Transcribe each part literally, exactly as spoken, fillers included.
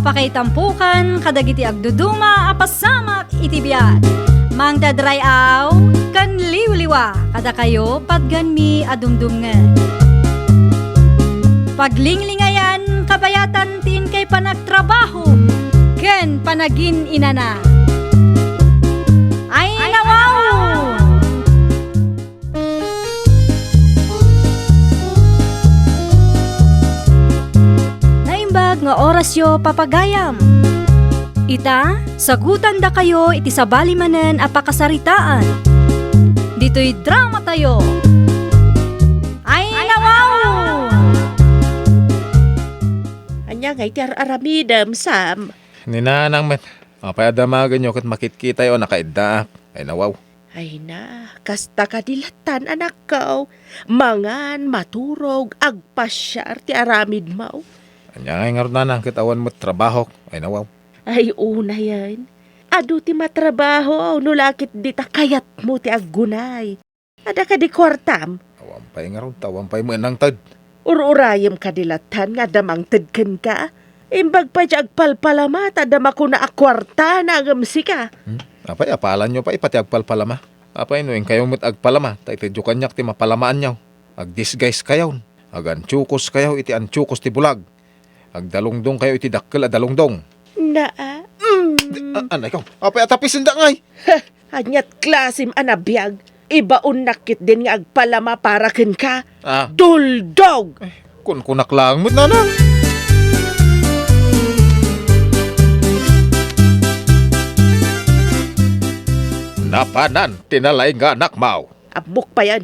Pakaitampokan kadagiti agduduma a pasamak iti biag. Mangted ray-aw ken liwliwa kadakayo patganmi a dumdumngeg. Paglinglingayan kabayatan ti inkay panagtrabaho ken panagin-inana. Ay, nawaw! Naimbag nga orasyo, papagayam. Ita, sagutandakayo iti sabali manen a pakasaritaan. Ditoy dramatayo. Ay, nawaw! Ania ngay ti ar-aramidem, Sam? Ni Nanang met, apay a damagenyo ket makitkitayo a nakaiddaak? Ay, nawaw. Ay na, kasta kadi lattan, anakko. Mangan, maturog, agpasiar ti aramidmo. Ania ngay ngarud, Nanang, ket awan met trabahok? Ay, nawaw. Ay, unayen. Adu ti matrabaho, no la ket dita kayatmo ti aggunay. Adda kadi kuartam? Awan pay ngarud, ta awan pay met nangted. Ur-urayem kadi lattan nga adda mangted kenka? Imbag pay ti agpalpalama, ta adda makuna a kuartana ngem sika. Hmm? Apay, apalanyo pay ipati agpalpalama? Apay, no inkayo met agpalama, ta itedyo kaniak ti mapalamaanyo. Agdisguise kayon. Agantiokos kayo iti antiokos ti bulag. Agdalungdong kayo iti dakkel a dalungdong. Naa. Mm. A-, anay ko. Apay a tapisendak ngay? Heh, aniat klasim a nabiag? Ibaonnak ketdin nga agpalama para kenka. Ah. Duldog! Eh, kunkunak laeng met, Nanang. Napanan ti nalaing nga anakmo. Ammok payen.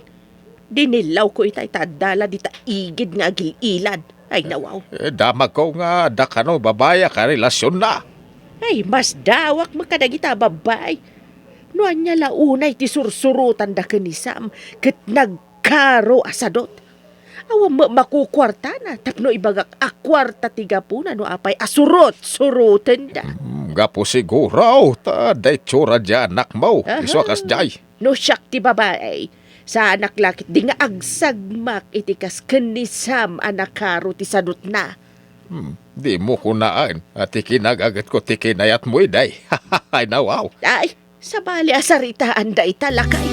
Dinillawko itay ta adda la dita igid nga agil-ilad. Ay, nawaw. Eh, damagko nga adda kano babai a karelasionna. Ay, masdawak met kadagita a babai. No ania la unay ti sursurotanda ken ni Sam ket nagkaro a sadot. Awan met makukuartana tapno ibagak a kuarta ti gapuna no apay a surot-surotenda. Mm, gapu siguro ta adda itsura diay anakmo. Aha. Isu a kasdiay. No siak ti babai, saanak la ketdi nga agsagmak iti kas ken ni Sam a nakaro ti sadutna. Hmm, dimo kunaen a ti kinagagetko ti kinayatmo idi. Ay, nawaw. Ay, sabali a saritaan dayta, lakay.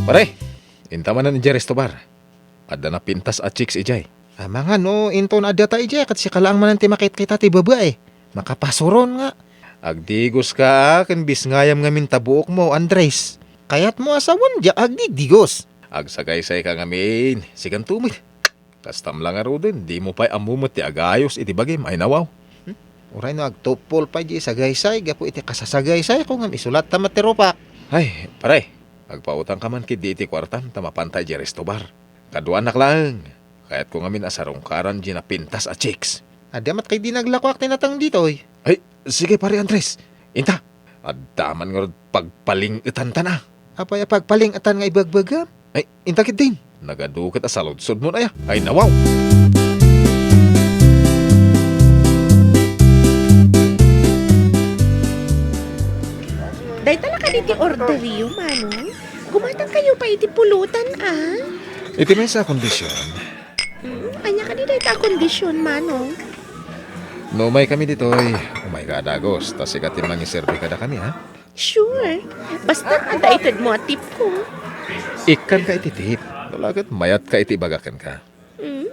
Pare, inta manen idiay resto bar. Adda napintas a chicks idiay. Amangan no inton adda ta idiay, ket sika laeng manen ti makitkita ti babai. Makapasuron nga. Agdigoska ken bisngayam ngamin ta buokmo, Andres. Kayatmo a sawen diak agdidigos. Agsagaysayka ngamin. Siganto met. Kastam la ngaruden, dimo pay ammo met ti agayos iti bagim, ay nawaw. Hmm? Uray no agtuppol pay diay sagaysay gapu iti kasasagaysayko ngem isu latta met ti rupak. Ay, pare, agpautangka man ketdi iti kuartam ta mapanta idiay resto bar. Kaduanak laeng. Kayatko ngamin a sarungkaran diay napintas a chicks. Adda met ketdi naglakoak ti nateng ditoy. Ay, sige, Pare Andres. Inta, adda man ngarud pagpaling-etanta. Apay a pagpaling-etan nga ibagbagam? Ay, inta ketdin. Nagadu ket a saludsodmon aya. Ay, nawaw. Dayta la kadi ti orderyo, Manong? Gumatangkayo pay iti pulutan, a? Iti maysa a kondisyon. Hmm, ania kadi dayta a kondisyon, Manong? No umaykami ditoy, umayka a dagus, ta sika ti mangiserbi kadakami, ha? Sure. Basta adda itedmo a tipko. Ikkanka iti tip. No la ket mayatka iti ibaga kenka. Hmm?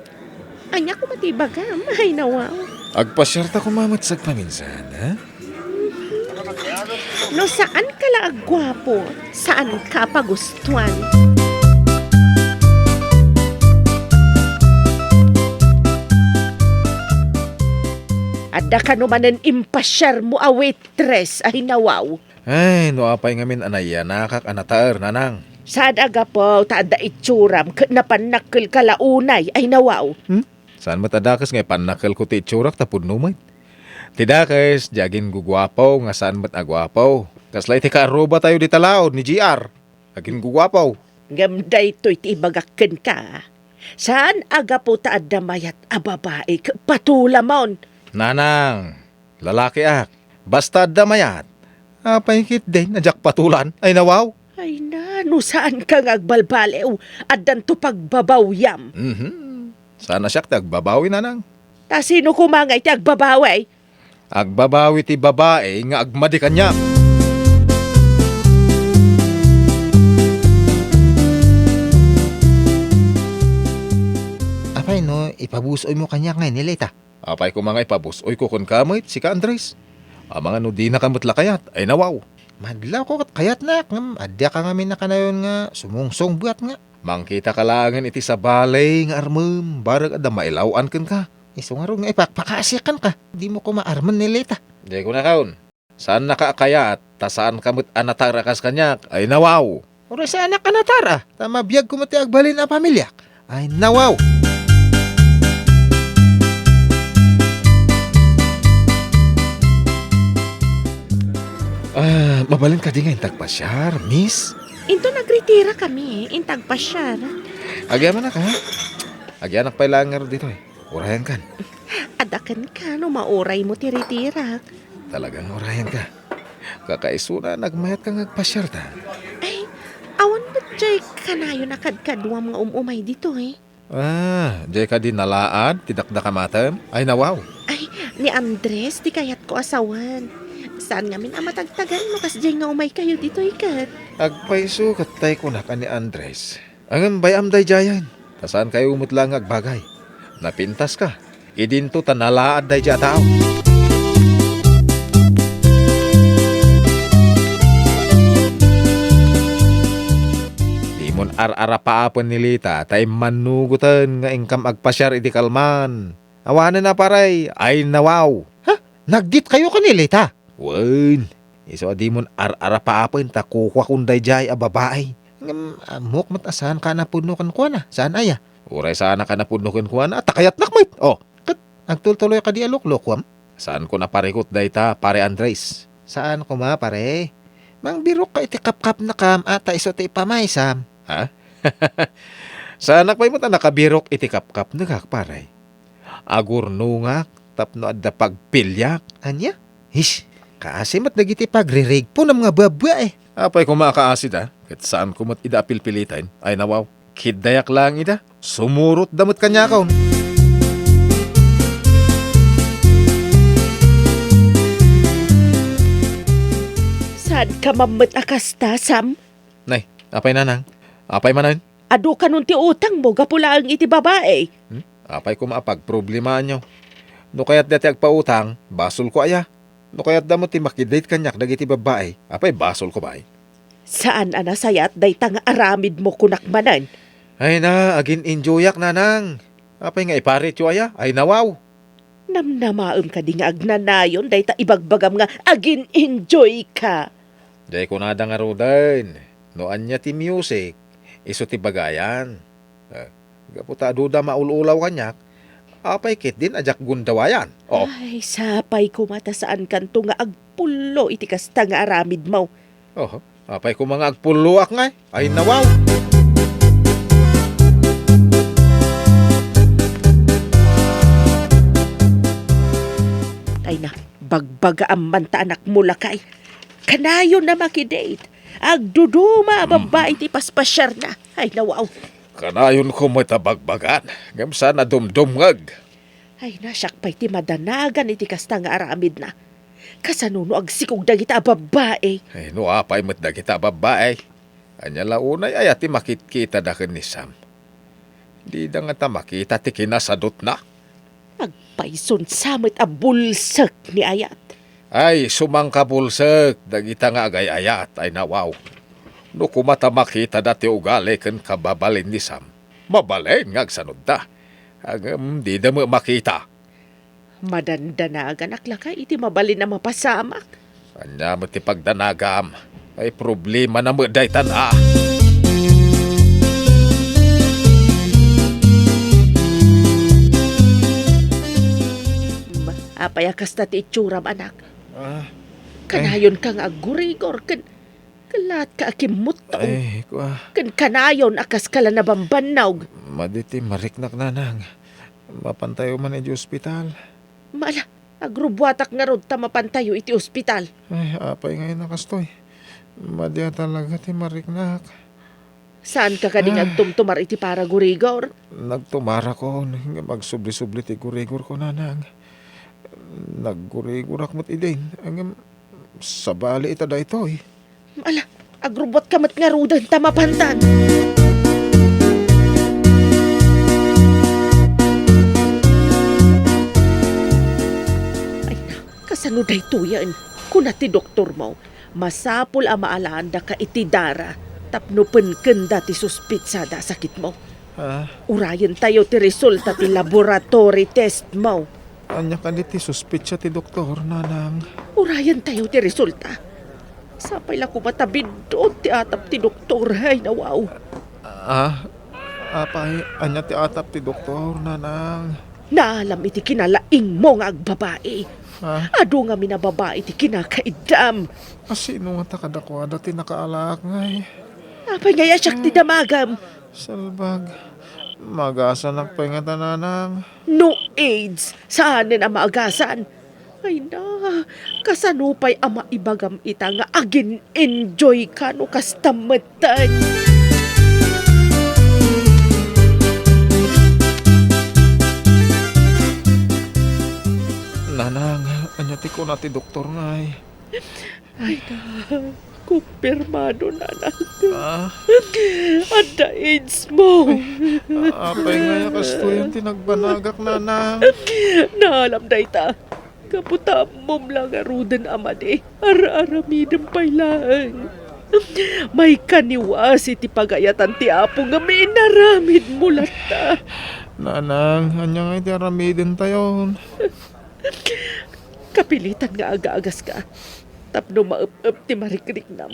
Ania koma ti ibagam? Ay, nawaw. Agpasiarta koma met sagpaminsan, ha? No saanka la agguapo, saanka pagustuan. Adda kano manen impasiarmo a waitress, ay, nawaw. Ay, no apay ngamin a nayanakak a nataer, Nanang. Saan a gapu ta adda itsuram ket napannakkelka la unay, ay, nawaw. Hmm? Saan met a dakes nga ipannakkelko ti itsurak ta pudno met. Ti dakes, di aginguguapo nga saan met a guapo. Kasla iti kaarrubatayo dita laod ni G R. Aginguguapo. Ngem daytoy ti ibagak kenka. Saan a gapu ta adda mayat a babai ket patulamon. Nanang, lalakiak. Basta adda mayat. Apay ketdin a diak patulan? Ay, nawaw. Ay na, no saanka nga agbalbaliw, addanto pagbabawiam. Mhm. Saan a siak ti agbabawi, nanang. Ta sino koma ngay ti agbabawi? Agbabawi ti babai nga agmadi kaniak. Apay no ipabus-oymo kaniak ngay ni Lita? Apay koma nga ipabus-oyko kenka met, sika, Andres? Amangan no dinaka met la kayat, ay nawaw. Madlawko ket kayatnak, ngem adda ka ngamin a kanayon nga sumungsong buat nga. Mangkitaka laengen iti sabali nga armem, barek adda mailaw-an kenka. Isu ngarud nga ipakpakaasiak kenka. Dimo koma armen ni Lita. Diay kunakon. Saannaka a kayat, ta saanka met a natar a kas kaniak. Ay nawaw. Uray saanak a natar a, ta mabiagko met ti agbalin a pamiliak. Ay nawaw. Ah, mabalin kadi nga intag pasiar, miss? Into nagritirakami, intag pasiar. Agyamanak, ha? Agyanak pay laeng ngarud ditoy. Urayankan. Adda kenka no mauraymo ti ritirak. Talaga nga urayanka. Kakaisuna, nagmayatka nga agpasiarta. Ay, awan met jay kanayon a kadkaduam nga um-umay ditoy. Ah, jay kadi nalaad ti dakdakamatem? Ay, nawaw. Ay, ni Andres ti kayatko a sawen. Saan ngamin a matagtagan no kasjay nga umaykayo ditoy ket. Agpayso ket tay kunak a ni Andres. Ngem bay-am daydiayen, ta saankayo met la nga agbagay. Napintaska. Idinto ta nalaad daydiay a tao. Dimon ar-arapaapen ni Lita ta immannugoten nga inkam agpasiar idi kalman. Awanen a, pare, ay nawaw. Ha? Nagditkayo ken ni Lita? Wen, isu a dimon ar-arapaapen ta kukuakon daydiay a babai. Ngem, ammok met a saanka a napudno kenkuana. Saan aya? Uray saanak a napudno kenkuana, ta kayatnak met. Oh. Ket agtultuloy kadi a luklukuam? Saanko a parikut dayta, Pare Andres. Saan koma, pare. Mangbirokka iti kapkapnekam a ta isu ti ipamaysam. Ha? Saanak pay met a nakabirok iti kapkapnekak, pare. Agurnongak tapno adda pagpiliak. Ania? Hish, kaasi met dagiti pagririgponam nga babbai. Apay koma a kaasida, ket saanko met ida a pilpiliten. Ay nawaw, kiddayak laeng ida. Sumurotda met kaniakon. Saanka man met a kasta, Sam? Nay, apay, nanang? Apay manen? Adu kanon ti utangmo gapu laeng iti babai? Hmm? Apay koma a pagproblemaanyo? No kayatda ti agpautang, basolko aya? No kayatda met ti makidate kaniak dagiti babbai, apay basolko pay? Saan a nasayaat dayta nga aramidmo, kunak manen. Ay na, agin-enjoyak, nanang. Apay nga iparityo aya? Ay nawaw. Namnamaem kadi nga agnanayon dayta ibagbagam nga agin-enjoy ka? Jay kunada ngaruden, no ania ti music, isu ti bagayan. Eh, gapu ta aduda maul-ulaw kaniak, apay ketdin a diak gundawayan? Oh. Ay, sapay koma ta saankanto nga agpullo iti kasta nga aramidmo. Oho, apay koma nga agpulloak ngay? Ay, nawaw! Ay na, bagbagaam man ta anakmo, lakay. Kanayon a makidate. Agduduma a babbai ti paspasiarna. Ay, nawaw. Kanayonko met a bagbagan, ngem saan a dumdumngeg. Ay, na, siak pay ti madanagan iti kasta nga aramidna. Kasano no agsikog dagita a babbai? Ay, no apay met dagita a babbai? Ania la unay aya ti makitkitada ken ni Sam? Dida ngata makita ti kinasadutna. Agpayson sa met a bulsek ni Ayat. Ay, sumangkabulsek dagita nga agay-ayat, ay nawaw. No koma ta makitada ti ugali ken kababalin ni Sam, mabalin nga agsanodda. Ngem dida met makita. Madandanaganak lakay iti mabalin a mapasamak. Ania met ti pagdanagam? Ay, problemana met daytan a. Ma-, apay a kasta ti itsuram, anak? Ah. Kanayonka nga aggurigor ken Kalatka a kimmutto. Ay, kua. Ken kanayon a kaska la nabambannog. Madi ti mariknak, nanang. Mapantayo man iti ospital. Mala, agrubuatak ngarud ta mapantayo iti ospital. Ay, apay ngay a kastoy. Madi a talaga ti mariknak. Saanka kadi nga Ah. agtumtumar iti paragurigor? Nagtumarakon, ngem agsubli-subli ti gurigorko, nanang. Naggurigorak met idin, ngem sabali ita daytoy. Ala, agrubuatka met ngaruden ta mapantan. Ay, kasano daytoyen? Kuna ti doktormo, masapul a maalaandaka iti dara tapno penkenda ti suspitsada a sakitmo. Ah. Urayentayo ti resulta ti laboratory testmo. Ania kadi ti suspitsa ti doktor, nanang? Urayentayo ti resulta. Sapay la koma ta biddut ti atap ti doktor, ay nawaw. Ah, apay, ania ti atap ti doktor, nanang? Naalam iti kinalaingmo nga agbabai. Ah? Adu ngamin a babai ti kinakaiddam. A sino ngata kadakuada ti nakaalaak ngay? Apay ngay a siak ti damagam? Salbag. Maagasanak pay ngata, nanang. No aids, saanen a maagasan. Ay na, kasano pay a maibagam ita nga agin-enjoy ka no kasta metten? Nanang, ania ti kuna ti doktor ngay? Ay na, kumpirmado, nanang. Ah? Adda aids mo. Ay, apay ngay a kastoyen ti nagbanagak, nanang? Naalam dayta. Gapu ta ammom la ngaruden a madi, ar-aramidem pay laeng. Maikaniwas iti pagayatan ti Apo nga inaramidmo latta. Nanang, ania ngay ti aramidentayon? Kapilitan nga agaagaska tapno maep-ep ti marikriknam.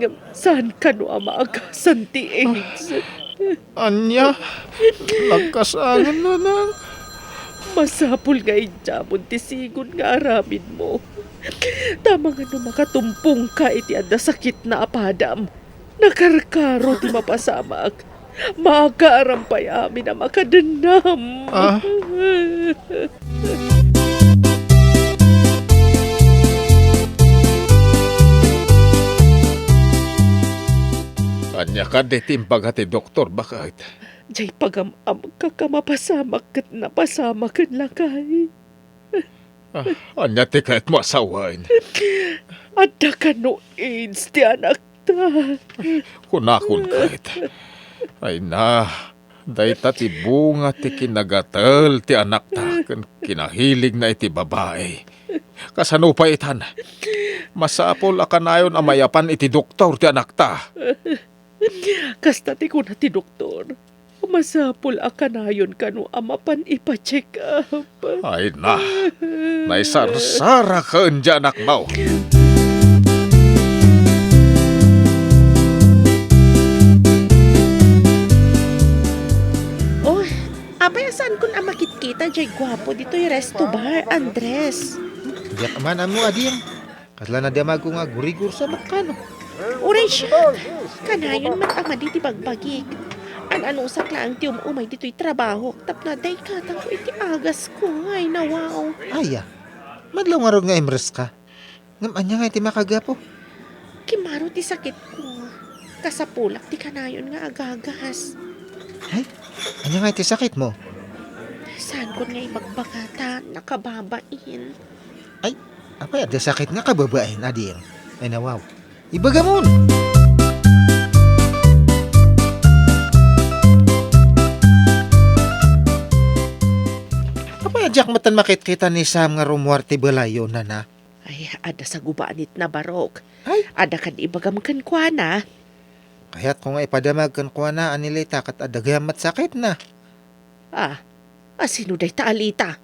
Ngem saan kano a maagasan ti aids. Ania? Nagkasangen, nanang. Masapul nga idiamon ti sigun nga aramidmo. Ta amangan no makatumpongka iti adda sakitna a padam, nakarkaro ti mapasamak. Makaaram pay amin a makadennam. Ah? Ania kadi ti imbaga ti doktor, baket? Jay pagam-amka a mapasamak ket napasamaken lakay. Ah, ania ti kayatmo a sawen? Adda kano aids ti anakta. Kunakon ket. Ay na, dayta ti bunga ti kinagatel ti anakta ken kinahiligna iti babai. Kasano pay itan? Masapul a kanayon a mayapan iti doktor ti anakta. Kasta ti kuna ti doktor, masapul a kanayon kano a mapan ipa-check up. Ay na, naisarsarak ken diay anakmo. Oh, apay a saankon a makitkita jay guapo ditoy resto bar, Andres? Diak man ammo, Ading. Kasla nadamagko nga agurigor sa makkano. Uray siak, kanayon met a madi ti bagbagik. An-anusak laeng ti um-umay ditoy trabahok tapno adda ikatangko iti agasko. Ay, nawaw. Aya, madlaw ngarud nga imreska. Ngem ania ngay ti makagapu? Kimmaro ti sakitko. Kasapulak ti kanayon nga agagas. Ay, ania ngay ti sakitmo? Saankon nga ibagbaga ta nakababain. Ay, apay adda sakit nga kababain, Ading? Ay, nawaw. Ibagamon! Apay a diak metten makitkita ni Sam nga rummuar ti balayyo, nana? Ay, adda sagubanitna, barok. Ay? Adda kadi ibagam kenkuana. Kayatko nga ipadamag kenkuana a ni Lita ket adda gayam met sakitna. Ah, a sino dayta a Lita?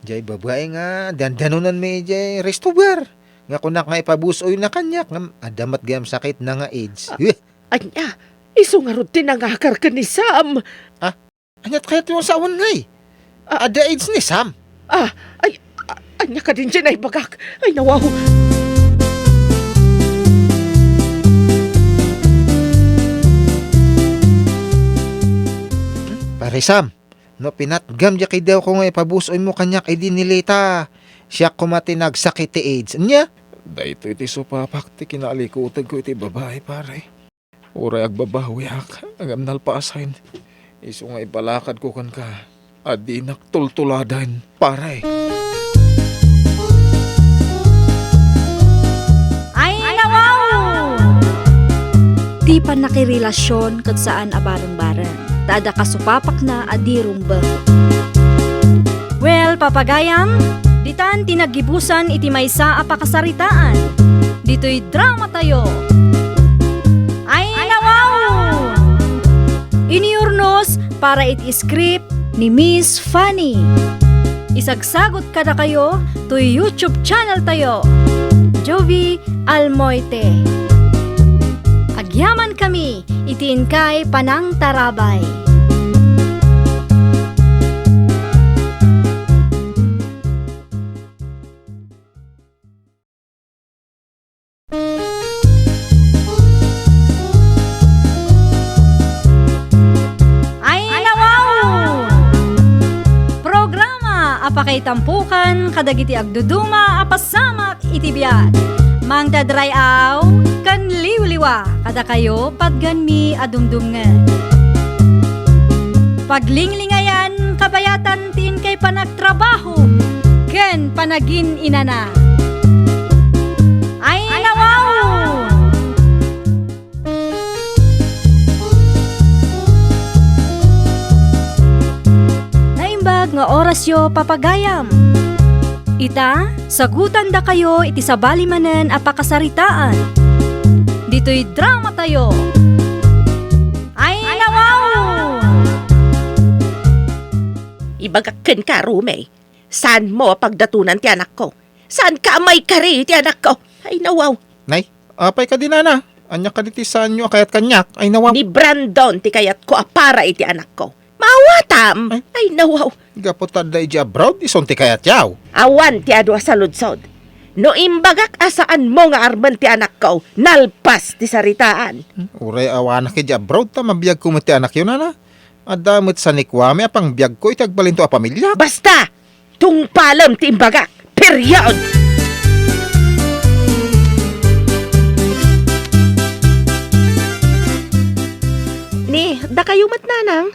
Jay babai nga dandanonanmi jay resto bar. Nga kunak nga ipabus-oyna kaniak ngem adda met gayam sakitna nga aids. Ah, eh. Ania? Isu ngarud ti nangakar ken ni Sam. Ah, aniat kayat ti sawen ngay? Ah. Adda aids ni Sam? Ah, ay, a-, ania kadin ti naibagak? Ay, nawaw. Pare Sam, no pinatgam diay kidawko nga ipabus-oymo kaniak idi ni Lita, siak koma ti nagsakit ti aids. Ania? Daytoy ti supapak ti kinaalikutegko iti babai, pare. Uray agbabawiak, ngem nalpasen. Isu nga ipalakadko kenka a dinak tultuladen, pare. Ay, nawaw! Ti pannakirelasion ket saan a bareng-bareng, ta adda kasupapakna a di rumbeng. Well, papagayam, ditan ti naggibusan iti maysa a pakasaritaan. Ditoy dramatayo. Ay, nawaw! Inurnos para iti script ni Miss Fanny. Isagsagot kadakayo toy YouTube channel tayo, Jovie Almoite. Agyaman kami iti inkay panangtarabay. Ay, nawaw! Programa a pakaitampukan kadagiti agduduma a pasamak iti biag. Mangted ray-aw ken liwliwa kadakayo patgenmi a dumdumngeg. Paglinglingayan kabayatan ti inkay panagtrabaho ken panagin-inana. Ay, nawaw! Naimbag nga orasyo, papagayam. Ita, sagutandakayo iti sabali manen a pakasaritaan. Ditoy dramatayo. Ay, nawaw! Ibagak kenka, Rome. Saanmo a pagdatonan ti anakko. Saanka a maikari iti anakko. Ay, nawaw. Nay, apay kadi, nana? Ania kadi ti saanyo a kayat kaniak? Ay, nawaw. Ni Brandon ti kayatko a para iti anakko. Maawatam! Ay. Ay, nawaw. Gapu ta adda idiay abroad, isun ti kayatyo. Awan ti adu a saludsod. No imbagak a saanmo nga armen ti anakko, nalpas ti saritaan. Hmm, uray awanak idiay abroad, ta mabiagko met ti anakyo, nana. Adda met sanikuami a pangbiagko iti agbalinto a pamiliak. Basta! Tungpalem ti imbagak. Period! Ni, dakayo met, nanang?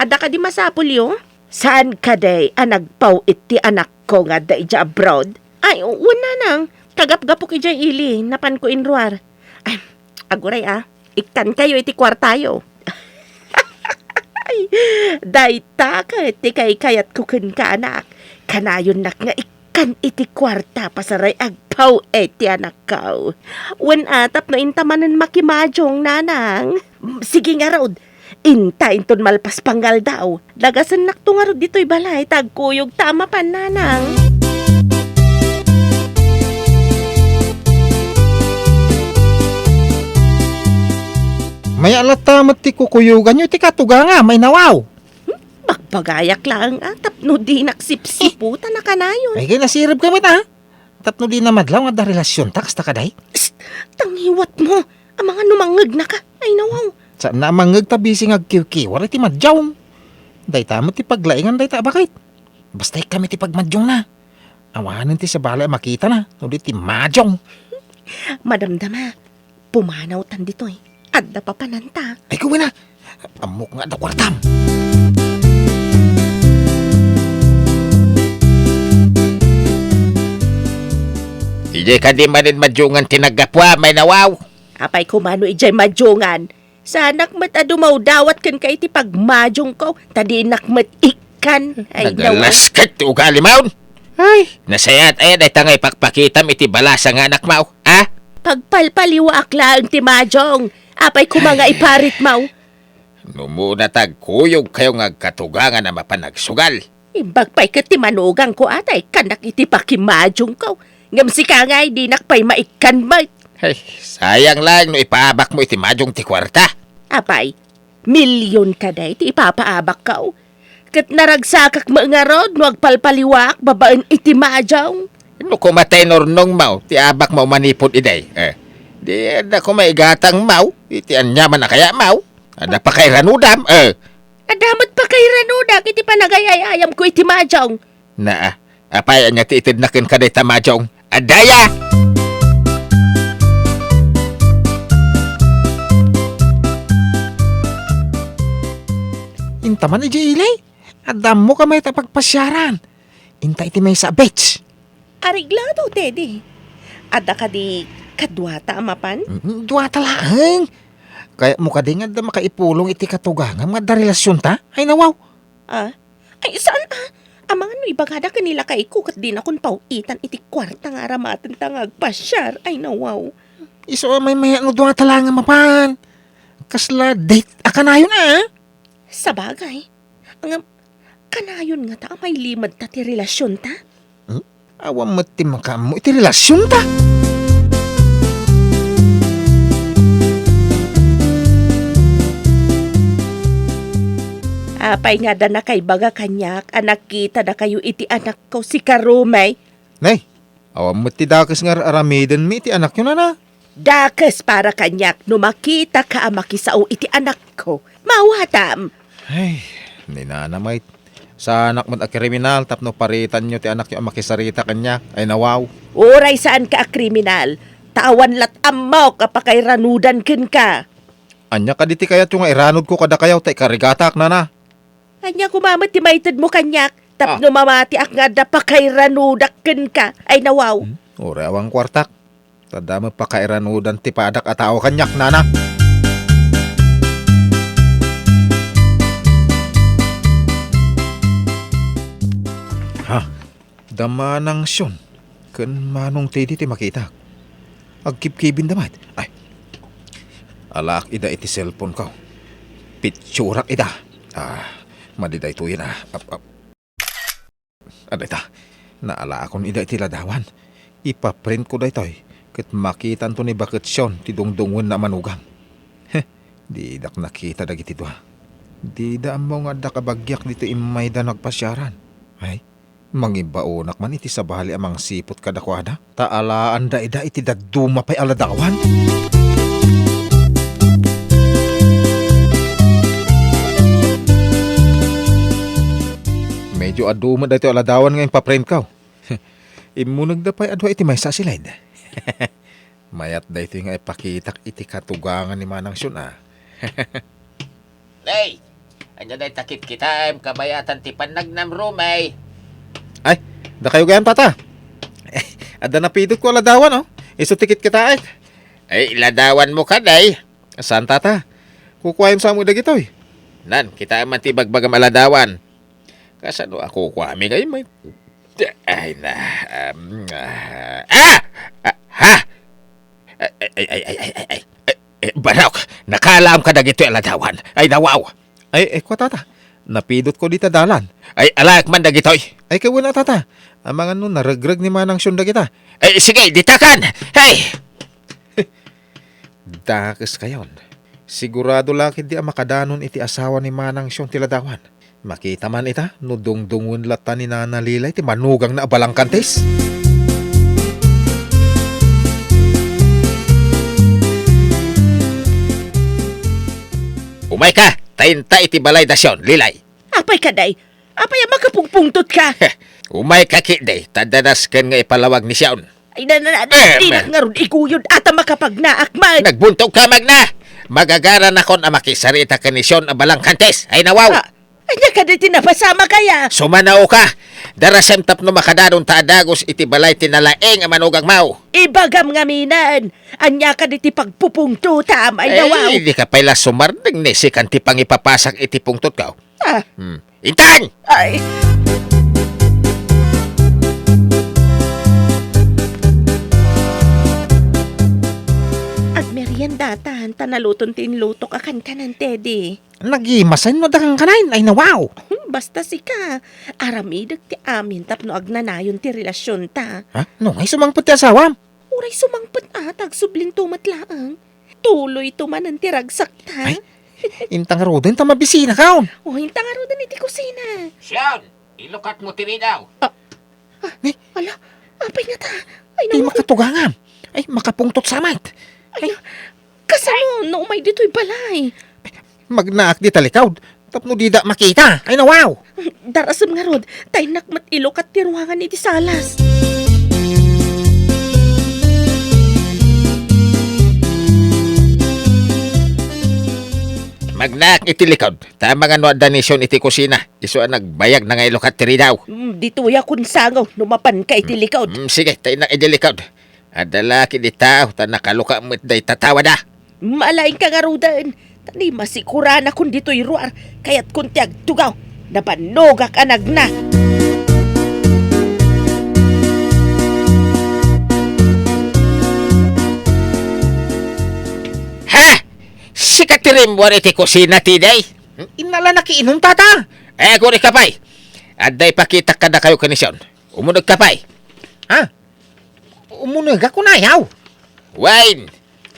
Adda kadi masapulyo? Saan kadi a nagpaw-it ti anakko nga adda idiay abroad? Ay, wen, nanang. Kagapgapok idiay ili, napanko inruar. Ay, aguray a, ikkankayo iti kuartayo. Ay, dayta ket ti kaykayatko kenka, anak. Kanayonnak nga ikkan iti kuarta, pasaray agpaw-it ti anakko. Wen a, tapno inta manen makimadiong, nanang. Sige ngarud, inta inton malpas pangaldaw. Dagasennakto ngarud ditoy balay ta agkuyogta a mapan, nanang. Mayat latta met ti kukuyoganyo iti katugangam, ay nawaw. Hmm? Bagbagayak laeng a tapno dinak sipsiputan a kanayon. Ay, kay nasiribka met a. Tapno dina madlaw nga adda relasionta kasta kadi? Psst! Tangiwatmo! Amangan no mangngegnaka. Ay, nawaw. Saanna a mangngeg ta bisi nga agkiwkiwar iti madiong. Dayta met ti paglaingan dayta a baket. Basta ikkami ti pagmadiongna. Awanen ti sabali a makitana no di ti madiong. Madamdama. Pumanawtan ditoy. Adda papananta. Ay, kuwena. Ammok nga adda kuartam. Idiay kadi manen madiongan ti naggapuam, ay nawaw. Apay koma no idiay madiongan? Saanak met a dumawdawat kenka iti pagmadiongko, ta dinak met ikkan. Ay, nawa. Nagalasket ti ugalim. Ay, nasayaat aya dayta nga ipakpakitam iti balasa nga anakmo, ha? Pagpalpaliwaak laeng ti madiong. Apay koma nga iparitmo? No umuna ta agkuyogkayo nga agkatugangan a mapan agsugal. Imbag pay ket ti manugangko a ta ikkannak iti pakimadiongko. Ngem sika ngay, dinak pay maikkan met. Ay, sayang laeng no ipaabakmo iti madiong ti kuarta. Apay, Milyon kadi ti ipapaabakko. Ket naragsakak met ngarud no agpalpaliwaak babaen iti madiong. No koma ta inurnongmo ti abakmo manipud idi, eh, di adda koma igatangmo iti aniaman a kayatmo. Adda pakairanudam, eh. Adda met pakairanudak iti panagay-ay-ayamko iti madiong. Naa, apay ania ti itedna kenka dayta madiong? Adda aya! Taman idiay ili? Adda ammok a mayat a pagpasiaran. Inta iti maysa a beach. Areglado, Teddy. Adda kadi kaduata a mapan? Mm, duata laeng. Kayatmo kadi nga adda makaipulong iti katugangam nga adda relasionta? Ay, nawaw. Ah? Ay, saan, ah? Amangan no ibagada ken ni lakayko ket dinakon paw-itan iti kuarta nga aramatenta nga agpasiar. Ay, nawaw. Isu a maymayat no duata laeng a mapan. Kasla date a kanayon, ah? Sabagay. Ngem, kanayon ngata a mailimedta ti relasionta? Hmm? Awan met ti makaammo iti relasionta. Apay nga adda nakaibaga kaniak a nakitadakayo iti anakko, sika, Romay? Nay, awan met ti dakes nga ar-aramidenmi iti anakyo, nana. Dakes para kaniak no makitaka a makisao iti anakko. Maawatam. Ay, ni nana met. Saanak met a kriminal tapno paritanyo ti anakyo a makisarita kaniak. Ay, nawaw. Uray saanka a kriminal, ta awan lat ammok a pakairanudan kenka. Ania kadi ti kayatyo nga iranudko kadakayo ta ikarigatak, nana? Ania koma met ti maitedmo kaniak tapno Ah. mamatiak nga adda pakairanudak kenka? Ay, nawaw. Hmm? Uray awan kuartak. Ta adda met pakairanudan ti padak a tao kaniak, nana. Ha? Da Manang Sion ken Manong Teddy ti makitak. Agkibkibinda met. Ay. Alaak ida iti cellphone ko. Pitsurak ida. Ah, madi daytoyen, ah. Ap, ap. Adda ita. Naalaakon ida iti ladawan. Ipaprintko daytoy ket makitanto ni Baket Sion ti dungdungngoenna a manugang. Heh, didak nakita dagiti dua. Dida ammo nga adda kabagiak ditoy immayda no agpasiaran. Ay, mangibaonak man iti sabali a mangsiput kadakuada, ta alaanda ida iti dadduma pay a ladawan. Medyo adu met daytoy a ladawan nga impaprintko. Immunegda pay a dua iti maysa a silid. Mayat daytoy nga ipakitak iti katugangan ni Manang Sion, a. Hey! Ania dayta kitkitaem kabayatan ti pannagnam, Romay? Ay, dakayo gayam, tata. Adda napidotko a ladawan, oh. Isu ti kitkitaek. Ay, ladawanmo kadi? Saan, tata. Kukuayon sa met dagitoy. Nan, kitaem man ti ibagbagam a ladawan. Kasano a kukuami ngay, may Ay na, um, ah, ah, ha? Ay, ay, ay, ay, ay, ay, ay, eh, eh, Barok, nakalaam ka dagitoy a ladawan. Ay, nawaw. Ay, eh, kwa, tata. Napidotko dita dalan. Ay, alaek man dagitoy. Ay, kawena, tata. Amangan no naregreg ni Manang Sion dagita. Ay, sige, ditakan. Hey! Dakes kayon. Sigurado la ketdi a makadanon iti asawa ni Manang Sion ti ladawan. Makita man ita no dungdungon latta ni Nana Lilay ti manugangna a balangkantis. Umayka, ta inta iti balay da Sion, Lilay. Apay kadi? Apay a makapungpungtotka? Umayka ketdi, ta adda nasken nga ipalawag ni Sion. Ay, na, na, na, Eh, dinak ngarud iguyod, ata makapagnaak man. Nagbuntog ka, Magna! Magagaranakon a makisarita ken ni Sion a balangkantis. Ay, nawaw! Ah, ania kadi ti napasamak aya? Sumanaoka! Darasem tapno makadanon ta a dagus iti balay ti nalaing a manugangmo. Ibagam ngaminen, ania kadi ti pagpupungtotam? Ay, nawaw! Ay, dika pay la sumardeng ni sikan ti pangipapasak iti pungtotko. Ah. Hmm. Intan! Ay. Agmeriendatan, ta naluton ti inlutok a kankanan, Teddy. Nagimasen no adda kankanaen, ay nawaw. Hmm, basta sika, aramidek ti amin tapno agnanayon ti relasionta. Ha? No, ay sumangpet ti asawam? Uray sumangpet a, ta agsublinto met laeng. Tuloyto manen ti ragsakta. Ay, inta ngaruden ta mabisinakon. O, inta ngaruden iti kusina. Sion, ilukatmo ti ridaw. Ah, ah, Ni? Ala, apay ngata? Ay, ti nawaw. Makatugangam. Ay, makapungtot sa met. Ay, ay. Kasano no umay ditoy balay? Magnaak di talikod. Tapno dida makita. Ay, nawaw! Darasem ngarud, ta innak met ilukat ti ruangan iti salas. Pagnaak iti likod, ta amangan no adda ni Sion iti kusina, isu a nagbayag na nga ilukat ti ridaw. Mm, ditoy a kunsango no mapanka iti likod. Mm, sige, ta innak iti likod. Adda la ketdi tao, ta nakaluka met dayta tawada. Malaingka ngaruden, ta ni masikuranakon ditoy ruar, kayatkon ti agtugaw. Nabannogak a nagna. Ha? Sika ti rimmuar iti kusina, Tiday? Innala nakiinum, tata. Eh, agurika pay. Adda ipakitak kadakayo ken ni Sion. Umunegka pay. Ha? Umunegak kunayaw. Wen,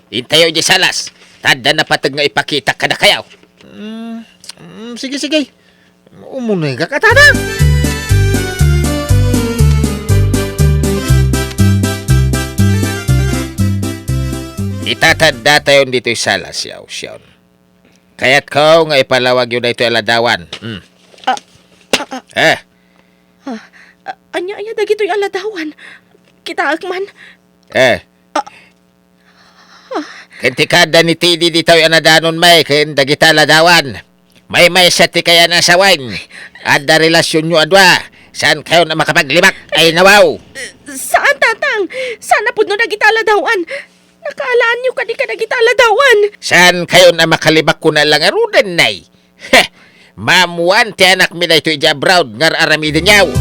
intayo idiay salas. Ta adda napateg nga ipakitak kadakayo. Mm, mm, sige, sige. Umunegak a, tata. Itatad datayon ditoy salas, yaw, Sion. Kayatko nga ipalawagyo daytoy a ladawan. Mm. Ah, ah, ah. Eh. Ah, ah, ania, ania dagitoy a ladawan? Kitaek man. Eh. Ah, ah. Ken ti kaadda ni Tidi ditoy a nadanon met ken dagita a ladawan. Maymaysa ti kayan a sawen. Adda relasionyo a dua. Saankayon a makapaglibak, ay nawaw. Saan, Tatang. Saan a pudno dagita a ladawan. Nakaalaanyo kadi kadagita a ladawan? Saankayon a makalibak kuna la ngaruden, nay? Heh! Maammuan ti anakmi daytoy idiay abroad nga ar-aramidenyo.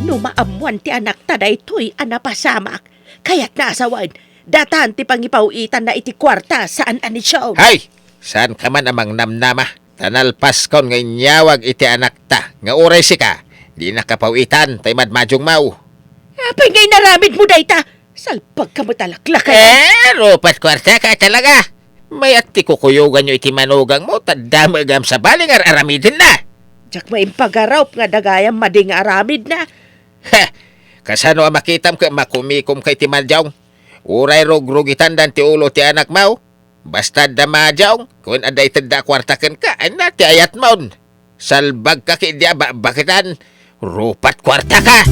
No maammuan ti anakta daytoy a napasamak, kayatna a sawen, datan ti pangipaw-itanna iti kuarta, saan a ni Sion. Hay! Saanka man a mangnamnama, ta nalpaskon nga inyawag iti anakta nga uray sika, dinaka paw-itan ta imadmadiongmo. Apay nga inaramidmo dayta? Salpagka met a laklakay. Eh, rupat kuartaka talaga. Mayat ti kukuyoganyo iti manugangmo, ta adda met gayam sabali nga ar-aramidenna. Diak maimpagarop nga adda gayam madi nga aramidna. Heh! Kasano a makitam ket makumikomka iti madiong? Uray rugrugitanda ti ulo ti anakmo? Basta adda madiong, ken adda itedda a kuarta kenka, ania ti ayatmon? Salbagka ketdi a bakbaketan, rupat kuartaka!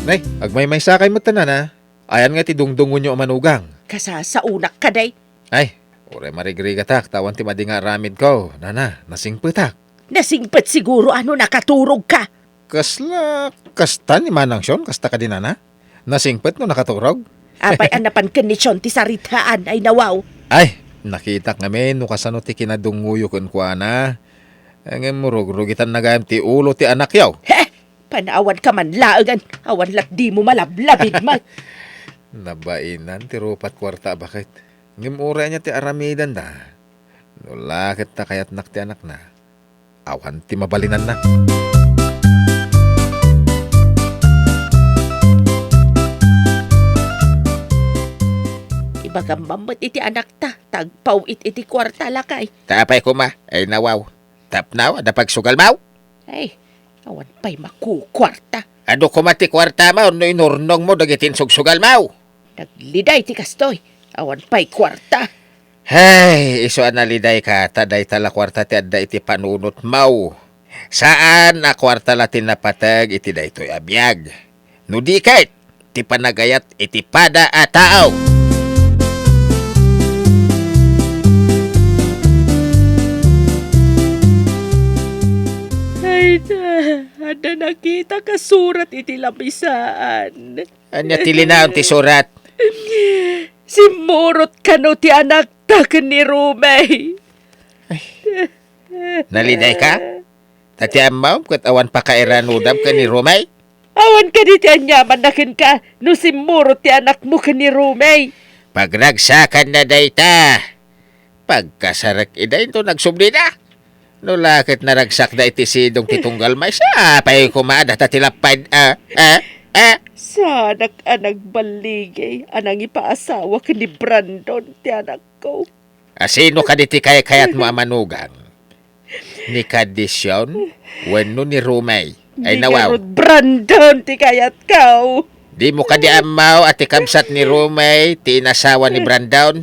Nay, agmaymaysakay met, nana. Ayan nga ti dungdungonyo a manugang? Kasasaonak kadi. Ay, uray marigrigatak, ta awan ti madi nga aramidko, nana, nasingpetak. Nasingpet siguro no nakaturogka. Kasla, kasta ni Manang Sion, kasta kadi, nana? Nasingpet no nakaturog? Apay a napan ken ni Sion ti saritaan, ay nawaw. Ay, nakitak ngamin no kasano ti kinadungoyo kenkuana. Ngem rugrugitanna gayam ti ulo ti anakyo. He! Panawanka man laengen, awan lat dimo malablabid met. Nabainan ti rupat kuarta a baket. Ngem uray ania ti aramidenda, no la ket ta kayatnak ti anakna, awan ti mabalinanna. Ibagam man met iti anakta, ta agpaw-it iti kuarta, lakay. Ta apay koma, ay nawaw. Tapno, adda pagsugalmo? Ay, awan pay makukuarta. Adu koma ti kuartamo no inurnongmo dagiti insugsugalmo? Nagliday ti kastoy. Awan pay kuarta. Hay, isu a nalidayka, ta dayta la kuarta ti adda iti panunotmo. Saan a kuarta la ti napateg iti daytoy a biag. No di ket, ti panagayat iti pada a tao. Ay, ta, adda nakitaka surat iti lamisaan. Ania ti linaon ti surat? Simmurot kano ti anakta ken ni Romay. Ay. Nalidayka? Ta ti ammom ket awan pakairanudam ken ni Romay? Awan kadi ti aniamanna kenka no simmurot ti anakmo ken ni Romay? Pagragsakanna dayta. Pagkasarek ida inton agsubli na. No la ket naragsakda iti sidong ti tunggal maysa, apay koma a data ti lapad, a, a, a. Saanak a nagballigay a nangipaasawa ken ni Brandon ti anakko. A, sino kadi ti kaykayatmo a manugang? Ni Kadisyon wenno ni Romay? Ay, nawaw. Ni Brandon ti kayatko. Dimo kadi ammo a ti kabsat ni Romay ti inasawa ni Brandon?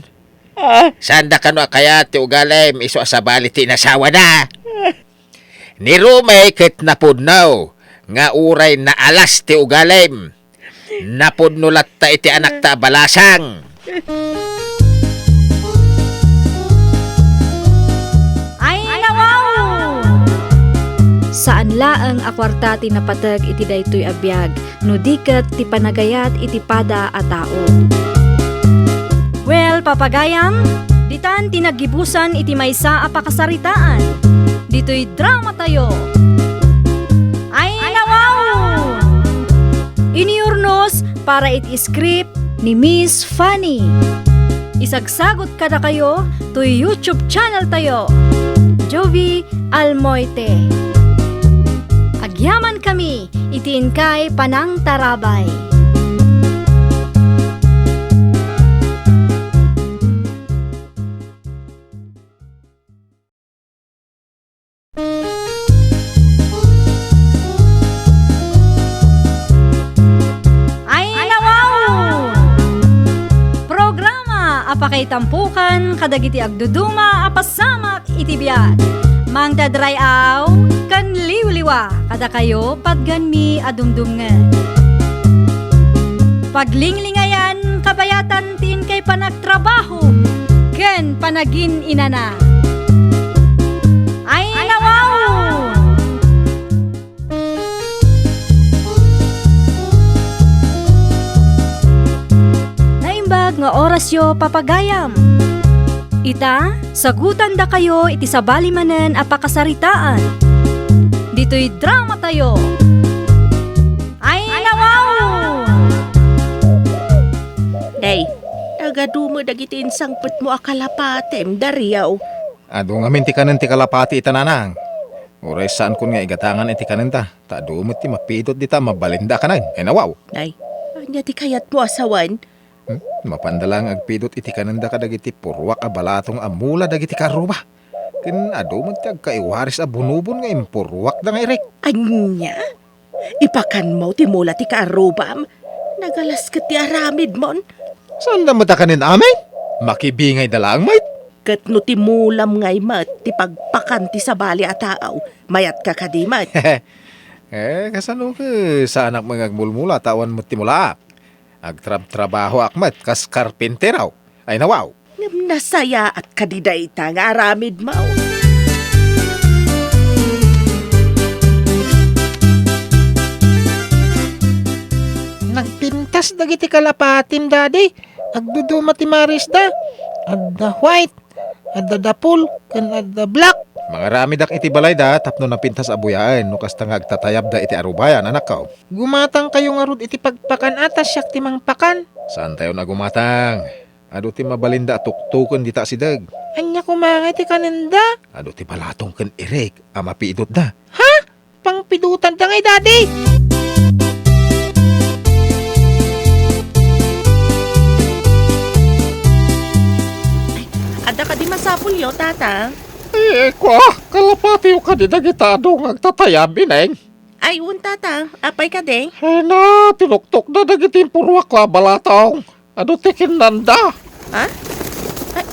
Ah. Saanda kano a kayat ti ugalim isu a sabali ti inasawana? Ni Romeo ket napudno nga uray naalas ti ugalim. Napudno latta iti anakta a balasang. Ay, nawaw! Saan laeng a kuarta ti napateg iti daytoy a biag, no di ket ti panagayat iti pada a tao. Well, papagayam, ditan ti naggibusan iti maysa a pakasaritaan. Ditoy dramatayo. Ay, nawaw! Iniurnos para iti script ni Miss Fanny. Isagsagot kadakayo toy YouTube channel tayo, Jovie Almoite. Agyaman kami iti inkay panangtarabay. Ay, nawaw! Programa a pakaitampukan kadagiti agduduma a pasamak iti biag. Mangted ray-aw ken liwliwa kadakayo patgenmi a dumdumngeg. Paglinglingayan kabayatan ti inkay panagtrabaho ken panagin-inana. Ay, nawaw! Naimbag nga orasyo, papagayam. Ita, sagutandakayo iti sabali manen a pakasaritaan. Ditoy dramatayo. Ay, nawaw! Day, nagadu met dagiti insangpetmo a kalapatim, Dario. Adu ngamin ti kanen ti kalapati ita, nanang. Uray saankon nga igatangan iti kanenda, ta adu met ti mapidot dita a mabalinda a kanen. Ay, nawaw. Day, ania ti kayatmo a sawen? Hmm? Mapanda laeng agpidot iti kanenda kadagiti purruak a balatong a mula dagiti kaarruba. Ken adu met ti agkaiwaris a bunubon nga impurruakda nga irek. Ania? Ipakanmo ti mula ti kaarrubam? Nagalas ket ti aramidmon. Saanda met a kanen amin? Makibingayda laeng met. Ket no ti mulam ngay met ti pagpakan ti sabali a tao, mayatka kadi met? Eh, kasano ket saanak met nga agmulmula ta awan met ti mulaak? Agtrabtrabahoak met kas karpintero. Ay, nawaw. Ngem nasayaat kadi dayta nga aramidmo? Nagpintas dagiti kalapatim, Daddy. Agduduma ti marisda. Adda white, adda dapol, ken adda black. Mangaramidak iti balayda tapno napintas a buyaen no kasta nga agtatayabda iti arubayan, anakko. Gumatangkayo ngarud iti pagpakan a ta siak ti mangpakan. Saantayon a gumatang. Adu ti mabalinda a tuktoken dita a sideg. Ania koma ngay ti kanenda? Adu ti balatong ken irek a mapidotda. Ha? Pangpidotanda ngay, Daddy? Adda kadi masapulyo, Tata? Ay, kua, kalapatiyo kadi dagita adu nga agtatayab, Ineng? Ay, wen, Tata. Apay kadi? Ay na, tinuktokda dagiti impurruak a balatong. Adu ti kinnanda. Ha? Ay,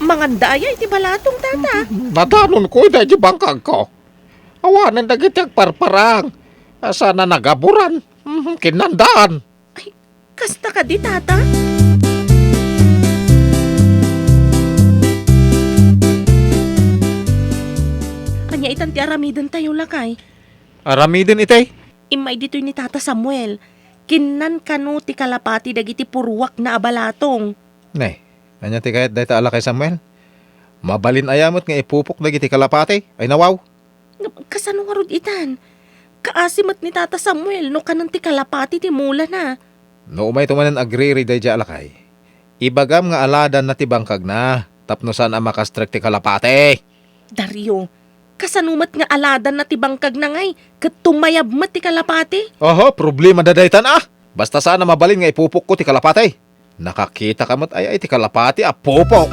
manganda aya iti balatong, Tata? Nadanonko ida iti bangkagko. Awanen dagiti agparparang. Saan a nagaburan. Mhm, kinnandaan. Ay, kasta kadi, Tata? Ania itan ti aramidentayo, lakay? Aramiden itay? Immay ditoy ni Tata Samuel. Kinnan kano ti kalapati dagiti purruakna a balatong. Ne, ania ti kayat dayta a lakay, Samuel? Mabalin aya met nga ipupok dagiti kalapati? Ay, nawaw. Ngem kasano ngarud itan? Kaasi met ni Tata Samuel no kanen ti kalapati ti mulana. No umayto manen agriri daydiay a lakay, ibagam nga aladanna ti bangkagna tapno saan a makastrek ti kalapati. Dario, kasano met nga aladanna ti bangkagna ngay ket tumayab met ti kalapati? Oho, problemada daytan a. Basta saan a mabalin nga ipupokko ti kalapati. Nakakitaka met aya iti kalapati a pupok?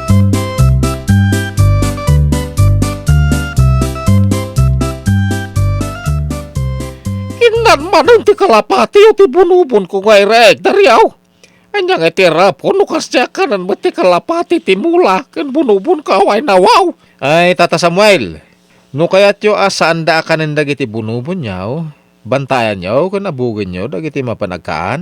Kinnan manen ti kalapati ti bunubonko nga irek, Dario. Ania nga iti rap ko no kasdiay a kanen met ti kalapati ti mula ken bunubonko, ay nawaw? Ay, Tata Samuel, no kayatyo a saanda a kanen dagiti bunubonyo, bantayanyo ken abugenyo dagiti mapan agkaan.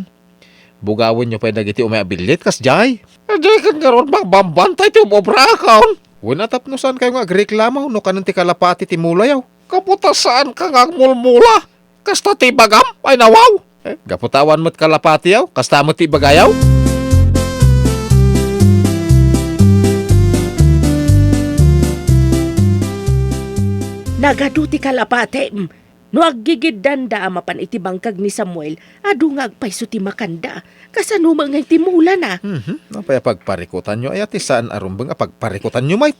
Bugawenyo pay dagiti umay a billit kasdiay. Diay ket ngarud magbambantay ti um-ubraakon. Wen a tapno saankayo nga agreklamo no kanen ti kalapati ti mulayo. Gapu ta saanka nga agmulmula. Kasta ti ibagam, ay nawaw. Eh, gapu ta awan met kalapatiyo, kasta met ti ibagayo. Nagadu ti kalapatim. No aggigiddanda a mapan iti bangkag ni Samuel, adu nga agpayso ti makanda. Kasano met ngay ti mulana? Mhm. Apay a pagparikutanyo aya ti saan a rumbeng a pagparikutanyo met?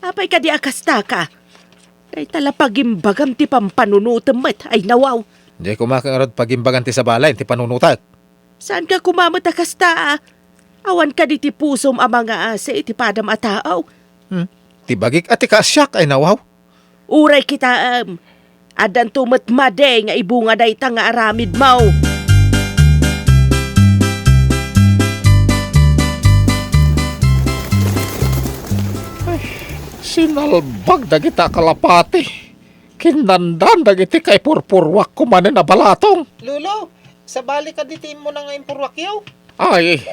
Apay kadi a kastaka? Dayta la pagimbagam ti pampanunotem met, ay nawaw. Diay koma ket ngarud pagimbagan ti sabali ti panunotek. Saanka koma met a kasta, a? Awan kadi ti pusom a mangaasi iti padam a tao? Hmm? Ti bagik a ti kaasiak, ay nawaw. Uray kitaem, addanto met madi nga ibunga dayta nga aramidmo. Ay, sinalbag dagita a kalapati. Kinnandan dagiti kaipurpuruakko manen a balatong. Lolo, sabali kadi ti immuna nga impurruakyo? Ay,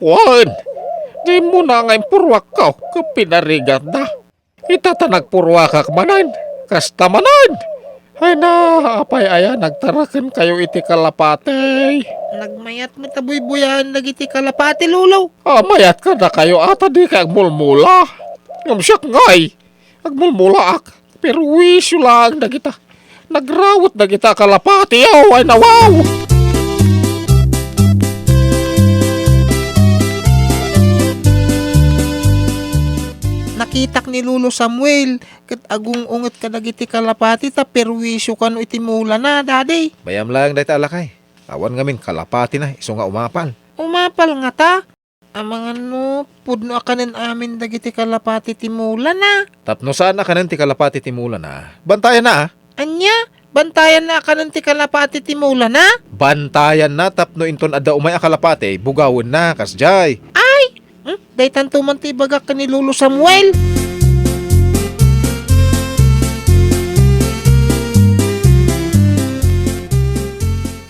wen. Ti immuna nga impurruakko, ket pinarigatda. Ita ta nagpurruakak manen. Kasta manen. Ay na, apay aya nagtarakenkayo iti kalapati? Nagmayat met a buybuyaen dagiti kalapati, Lolo. Ah, mayat kadakayo a ta dikay agmulmula. Ngem siak ngay, agmulmulaak. Perwisyo laeng dagita. Nagrawet dagita a kalapati, aw, ay nawaw! Nakitak ni Lolo Samuel ket agung-unget kadagiti kalapati ta perwisyo kano iti mulana, Daddy. Bayam laeng dayta a lakay. Awan ngamin kalapatina isu nga umapal. Umapal ngata? Amangan no pudno a kanen amin dagiti kalapati ti mulana. Tapno saan a kanen ti kalapati ti mulana, bantayanna, a. Ania? Bantayanna a kanen ti kalapati ti mulana? Bantayanna tapno inton adda umay a kalapati, bugawenna, kasdiay. Ay! Hmm? Daytanto man ti ibagak ken ni Lolo Samuel.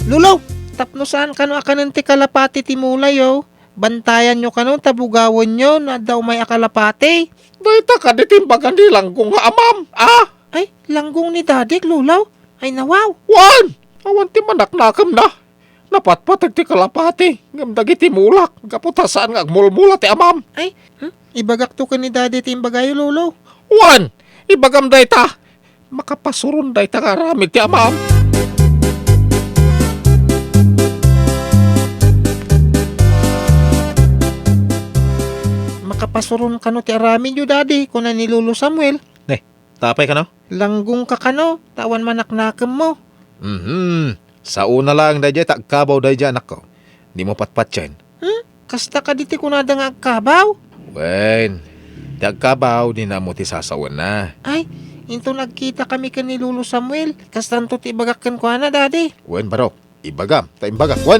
Lolo, tapno saan kano a kanen ti kalapati ti mulayo, bantayanyo kano ta bugawenyo no adda umay a kalapati. Dayta kadi ti imbaga ni Langgong nga amam, a? Ay, Langgong ni Dadik, Lolo? Ay, nawaw. Wen! Awan ti manaknakemna. Napatpateg ti kalapati, ngem dagiti mulak, gapu ta saan nga agmulmula ti amam. Ay, hmm? Ibagakto ken ni Daddy ti imbagayo, Lolo. Wen! Ibagam dayta! Makapasuron dayta nga aramid ti amam. Makapasuron kano ti aramidyo, Daddy, kuna ni Lolo Samuel. Ne, ta apay kano? Langgongka kano, ta awan manaknakemmo. Mhm. Saona laeng daydiay ta agkabaw daydiay, anakko. Dimo patpatien. Hmm? Kasta kadi ti kunada nga agkabaw? Wen, ti agkabaw, dina ammo ti sasawenna. Ay, inton agkitakami ken ni Lolo Samuel, kastanto ti ibagak kenkuana, Daddy. Wen, barok, ibagam, ta imbagak, wen.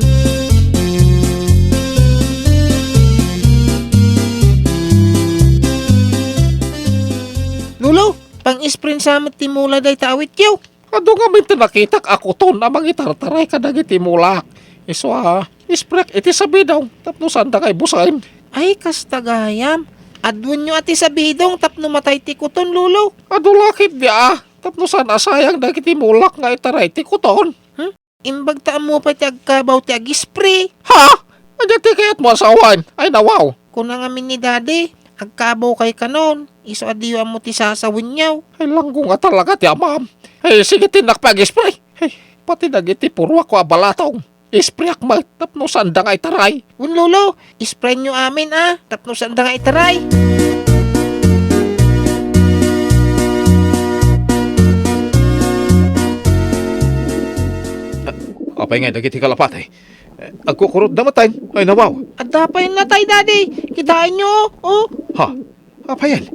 Lolo, pang-ispraysa met ti mula dayta awityo. Adu ngamin ti nakitak a kuton a mangitartaray kadagiti mulak. Isu a, isprek iti sabidong tapno saanda nga ibusen. Ay, kasta gayam. Aduenyo a ti sabidong tapno matay ti kuton, Lolo. Adu la ketdi a, tapno saan a sayang dagiti mulak nga itaray ti kuton. Hmm? Imbag ta ammo pay ti agkabaw ti agispray. Ha? Ania ti kayatmo a sawen? Ay, nawaw. Kuna ngamin ni Daddy, agkabawkay kanon, isu a diyo ammo ti sasawenyo. Ay, langgong a talaga ti amam. Ay, sige, ti innak pay agispray. Ay, pati dagiti purruakko a balatong, isprayak met tapno saanda nga itaray. Wen, Lolo, isprayenyo amin a, tapno saanda nga itaray. Apay ngay dagiti kalapati? Agkukurotda met, ay, nawaw. Adda pay natay, Daddy. Kitaenyo, o. Ha? Apayen?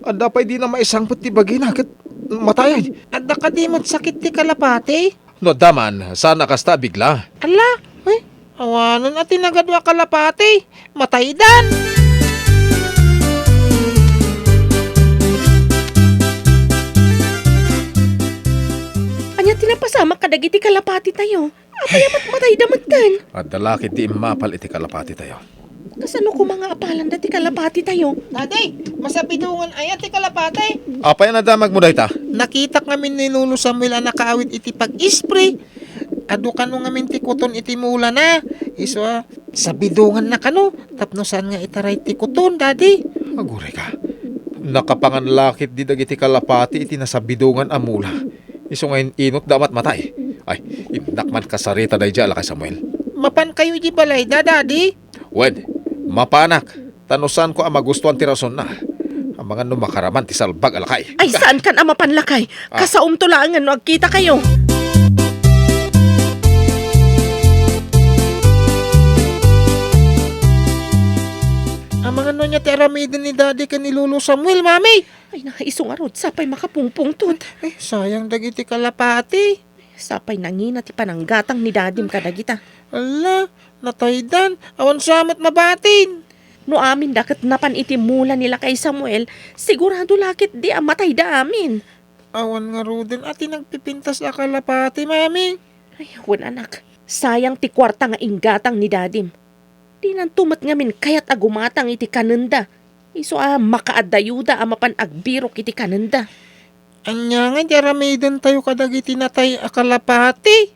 Adda pay dina maisangpet ti bagina ket matayen? Adda kadi met sakit ti kalapati? No adda man, saan a kasta a bigla? Ala, ay, Awanen a ti nagadu a kalapati, mataydan. Ania ti napasamak kadagiti kalapati tayo? Apay a mat-, matayda metten? Adda la ketdi immapal iti kalapati tayo. Kasano koma nga apalanda ti kalapati tayo? Dadi, masabidongan aya ti kalapati? Apay a nadamagmo dayta? Nakitak ngamin ni Lolo Samuel a nakaawid iti pag-spray. Adu kano ngamin ti kuton iti mulana. Isu a, sabidonganna kano tapno saan nga itaray ti kuton, Dadi. Aguray ka. Nakapangan la ketdi dagiti kalapati iti nasabidongan a mula. Isu nga in-inot da a matmatay. Ay, innak man kasarita daydiay a lakay Samuel. Mapankayo iti balayda, Dadi? Wen, mapanak. Ta no saanko a magustuan ti rasonna, amangan no makaraman ti salbag a lakay. Ay, saankan a mapan, lakay. Ah. Kasaomto laengen no agkitakayo. Amangan no ania ti aramiden ni Daddy ken ni Lolo Samuel, Mami? Ay, na, isu ngarud, sapay makapungpungtot. Eh, sayang dagiti kalapati. Sapay nangina ti pananggatang ni Dadim kadagita. Ala, nataydan. Awan sa met mabatin. No aminda ket napan iti mula ni lakay Samuel, sigurado la ketdi a matayda amin. Awan ngaruden a ti nagpipintas a kalapati, Mami. Ay, wen, anak. Sayang ti kuarta nga inggatang ni Dadim. Dinanto met ngamin kayat a gumatang iti kanenda. Isu a makaadayoda a mapan agbirok iti kanenda. Ania nga di aramidentayo kadagiti natay a kalapati?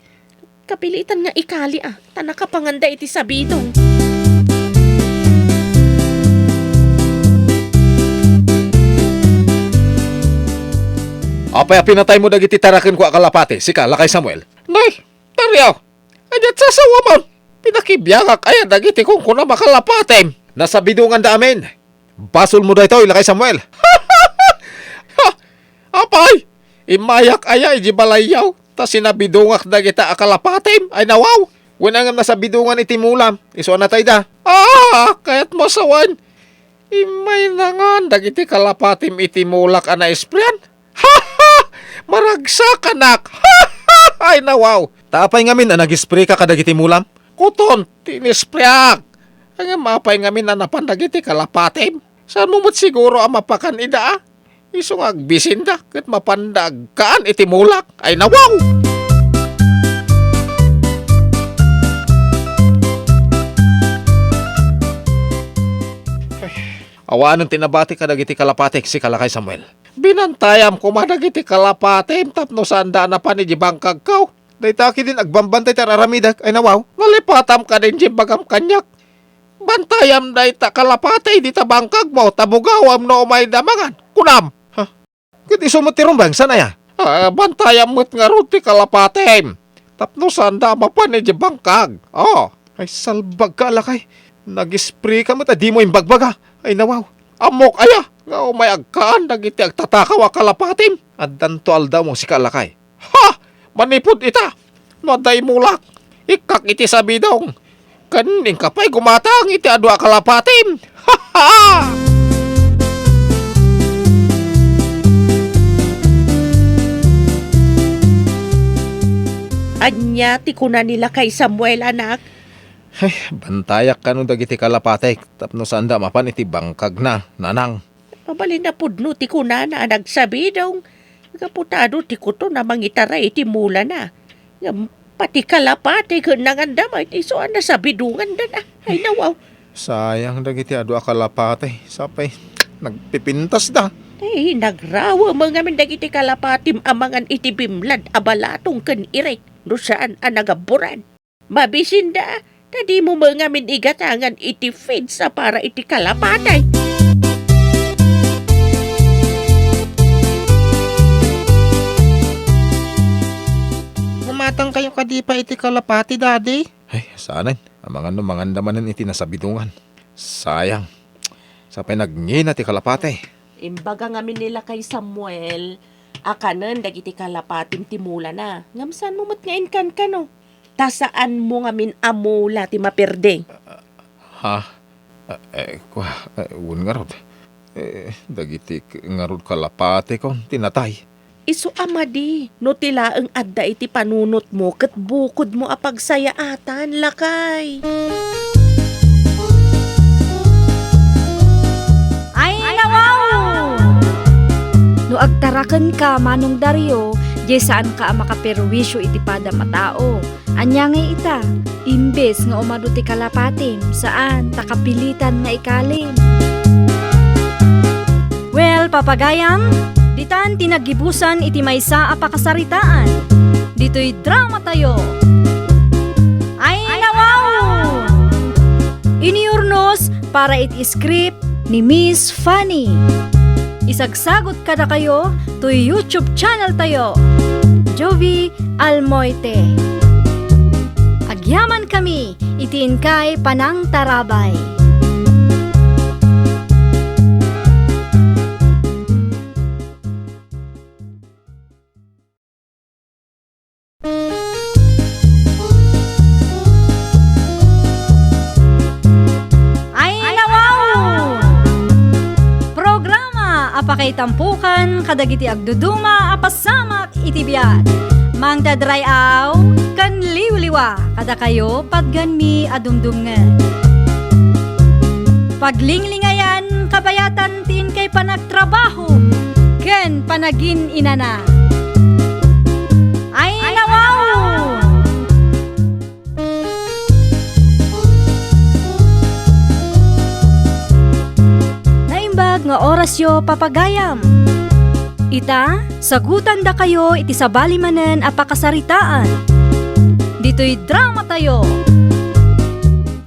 Kapilitan nga ikali a, ta nakapanganda iti sabidong. Apay a pinataymo dagiti tarakenko a kalapati, sika, lakay Samuel? Nay, Dario, adiat sasawamon. Pinakibiangak aya dagiti kunkunam a kalapatim? Nasabidonganda amin. Basolmo daytoy, lakay Samuel. Ha! Apay, immayak aya iti balayyo, ta sinabidongak dagita a kalapatim? Ay, nawaw! Wen, ngem nasabidongan iti mulam, isu a natayda. Ah, kayatmo a sawen. Immaynangan dagiti kalapatim iti mulak a naisprean? Ha, ha! Maragsakanak! Ha, ha! Ay, nawaw! Ta apay ngamin a nagispreka kadagiti mulam? Kuton ti inispreak. Ngem apay ngamin a napan dagiti kalapatim? Saanmo met siguro a mapakan ida, a? Isu nga agbisinda ket mapanda agkaan iti mulak. Ay, nawaw! Awanen ti nabati kadagiti kalapatik, sika, lakay Samuel. Binantayam koma dagiti kalapatim tapno saanda a napan iti bangkagko. Dayta ketdin agbambantay ti ar-aramidek, ay, nawaw. Nalipatam kadin ti imbagam kaniak. Bantayam dayta kalapati dita bangkagmo, ta bugawam no umayda mangan. Kunam. Ha? Ket isu met ti rumbeng, saan aya? Ah, bantayam met ngarud ti kalapatim. Tapno saanda a mapan iti bangkag. Oh. Ay, salbagka, lakay. Nagispreka met a dimo imbagbaga. Ay, nawaw. Ammok aya nga umay agkaan dagiti agtatakaw a kalapatim? Addanto aldawmo, sika, lakay. Ha! Manipud ita, no adda imulak, ikkak iti sabidong. Ken inka pay gumatang iti adu a kalapatim. Ha, ha! Ania ti kuna ni lakay Samuel, anak? Ay, bantayak kano dagiti kalapatik tapno saanda mapan iti bangkagna, nanang. Mabalin a pudno ti kunana a nagsabidong, gapu ta adu ti kuton a mangitaray iti mulana. Ngem pati kalapati ket nanganda met isu a nasabidongandana. Ay, nawaw. Sayang dagiti adu a kalapati, sapay nagpipintasda. Ay, nagrawem ngamin dagiti kalapatim a mangan iti bimlad a balatong ken irik no saan a nagabburan. Mabisinda, ta dimo met ngamin igatangan iti feeds a para iti kalapati. Gumatangkayo kadi pay iti kalapati, Daddy? Ay, saanen. Amangan no manganda manen iti nasabidongan. Sayang. Sapay nagngina ti kalapati. Imbaga ngamin ni lakay Samuel a kanen dagiti kalapatim ti mulana. Ngem saanmo met nga inkankano? Ta saanmo ngamin a mula ti maperdi. Ha? Eh, eh, kua, eh, wen ngarud. Eh, dagiti k-, ngarud kalapatikon ti natay. Isu a madi, no ti laeng adda iti panunotmo ket bukodmo a pagsayaatan, lakay. Ay, nawaw! No agtarakenka, Manong Dario, diay saanka a makaperwisyo iti padam a tao. Ania ngay ita? Imbes nga umadu ti kalapatim, saan, ta kapilitan nga ikalim. Well, papagayam, ditan ti naggibusan iti maysa a pakasaritaan. Ditoy drama tayo. Ay, nawaw! Iniyurnos para iti script ni Miss Fanny. Isagsagot kadakayo toy YouTube channel tayo, Jovie Almoite. Agyamankami iti inkay panangtarabay. Ay, nawaw! Programa a pakaitampukan kadagiti agduduma a pasamak iti biag. Mangted ray-aw ken liwliwa kadakayo patganmi a dumdumngeg. Paglinglingayan kabayatan ti inkay panagtrabaho ken panagin-inana. Ay, nawaw! Naimbag nga orasyo, papagayam. Ita, sagutandakayo iti sabali manen a pakasaritaan. Ditoy drama tayo.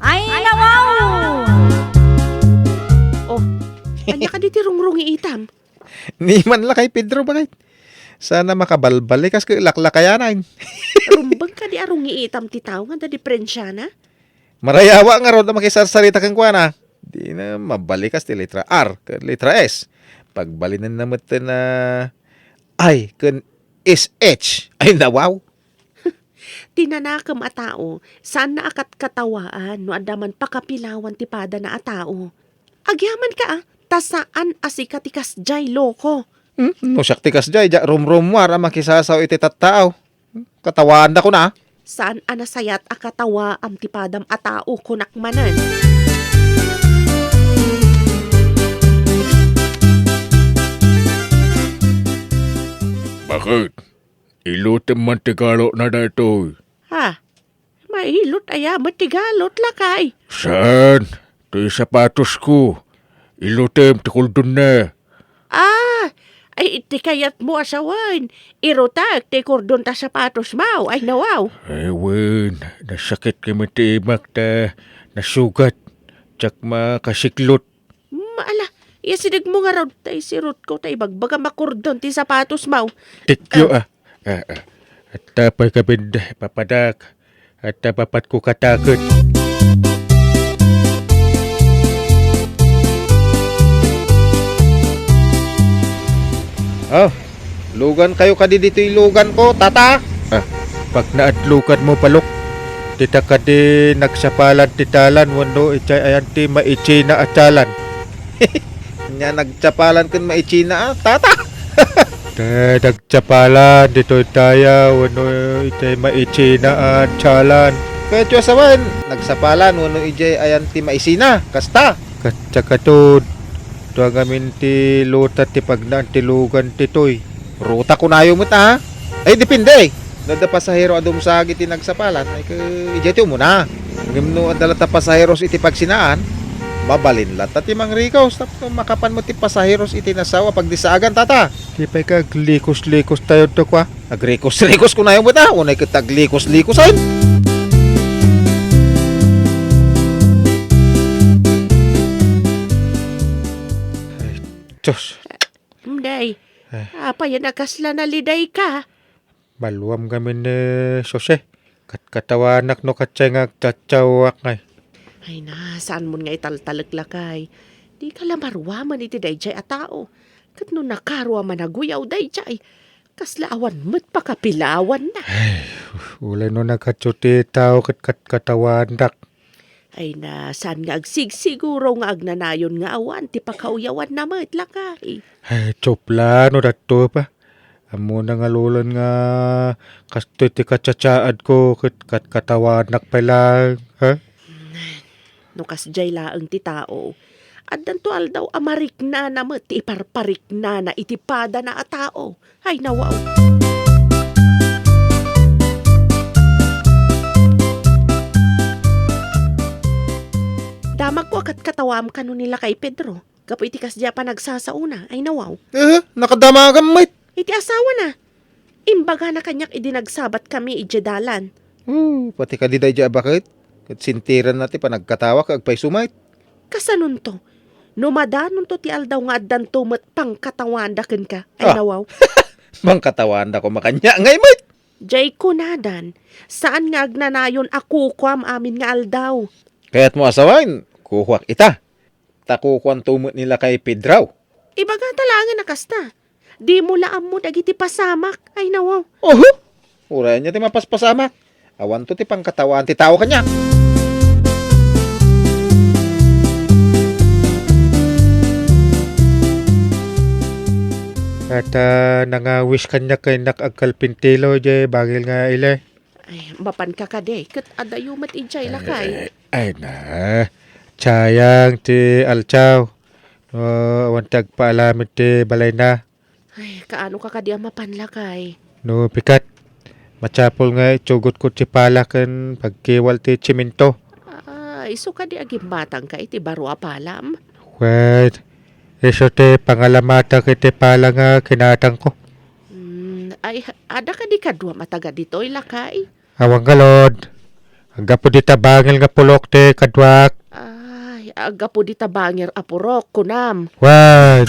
Ay, nawaw! Oh, ania kadi ti rungrungiitam? Ni man lakay, Pedro, bakit? Sana makabalbalikas ket laklakayanan. Rumbeng kadi a rungiitam ti tao nga adda diferensiana? Marayawa ngarud a makisarsarita kenkuana. Dina mabalikas ti letra R ken letra S. Pagbalinenna metten a I ken S H. Ay, nawaw. Ti nanakem a tao, saanna a katkatawaan no adda man pakapilawan ti padana a tao. Agyamanka, a, ta saan a sika ti kasdiay, loko. Hmm? No siak ti kasdiay, diak rumrumuar a makisasaw iti tattao. Hmm? Katawaandakon, a. Saan a nasayat a katawaam ti padam a tao, kunak manen. Bakit? Ilutem man ti galotna daytoy. Ha? Mailot aya met ti galot, lakay? Saan? Ti sapatosko. Ilutem ti kurdonna. Ah! Ay, ti kayatmo a sawen. Irutek ti kurdon ta sapatosmo. Ay, nawaw. Ay, wen. Nasakit kami ti imak ta nasugat. Diak makasiklot. Maala, iyasidegmo ngarud, ta isirutko, ta ibagbagam a kurdon ti sapatosmo. Tikyo, ah. Ah, ah, ah. Adda pay kabin, papadak. Adda papatko kataket. Oh, lugan kayo kadi ditoy lugan ko, tata? Ah, pagnaadlukan mo, Palok. Dita kadi nagsapalan ti dalan wenno idiay ayan ti maitsina a dalan? Ania nagsapalan ken maitsina a, tata? Ta nagsapalan ditoy daya wenno idiay maitsina a dalan? Kayatyo a sawen, nagsapalan wenno idiay ayan ti maitsina, kasta? Kasta katud, dua ngamin ti luta ti pagnaan ti lugan ditoy. Ruta kunayo met, a? Ay, depende. No adda pasahero a dumsag iti nagsapalan, ay, ke, idiay ti umuna. Ngem no adda latta pasaheros iti pagsinaan, mabalin latta ti mangrikos tapno makapan met ti pasaheros iti nasao a pagdisaagan, tata. Di pay ka aglikos-likos tayo, Dok, a? Agrikos-rikos kunayo met, a? Unay ket aglikos-likos, ay. Ay, Diyos. Umday, eh, apay a nakasla nalidayka? Maluam ngamin ni Jose. Katkatawanak no kasta nga agtatsaoak ngay. Ay na, saanmon nga italtalek, lakay. Dika la maruaman iti daydiay a tao. Ket no nakaruaman a guyaw daydiay, kasla awan met pakapilawanna. Ay, uray no nakatsu ti tao ket katkatawanak. Ay na, saan nga agsigsiguro nga agnanayon nga awan ti pakauyawanna met, lakay? Ay, tsupla no datto pa. Ammona nga Lolan nga kastoy ti katsatsaadko ket katkatawanak pay laeng, ha? No kasdiay laeng ti tao, addanto aldaw a mariknana met ti iparpariknana iti padana a tao. Ay, nawaw. Damagko a katkatawaam kano ni lakay Pedro. Gapu iti kasdiay a panagsasaona, ay nawaw. Eh, nakadamagam met. Iti asawana. Imbagana kaniak idi nagsabatkami idiay dalan. Oh, pati kadi daydiay a baket. Ket sintiranna ti panagkatawa ket agpayso met. Kasanonto? No madanonto ti aldaw nga addanto met pangkatawaanda kenka, ay Ah. nawaw. Pangkatawaanda koma kaniak ngay met. Jay kunadan, saan nga agnanayon a kukuam amin nga aldaw. Kayatmo a sawen, kukuak ita. Ta kukuanto met ni lakay Pedro. Ibagata laengen a kasta. Dimo la ammo dagiti pasamak. Ay, nawaw. Oho! Uray ania ti mapaspasamak. Awanto ti pangkatawaan ti tao kaniak. Ket, ah, nangawis kaniak ket innak agkalpintilo idiay bangil nga ili. Ay, mapanka kadi, ket adayo met idiay, lakay. Eh, ay na, sayang ti aldaw. No, awan ti agpaalam iti balayna. Ay, kaanoka kadi a mapan, lakay? No, pikat, masapul nga itsugotko ti pala ken pagkiwal ti tsimento. Ah, isu kadi a gimmatangka iti baro a palam? Wen, isu ti pangalamatak iti pala nga kinatangko. Hmm, ay, adda kadi kaduam a taga ditoy, lakay? Awan ngarud. Aggapu dita bangir nga purok ti kaduak. Ay, aggapu dita bangir a purok, kunam. Wen.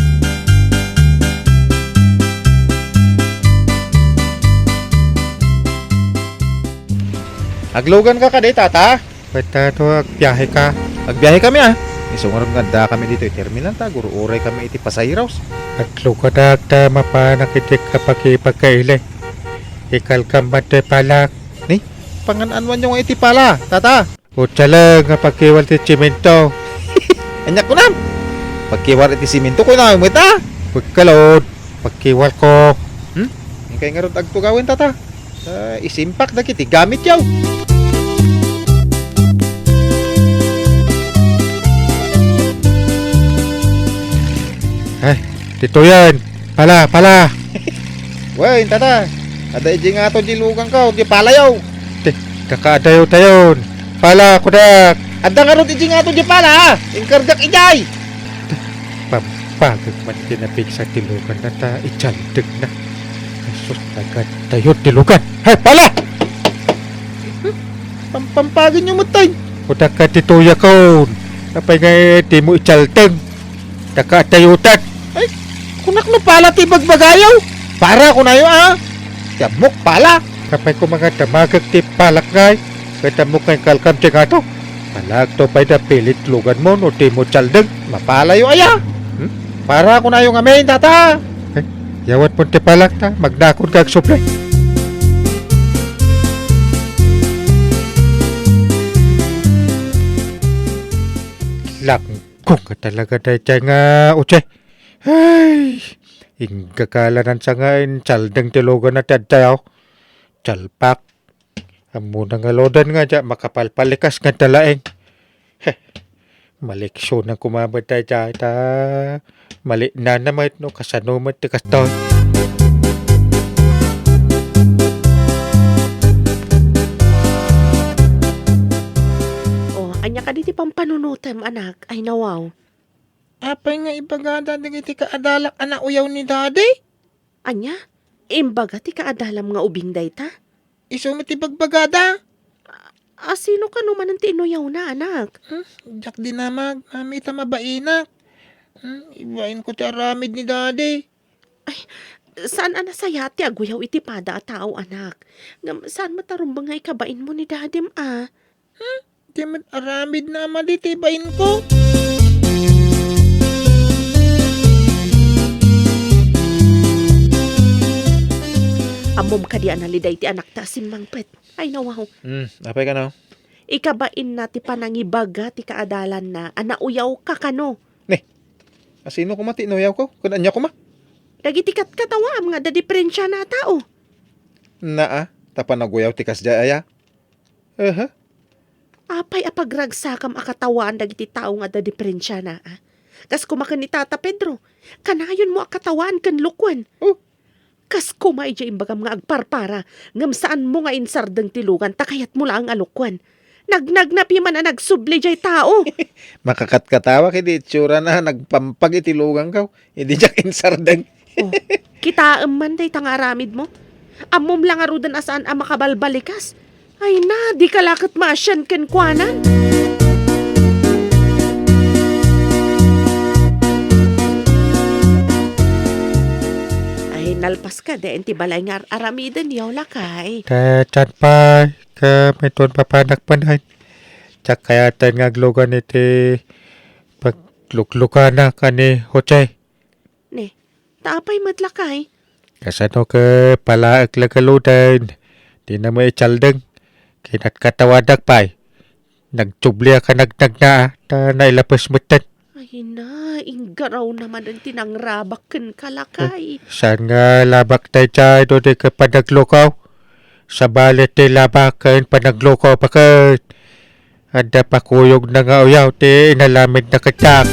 Agluganka kadi, tata? Wen, tato, agbiaheka. Agbiahekami, a. Isu ngarud nga addakami ditoy terminal ta agur-uraykami iti pasaheros. Agluganak ta mapanak iti kapakipagkaili. Ikalkam met ti palak. Ni, pangan-anuanyo nga iti pala, tata? Utsa laeng nga pagkiwal ti tsimento. Ania kunam? Pagkiwal iti simento, kunam met, a? Pagkalod, pagkiwalko. Hmm? Inkay ngarud agtugawen, tata. Ta isimpak dagiti gamityo. Ay, ditoyen. Pala, pala. Wen, tata. Adda idi ngato di luganko, di palayo. Ti, kakaadayo tayon. Pala, kunak. Adda ngarud idi ngato di pala, a. Inkargak idiay. Pampagek met ti napigsa ti luganna ta itsaldegna. Kasus, nagadayo ti lugan. Hay, pala! Pampagenyo met tay. Kunak ket ti tuyakon. Apay nga dimo itsaldeg? Daka tayotan. Ay, kunak no pala ti bagbagayo. Para kunayo, a. Ti ammok pala. Apay koma nga damagek ti palak ngay. Ket ammok nga inkalkam ti ngato. Palakto pay da pilit luganmo no dimo itsaldeg. Mapalayo aya. Hmm? Para kunayo ngamin, tata. Ay, yawatmo ti palak ta magnakonka agsubli. Lang- Kung ka talaga daydiay nga utse. Ay, inggagalanan sa nga intsaldeng ti luganna ti addayo. Tsalpak. Ammona nga lodan nga diak makapalpalikas nga dalaeng. Heh, maleksionan koma met daydiay ta maliknana met no kasano met ti kastoy. O, ania kadi ti pampanunotem, anak? Ay, nawaw. Apay nga ibagada dagiti kaadalak a nauyaw ni Daddy? Ania? Imbaga ti kaadalam nga ubing dayta? Isu met ti bagbagada. A, sino kano manen ti inuyawna, anak? Hmm, diak dinamag, mami, ta mabainak. Hmm, ibainko ti aramid ni Daddy. Ay, saan a nasayaat ti aguyaw iti pada a tao, anak. Ngem saan met a rumbeng nga ikabainmo ni Dadim a? Hmm? Di met aramidna a madi ti bainko. Ammom kadi a naliday ti anakta a simmangpet? Ay, nawaw. Hmm, apay kano? Ikabainna ti panangibaga ti kaadalanna a nauyawka kano? Ne, a sino koma ti inuyawko? Ken ania koma? dagiti katkatawaam nga adda diperensiana a tao. Naa, ta panaguyaw ti kasdiay aya? Aha. Apay a pagragsakam a katawaan dagiti tao nga adda diperensiana, a? Kas koma ken ni Tata Pedro, kanayonmo a katawaan ken lukuen. Oh. Kas koma idiay imbagam nga agparpara, ngem saanmo nga insardeng ti lugan ta kayatmo laeng a lukuen. Nagnagnapi man a nagsubli diay tao. Makakatkatawak idi itsurana, nagpampag iti luganko. Idi diak insardeng. Oh, kitaem man dayta nga aramidmo. Ammom la ngaruden a saan a makabalbalikas. Ay na, dika la ket maasian kenkuana. Ay, nalpas kadi ti balay nga ar-aramidenyo, lakay. Ket saan pay, ket inton papanak manen, diak kayaten nga aglugan iti pagluklukanak a ni Jose. Ne, ta apay met, lakay? Kasano ket palaek la ngaruden? Dina met itsaldeng. Kinatkatawadak pay. Nagsubliak a nagnagna ta nailapes metten. Ay na, inggarawna manen ti nangrabak kenka, lakay. Eh, saan nga labak daydiay no di ket panaglukaw? Sabali ti labak ken panaglukaw paket. Adda pakuyogna nga uyaw ti inalamidna kaniak.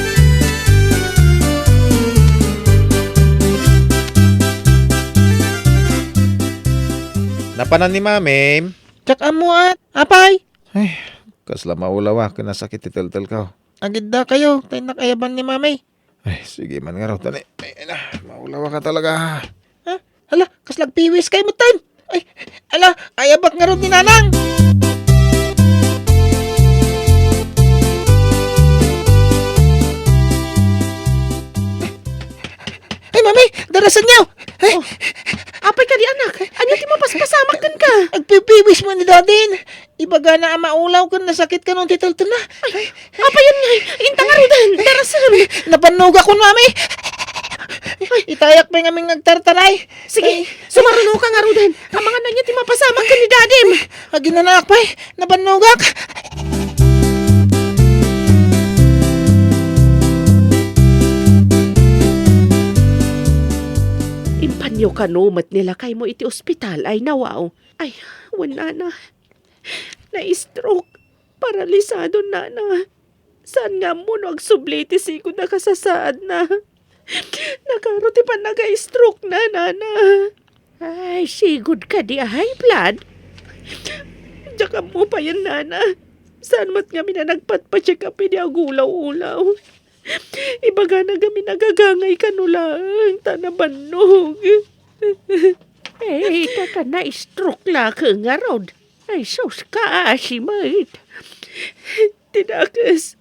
Napanan ni Mami? Diak ammo, a-, apay? Ay, kasla maulawak ken nasakit ti teltelko. Agiddakayo, ta innak ayaban ni Mami. Ay, sige man ngarud, tani. Ay, ala, maulawak ka talaga. Ha? Hala, kasla agpiwiskayo metten. Ay, ala, ayabak ngarud ni Nanang. Ay, Mami, darasenyo. Ay. Oh, apay kadi, anak? Ania ti mapaspasamak kenka? Agpipiwis man ni Dadin. Ibagana a maulaw ken nasakit kano ti teltelna. Ay, apay ngay? Inta ngaruden, darasem. Napannogakon, Mami. Ay. Itayak pay ngamin nga agtartaray. Sige, ay, sumarunoka ngaruden. Amangan ania ti mapasamak ken ni Dadim. Aginanaak pay, napannogak. Impanyo kano met ni lakaymo iti ospital, ay nawaw. Ay, wen, nana. Na-stroke. Paralisado, nana. Saan nga ammo no agsubli ti sigud a kasasaadna. Nakaro ti pannaga-stroke na, nana. Ay, sigud kadi a high blood? Diak ammo payen, nana. Saan met ngamin a nagpatpa-check up idi agulaw-ulaw. Ibagana ngamin a gagangay kano laeng ta nabannog. Eh, ita ta na-stroke la ken ngarud. Ay, sus, kaasi met. Ti dakes,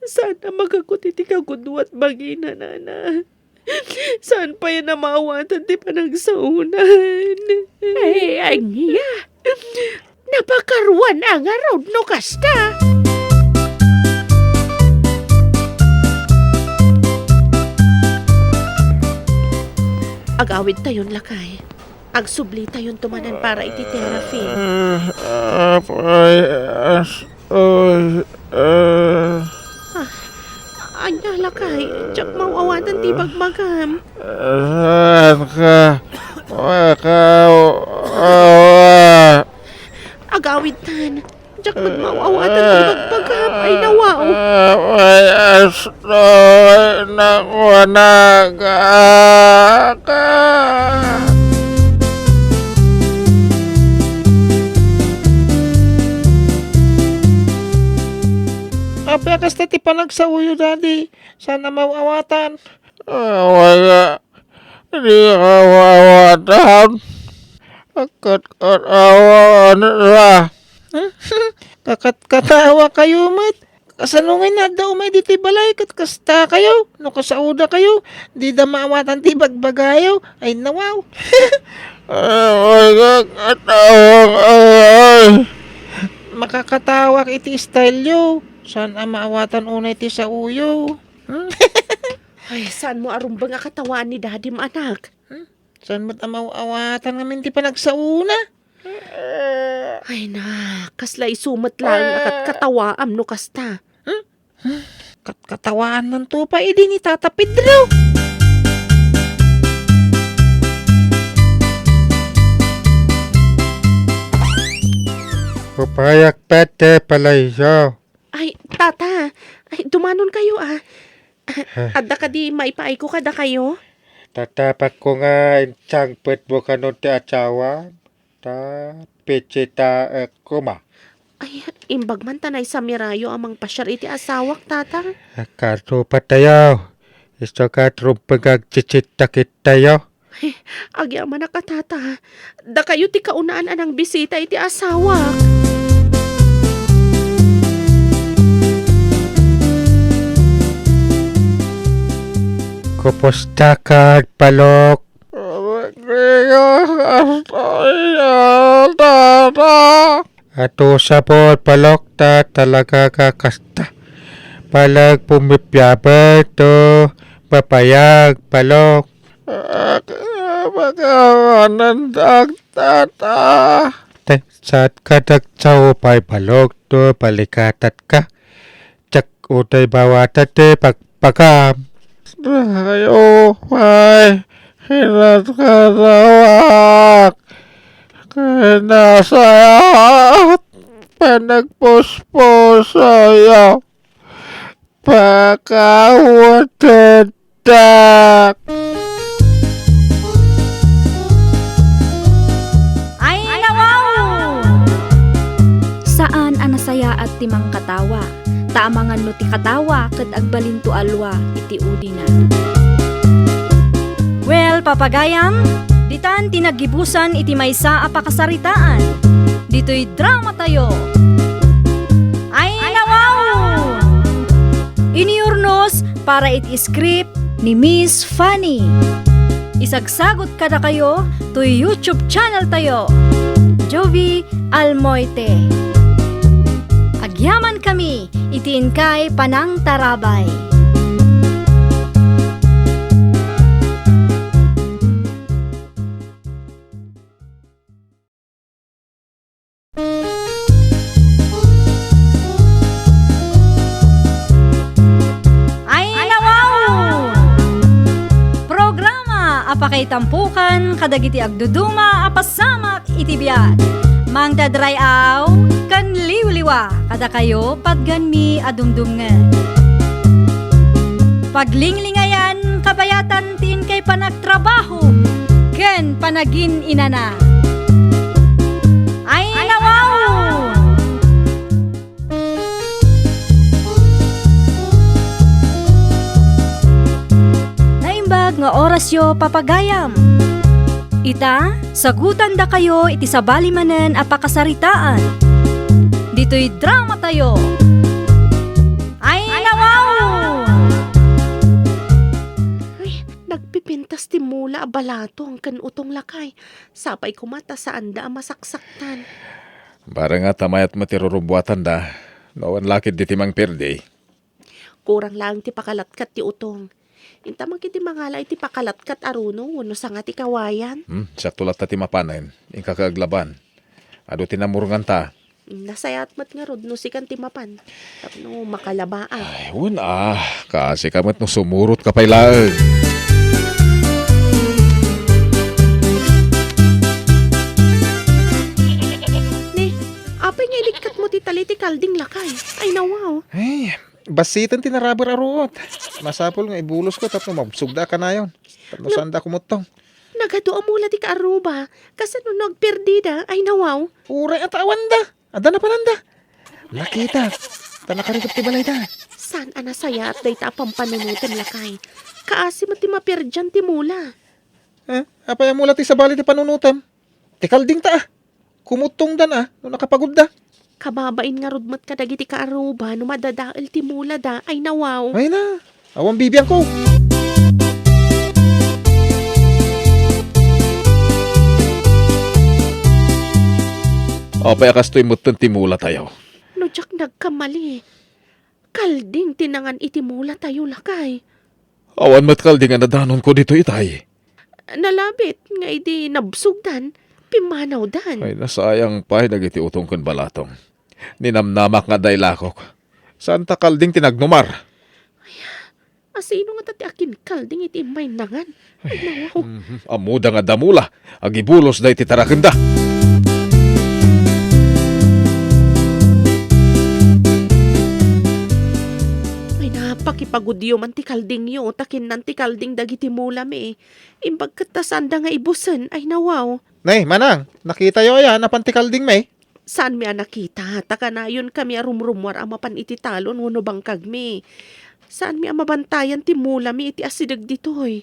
saan a makakut iti kagudua ti bagina, nana. Saan pay a maawatan ti panagsaonan. Ay, ania? Napakaruan a ngarud no kasta. Agawidtayon, lakay. Agsublitayonto manen para iti therapy. Ah, apay, as-, ay, ah. Ah, ania, lakay? Diak maw-awatan ti bagmagam. Saan ka? Makaw-, awa. Agawidtan. Diak met maw-awatan ti bagmagam. Ay, nawaw. Apay, astoy, nakuanag. Apay a kasta ti panagsaoyo, Daddy? Saan a maw-awatan? Awa nga, di ka maawatan. Katkatawa ka. Kakatkatawa kayo met. Kasano ngay nga adda umay ditoy balay ket kasta kayo? No kasaoda kayo, dida maawatan ti bagbagayo. Ay, nawaw. Ay, kakatawak, ay. Makakatawak iti style yo. Saan a maawatan unay ti saoyo? Hmm? Ay, saanmo a rumbeng a katawaan ni Dadim, anak? Hmm? Saan met a maw-awatan ngamin ti panagsaona? Ay, na, kasla isu met laeng a katkatawaam no kasta. Hmm? Katkatawaannanto pay idi ni Tata Pedro. Upayak pete palayyo. Ay, tata. Ay, dumanonkayo, ah. Adda kadi maipaayko kadakayo? Tatapakko nga insangpetmo kanon ti asawa. Ta, pitsitaek koma. Ay, imbag man ta naisamiarayo a mangpasiar iti asawak, tata. Karupatayo. Isu ket rumbeng agtsitsittakitayo. Ay, agyamanak a, tata. Dakayo ti kaunaan a nangbisita iti asawak. Kumusta ka, Balok? Anak ko, kasta iya, tata. Adu sapul, Balok, ta talaga nga kasta. Baleg pummibiabet to, mabayag, Balok. Ak-, makawanandak, tata. Te, saan ka nagsaupay, Balok, to balikatan ka? Diak unay mawada ti pagpagam. Dakayo pay, kinaskasawak. Kinasayaat, panagpuspusoyo. Pakawatendak. Ay, nawaw! Saan a nasayaat ti mangkatawa, ta amangan no ti katawa ket agbalinto a lua iti udina. Well, papagayam, ditan ti naggibusan iti maysa a pakasaritaan. Ditoy dramatayo. Ay, nawaw! Iniurnos para iti script ni Miss Fanny. Isagsagot kadakayo toy YouTube channel tayo, Jovie Almoite. Agyaman kami iti inkay panangtarabay. Ay, nawaw! Programa a pakaitampukan kadagiti agduduma a pasamak iti biag. Mangdadray-aw ken liwliwa kadakayo patgenmi a dumdumngeg. Paglinglingayan kabayatan ti inkay panagtrabaho ken panagin-inana. Ay, nawaw! Naimbag nga orasyo, papagayam. Ita, sagutandakayo iti sabali manen a pakasaritaan. Ditoy dramatayo. Ay, nawaw! Uy, nagpipintas ti mula a balatong ken utong, lakay. Sapay koma ta saanda a masaksaktan. Bareng a ta mayat met ti rurubbuatanda, no awan la ketdi ti mangperdi. Kurang laeng ti pakalatkat ti utong. Inta man ketdi mangala iti pakalatkat a runo wenno sanga ti kawayan. Hmm, siak to latta ti mapanen. Inka ka aglaban. Adu ti namurnganta. Nasayaat met ngarud no sikan ti mapan tapno makalabaak. Ay, wen a, kaasika met no sumurotka pay laeng. Ni, apay nga ilikkatmo ti tali ti kalding, lakay? Ay, nawaw. Ay, bassiten ti naraber a ruot. Masapul nga ibulosko tapno mabsogda a kanayon. Tapno saanda kumuttong. Nagadu a mula ti kaarruba. Kasano no agperdida? Ay, nawaw. Uray a ta awanda. Adda napananda. Nakita. Ta nakarikep ti balayda. Saan a nasayaat dayta a pampanunoten, lakay? Kaasi met ti maperdian ti mula. Eh, apay a mula ti sabali ti panunotem? Ti kaldingta, ah. Kumuttongdan, ah, no nakapagudda. Kababain ngarud met kadagiti kaarruba no madadael ti mulada. Ay, nawaw. Ay na, awan bibiangko. Apay a kastoy metten ti mulatayo? No diak nagkamali, kalding ti nangan iti mulatayo, lakay. Awan met kalding a nadanonko ditoy itay. Nalabit nga idi nabsogdan, pimmanawdan. Ay, nasayang pay dagiti utong ken balatong. Ninamnamak nga adda ilakok. Saan ta kalding ti nagnumar? Asino ngata ti akin kalding iti immay nangan? Ay, nawaw. Mhm. Ammoda nga adda mula. Agibulos dayta tarakenda. Kipagudyo man ti kaldingyo, ta kinnan ti kalding dagiti mulami. Imbag ket ta saanda nga ibusen, ay nawaw. Nay, manang, nakitayo aya napan ti kaldingmi? Saanmi a nakita, ta kanayonkami a rumrummuar a mapan iti talon wenno bangkagmi. Saanmi a mabantayan ti mulami iti asideg ditoy.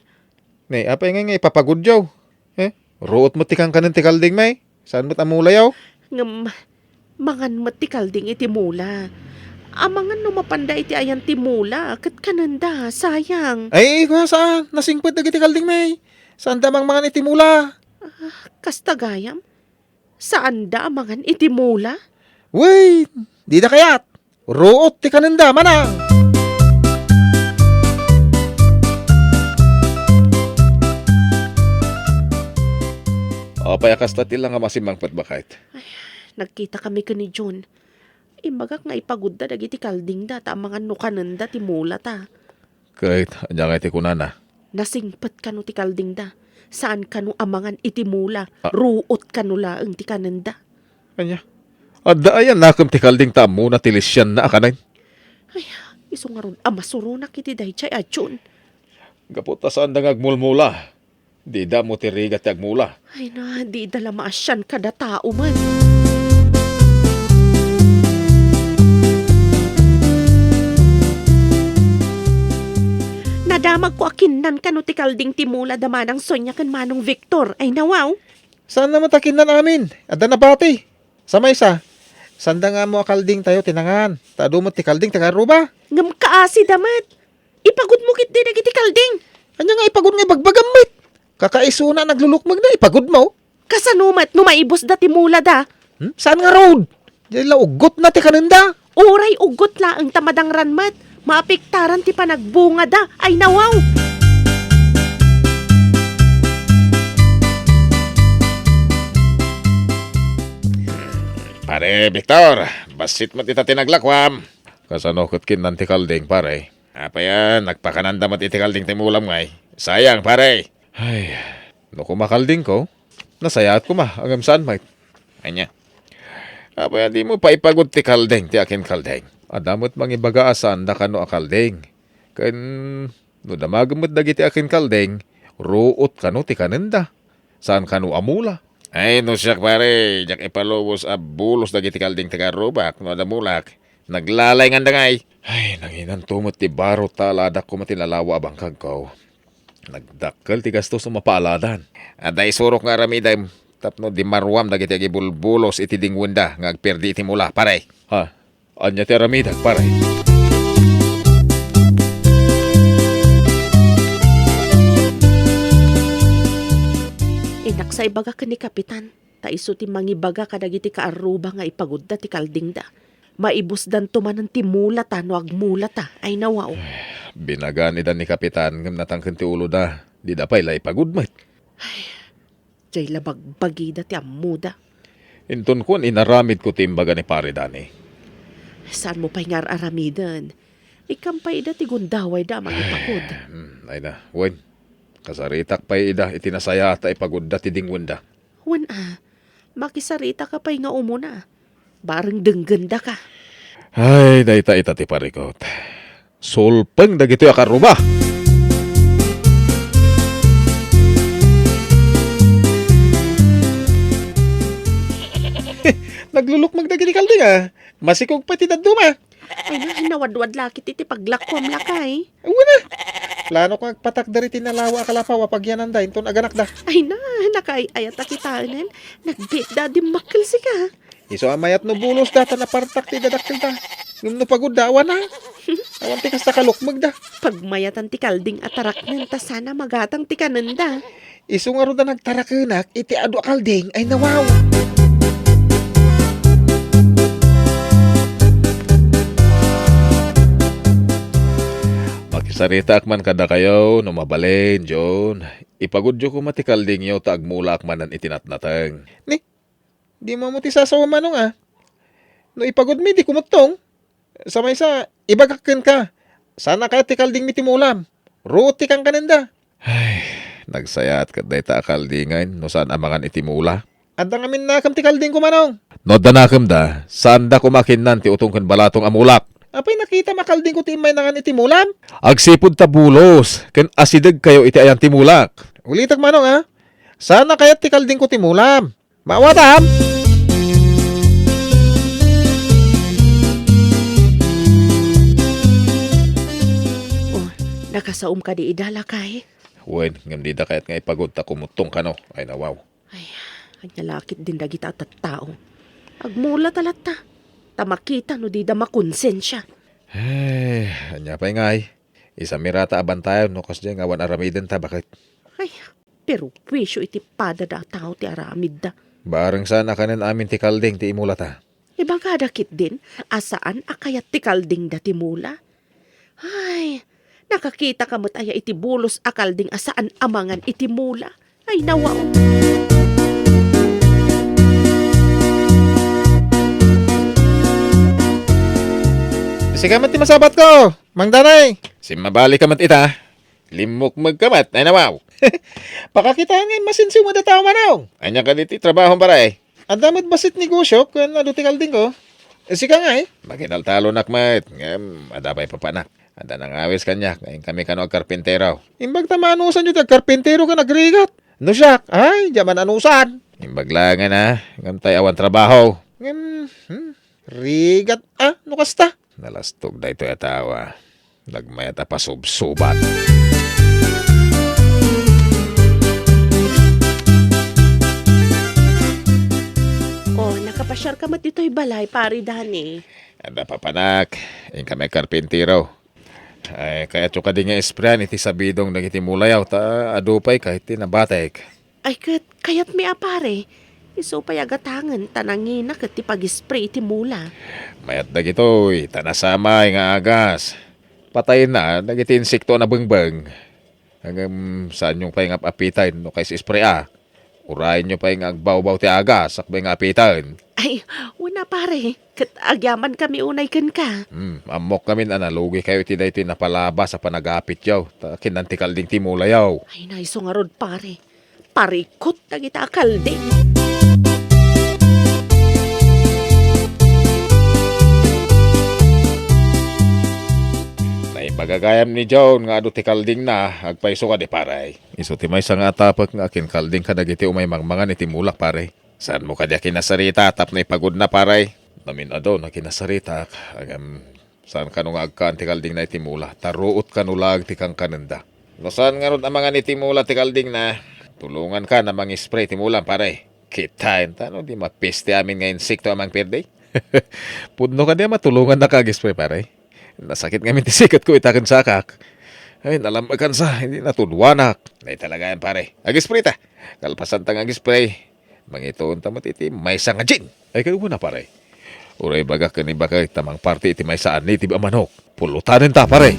Nay, apay ngay nga ipapagudyo? Eh, ruot met ti kankanen ti kaldingmi. Saan met a mulayo? Ngem, mangan met ti kalding iti mula. Amangan no mapanda iti ayan ti mula, ket kanenda, sayang. Ay, kuya, saan? Nasingpet dagiti kaldingmi. Saanda mangmangan iti mula. Ah, kasta gayam? Saanda a mangan iti mula? Wen, dida kayat. Ruot ti kanenda, manang. Apay a kasta ti la nga masimmangpet, baket? Ay, nagkitakami ken ni Jun. Imbagak nga ipagudda dagiti kaldingda ta amangan no kanenda ti mulata. Ket ania ngay ti kunana? Nasingpet kano ti kaldingda. Saan kano amangan iti mula. Ah. Ruot kano laeng ti kanenda. Ania? Adda aya nakem ti kalding ta ammona ti lisianna a kanen? Ay, isu ngarud a masuronak iti daydiay a Jun. Gapu ta saanda nga agmulmula. Dida ammo ti rigat ti agmula. Ay na, dida la maasian kada tao met. Nadamagko a kinnan kano ti kalding ti mula da Manang Sonia ken Manong Victor. Ay nawaw. Saanna met a kinnan amin? Adda nabati. Sa maysa, saanda nga ammo a kaldingtayo ti nangan. Ta adu met ti kalding ti karruba. Ngem kaasida met. Ipagudmo ketdi dagiti kalding. Ania nga ipagud nga ibagbagam met? Kakaisuna naglulukmegda, ipagudmo. Kasano met no maibusda ti mulada? Hmm? Saan ngarud? Diay la uggotna ti kanenda. Uray uggot laeng ta madangran met. Maapektaran ti panagbungada. Ay nawaw! Pare Victor, bassit met ita ti naglakuam. Kasano ket kinnan ti kalding, pare? Apay a, nagpakananda met iti kalding ti mulam ngay. Sayang, pare. Ay, no koma kaldingko, nasayaat koma, ngem saan met. Ania? Apay a dimo paipagud ti kalding ti akin kalding? Adda met mangibaga a saanda kano a kalding. Ken no damagem met dagiti akin kalding, ruot kano ti kanenda. Saan kano a mula? Ay, no siak, pare, diak ipalubos a bulos dagiti kalding ti karrubak no adda mulak. Naglalaynganda ngay. Ay, nanginanto met ti baro ta aladak koma ti nalawa a bangkagko. Nagdakkel ti gastos no mapaaladan. Adda isurok nga aramidem tapno di maruam dagiti agibulbulos iti dingwenda nga agperdi iti mula, pare. Ha? Ania ti aramidek, pare? Innak sa ibaga ken ni Kapitan, ta isu ti mangibaga kadagiti kaarruba nga ipagudda ti kaldingda. Maibusdanto manen ti mulata no agmulata, ay nawaw. Binagaan ida ni Kapitan ngem natangken ti uloda. Dida pay la ipagud met. Ay, Jay la bagbagida ti ammoda. Inton kuan, inaramidko ti imbaga ni Pare Dani. Saanmo pay nga ar-aramiden? Ikkam pay ida ti gundawayda a mangipagud. Hmm, ay na, wen. Kasaritak pay ida iti nasayaat a ipagudda ti dingwenda. Wen a, makisaritak pay nga umuna. Bareng denggendaka. Ay, dayta ita ti parikut. Sulpeng dagitoy a karruba. Naglulukmeg dagiti kalding a. Masikog pay ti dadduma. Ay na, nawadwad lakit iti paglakuam lakay. Wen a. Planok nga agpatakder iti nalawa a kalapaw a pagyananda inton aganakda. Ay na, nakaay-ayat a kitaenen. Nagbiitda a dimmakkel sika. Isu a mayat no bulos data napartak ti dadakkelda. Ngem no pagudda, awan a. Awan ti kasta kalukmegda. Pagmayatan ti kalding a taraknen ta sana magatang ti kanenda. Isu ngarud a nagtarakenak iti adu a kalding ay nawaw. Makisaritaak man kadakayo no mabalin, John. Ipagudyo koma ti kaldingyo ta agmulaak manen iti natnateng. Ni, dimo ammo ti sasawa manong a. No ipagudmi, di kumuttong. Sa maysa, ibagak kenka, saan a kayat ti kaldingmi ti mulam. Ruot ti kankanenda. Ay, nagsayaat ket dayta a kaldingen no saan a mangan iti mula. Adda ngamin nakem ti kaldingko, manong. No adda nakemda, saanda koma kinnan ti utong ken balatong a mulak. Apay nakitam a kaldingko ti immaynangan iti mulam? Agsipud ta bulos ken asidegkayo iti ayan ti mulak. Ulitek, Manong, a? Saan a kayat ti kaldingko ti mulam. Maawatam? Oh, nakasaom kadi ida, lakay? Wen, ngem dida kayat nga ipagud ta kumuttong kano. Ay, nawaw. Ay, ania la ketdin dagita a tattao. Agmula ta latta. Ta makita no dida makonsensia. Ay, ania pay ngay? Isami rata a bantayon no kasdiay nga awan aramidenta, baket. Ay, perwisyo iti padada a tao ti aramidda. Bareng saan a kanen amin ti kalding ti imulata. Ibagada ketdin a saan a kayat ti kaldingda ti mula. Ay, nakakitaka met aya iti bulos a kalding a saan a mangan iti mula? Ay, nawaw. Sika met ti masabatko, Mang Danay. Simmabali ka met ita. Limmukmeg ka met, ay, nawaw. Pakakitaen nga immasensiw met a tao, Manong. Ania kadi ti trabahom, pare? Adda met bassit negosio ken adu ti kaldingko. Sika ngay? Makinaltalonak met, ngem adda pay papanak. Adda nangawis kaniak nga inkami kano agkarpintero. Imbag ta maanusanyo ti agkarpintero ken agrigat. No siak, ay, diak man anusan. Imbag laengen a, ngem tay awan trabaho. Ngem, hmm, rigat a, no kasta. Nalastog daytoy a tao a nagmayat a pasubsubat. Oh, nakapasiar ka met ditoy balay, Pare Dani? Adda papanak, inkami karpintero. Ay, kayatyo kadi nga isprean iti sabidong dagiti mulayaw, ta adu pay ket ti nabatek. Ay ket, kayatmi a pare, isu pay a gatangen ta nangina ket ti pag-spray iti mula. Mayat dagitoy, ta nasamay nga agas. Patayenna dagiti insekto a nabengbeng. Ngem saanyo pay nga ap-apiten no kais-spray a. Urayenyo pay nga agbawbaw ti agas, sakbay nga apiten. Ay, wen a pare, ket agyamankami unay kenka. Hmm, ammok ngamin a nalugikayo iti daytoy napalabas a panagapityo, ta kinnan ti kalding ti mulayo. Ay, naiso ngarud, pare. Parikut dagita a kalding. Naibaga gayam ni John nga adu ti kaldingna, agpayso kadi, pare. Isu ti maysa nga atapek nga akinkalding kadagiti umay mangmangan iti mulak, pare. Saanmo kadi a kinasarita tapno ipagudna, pare? Namin-adu a kinasaritak, ngem saan kano nga agkaan ti kaldingna iti mula, ta ruot kano laeng ti kankanenda. No saan ngarud a mangan iti mula ti kaldingna, tulongankan a mangispray ti mulam, pare. Kitaenta no di mapis ti amin nga insekto a mangperde. Pudno kadi a matulongannaka agispray, pare? Nasakit ngamin ti siketko ita ken sakak. Ay, nalammekansa, idi natuduanak. Nay talagayan, pare. Agispray ta. Kalpasanta nga agispray, mangituonta met iti maysa nga gin. Ay, kayat kuna, pare. Uray bagak ken ibakek ta mangparti iti maysa a native a manok. Pulutanenta, pare.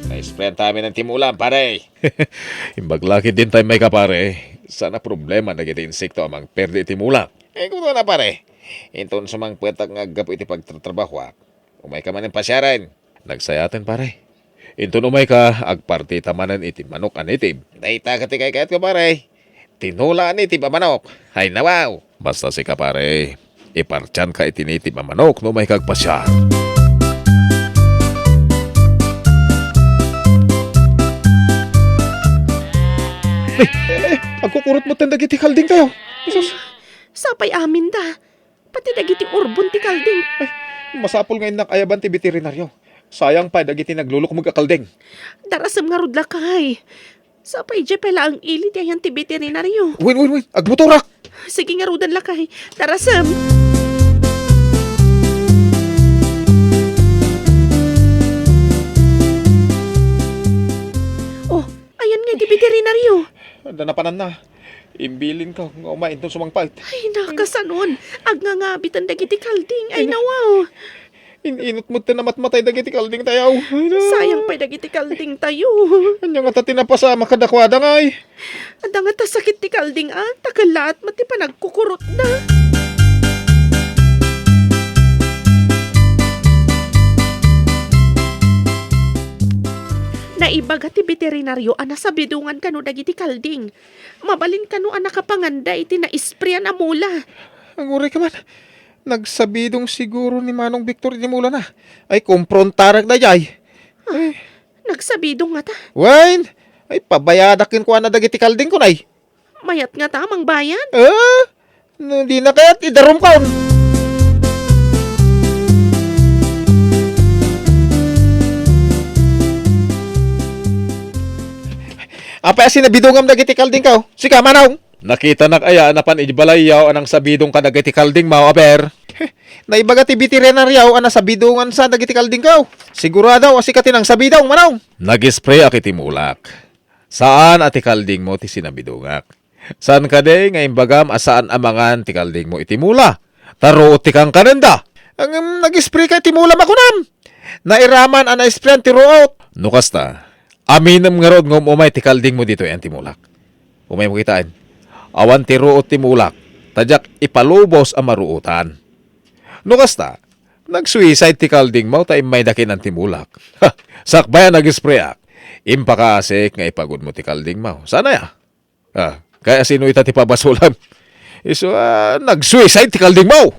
Naisprayan ta amin ti mulam, pare. Imbag la ketdin tay mayka, pare. Saan a problema dagiti insekto a mangperde iti mula. Eh, kunana, pare. Inton sumangpetak nga aggapu iti pagtratrabahoak, umayka manen pasiaren. Nagsayaten, pare. Inton umayka, agpartita manen iti manok a native. Dayta ket ti kaykayatko, pare. Tinola a native a manok. Ay, nawaw. Basta sika, pare, ipartianka iti native a manok no umayka agpasiar. Eh, eh, agkukurot metten dagiti kaldingtayo. Jesus. Sapay aminda. Pati dagiti urbon ti kalding. Ay, masapul nga innak ayaban ti veterinaryo. Sayang pay dagiti naglulukmeg a kalding. Darasem ngarud, lakay. Sapay idiay pay laeng ili ti ayan ti veterinaryo. Wen, wen, wen. Agmotorak! Sige ngaruden, lakay. Darasem. Oh, ayan nga iti veterinaryo. Adda napananna. Imbilinko nga umay inton sumangpet. Ay, nakasanon. Agngangabiten dagiti kalding. Ay, nawaw. In-inut metten a matmatay dagiti kaldingtayo. Ay, na. Sayang pay dagiti kaldingtayo. Ania ngata ti napasamak kadakuada, ngay? Adda ngata sakit ti kalding, a? Ta kellaat met ti panagkukurotda. Naibaga ti beterinario a nasabidongan kano dagiti kalding. Mabalin kano a nakapanganda iti naisprean a mula. Aguray ka man. Nagsabidong siguro ni Manong Victor iti mulana. Ay, kumprontarak daydiay. Ah, ay. Nagsabidong ngata. Wen, ay, pabayadak kenkuana dagiti kalding ko, nay. Mayat ngata a mangbayad? Ah, no, di na kayat idarum kon. Apay a sinabidongam dagiti kalding ko? Sika, Manong? Nakitanak aya a napan iti balayyo a nangsabidong kadagiti kaldingmo, aber? Naibaga ti beterinario a nasabidongan sa dagiti kalding ko. Sigurado a sika ti nangsabidong, Manong? Nag-sprayak iti mulak. Saan a ti kaldingmo ti sinabidongak. Saan kadi nga imbagam a saan a mangan ti kaldingmo iti mula? Ta ruot ti kankanenda. Ngem nag-spray ka iti mula, makunam. Nairaman a na-sprayan ti ruot. No kasta, aminem ngarud nga um-umay ti kaldingmo ditoy ayan ti mulak. Umaymo kitaen. Awan ti ruot ti mulak, ta diak ipalubos a maruotan. No kasta, nag-suicide ti kaldingmo ta immayda ken ti mulak. Ha, sakbay a nag-sprayak, impakaasik nga ipagudmo ti kaldingmo. Saan aya? Ah, kaya sino ita ti pabasolam? Isu a nag-suicide ti kaldingmo!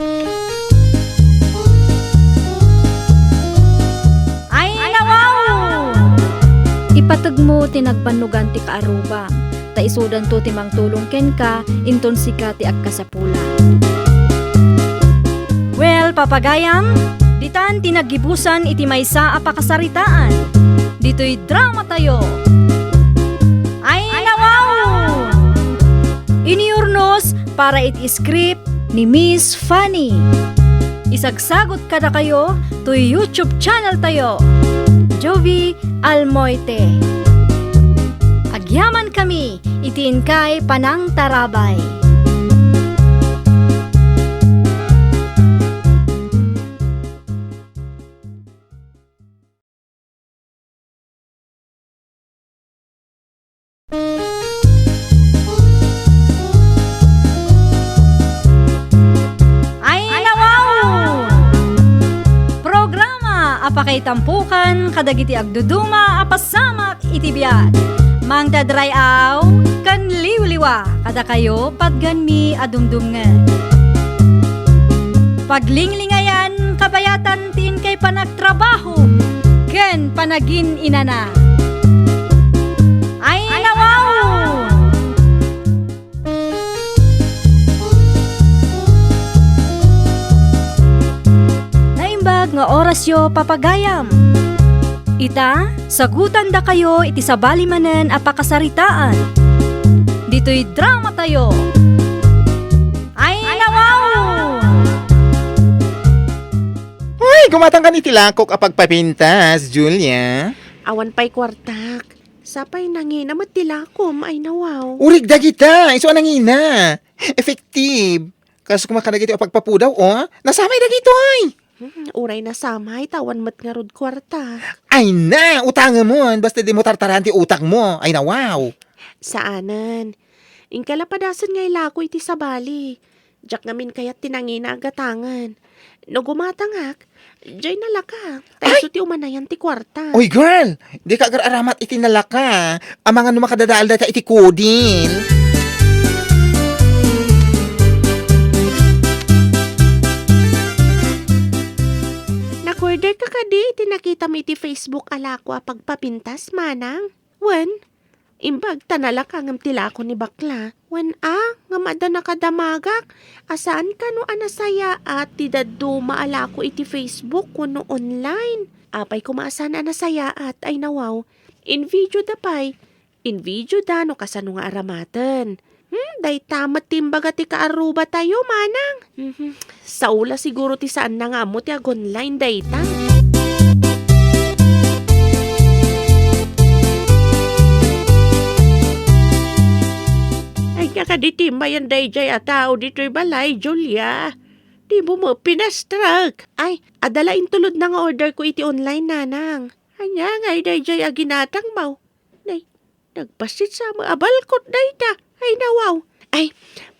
Ay, nawaw! Ipategmo ti nagbannogan ti kaarrubam, ta isudanto ti mangtulong kenka, inton sika ti agkasapula. Well, papagayam, ditan ti naggibusan iti maysa a pakasaritaan. Ditoy dramatayo. Ay, nawaw! Iniurnos para iti script ni Miss Fanny. Isagsagot kadakayo toy YouTube channel tayo, Jovie Almoite. Agyamankami iti inkay panangtarabay. Ay, nawaw! Programa a pakaitampokan kadagiti agduduma a pasamak iti biag. Mangted ray-aw ken liwliwa kadakayo patgenmi a dumdumngeg. Paglinglingayan kabayatan ti inkay panagtrabaho ken panagin-inana. Ay, nawaw! Naimbag nga orasyo, papagayam. Ita, sagutandakayo iti sabali manen a pakasaritaan. Ditoy dramatayo. Ay, nawaw! Uy, gumatangkan iti lakok a pagpapintas, Julia. Awan pay kuartak. Sapay nangina met ti lakom, ay nawaw. Urig dagita, isu a nangina. Effective. Kaso koma kadagiti a pagpapudaw, oh. Nasamay dagitoy. Hmm, uray nasamay, ta awan met ngarud kuartak. Ay na, utangemon, basta dimo tartaran ti utakmo. Ay nawaw. Saanen. Inka la padasen nga ilako iti sabali. Diak ngamin kayat ti nangina a gatangen. No gumatangak, diay nalaka. Ta Ay! Isu ti umanayan ti kuarta. Oy, girl! Dika agar-aramat iti nalaka. Amangan no makadadael dayta iti kudil. Nag-order ka kadi iti nakitam iti Facebook a lako a pagpapintas, manang? Wen, imbag ta nalaka ngem ti lako ni bakla. Wen a, ngem adda nakadamagak a saan kano a nasayaat ti dadduma a lako iti Facebook wenno online. Apay koma a saan a nasayaat, ay nawaw. Invideo da pay. Invideo da no kasano nga aramaten. Hmm, dayta met ti imbaga ti kaarrubatayo, manang. Mhm. Sao la siguro ti saanna nga ammo ti ag-online dayta. Ay, kakadi ti mayan daydiay a tao ditoy balay, Julia. Dimo met pinastrek. Ay, adda la intulodna nga order ko iti online, nanang. Ania ngay daydiay a ginatangmo? Nay, Nagbassit sa met a balkot dayta. Ay, nawaw. Ay,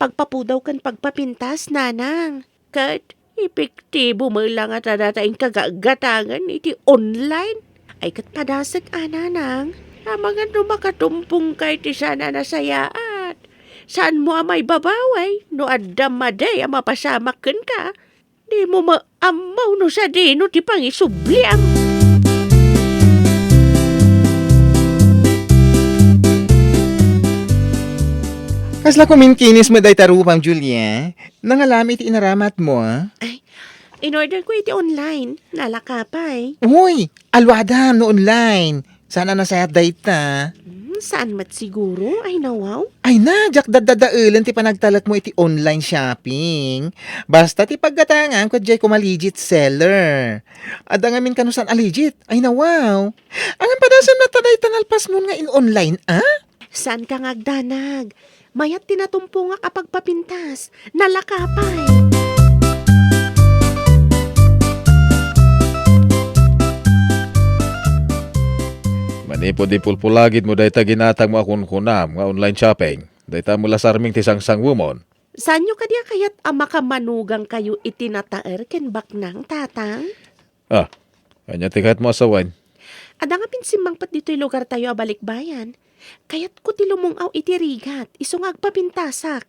pagpapudaw ken pagpapintas, nanang. Ket epektibo met la ngata dayta inka gatgatangen iti online. Ay, ket padasek a, nanang. Amangan no makatumpongka iti saan a nasayaat. Saanmo a maibabaway no adda madi a mapasamak kenka. Dimo met ammo no sadino ti pangisubliam. Kasla kuminkinis met dayta rupam, Julia. Nangalam iti inaramatmo, a? Ay, in-order ko iti online. Nalaka pay. Uy, aluadam no online. Saan a nasayaat dayta? Hmm, saan met siguro? Ay, nawaw. Ay na, diak daddadaelen ti panagtalekmo iti online shopping. Basta ti paggatangam ket diay koma legit seller. Adda ngamin kano saan a legit? Ay, nawaw. Angan padasem latta dayta nalpasmon nga in-online, a? Saanka nga agdanag. Mayat ti natumpongak a pagpapintas. Nalaka pay. Manipud ipulpulagidmo dayta ginatangmo a kunkunam nga online shopping, dayta met la sarming ti sangsangwemon. Saanyo kadi a kayat a makamanugankayo iti nataer ken baknang, Tatang? Ah, ania ti kayatmo a sawen? Adda ngamin simmangpet ditoy lugartayo a balikbayan. Kayatko ti lumung-aw iti rigat, isu nga agpapintasak.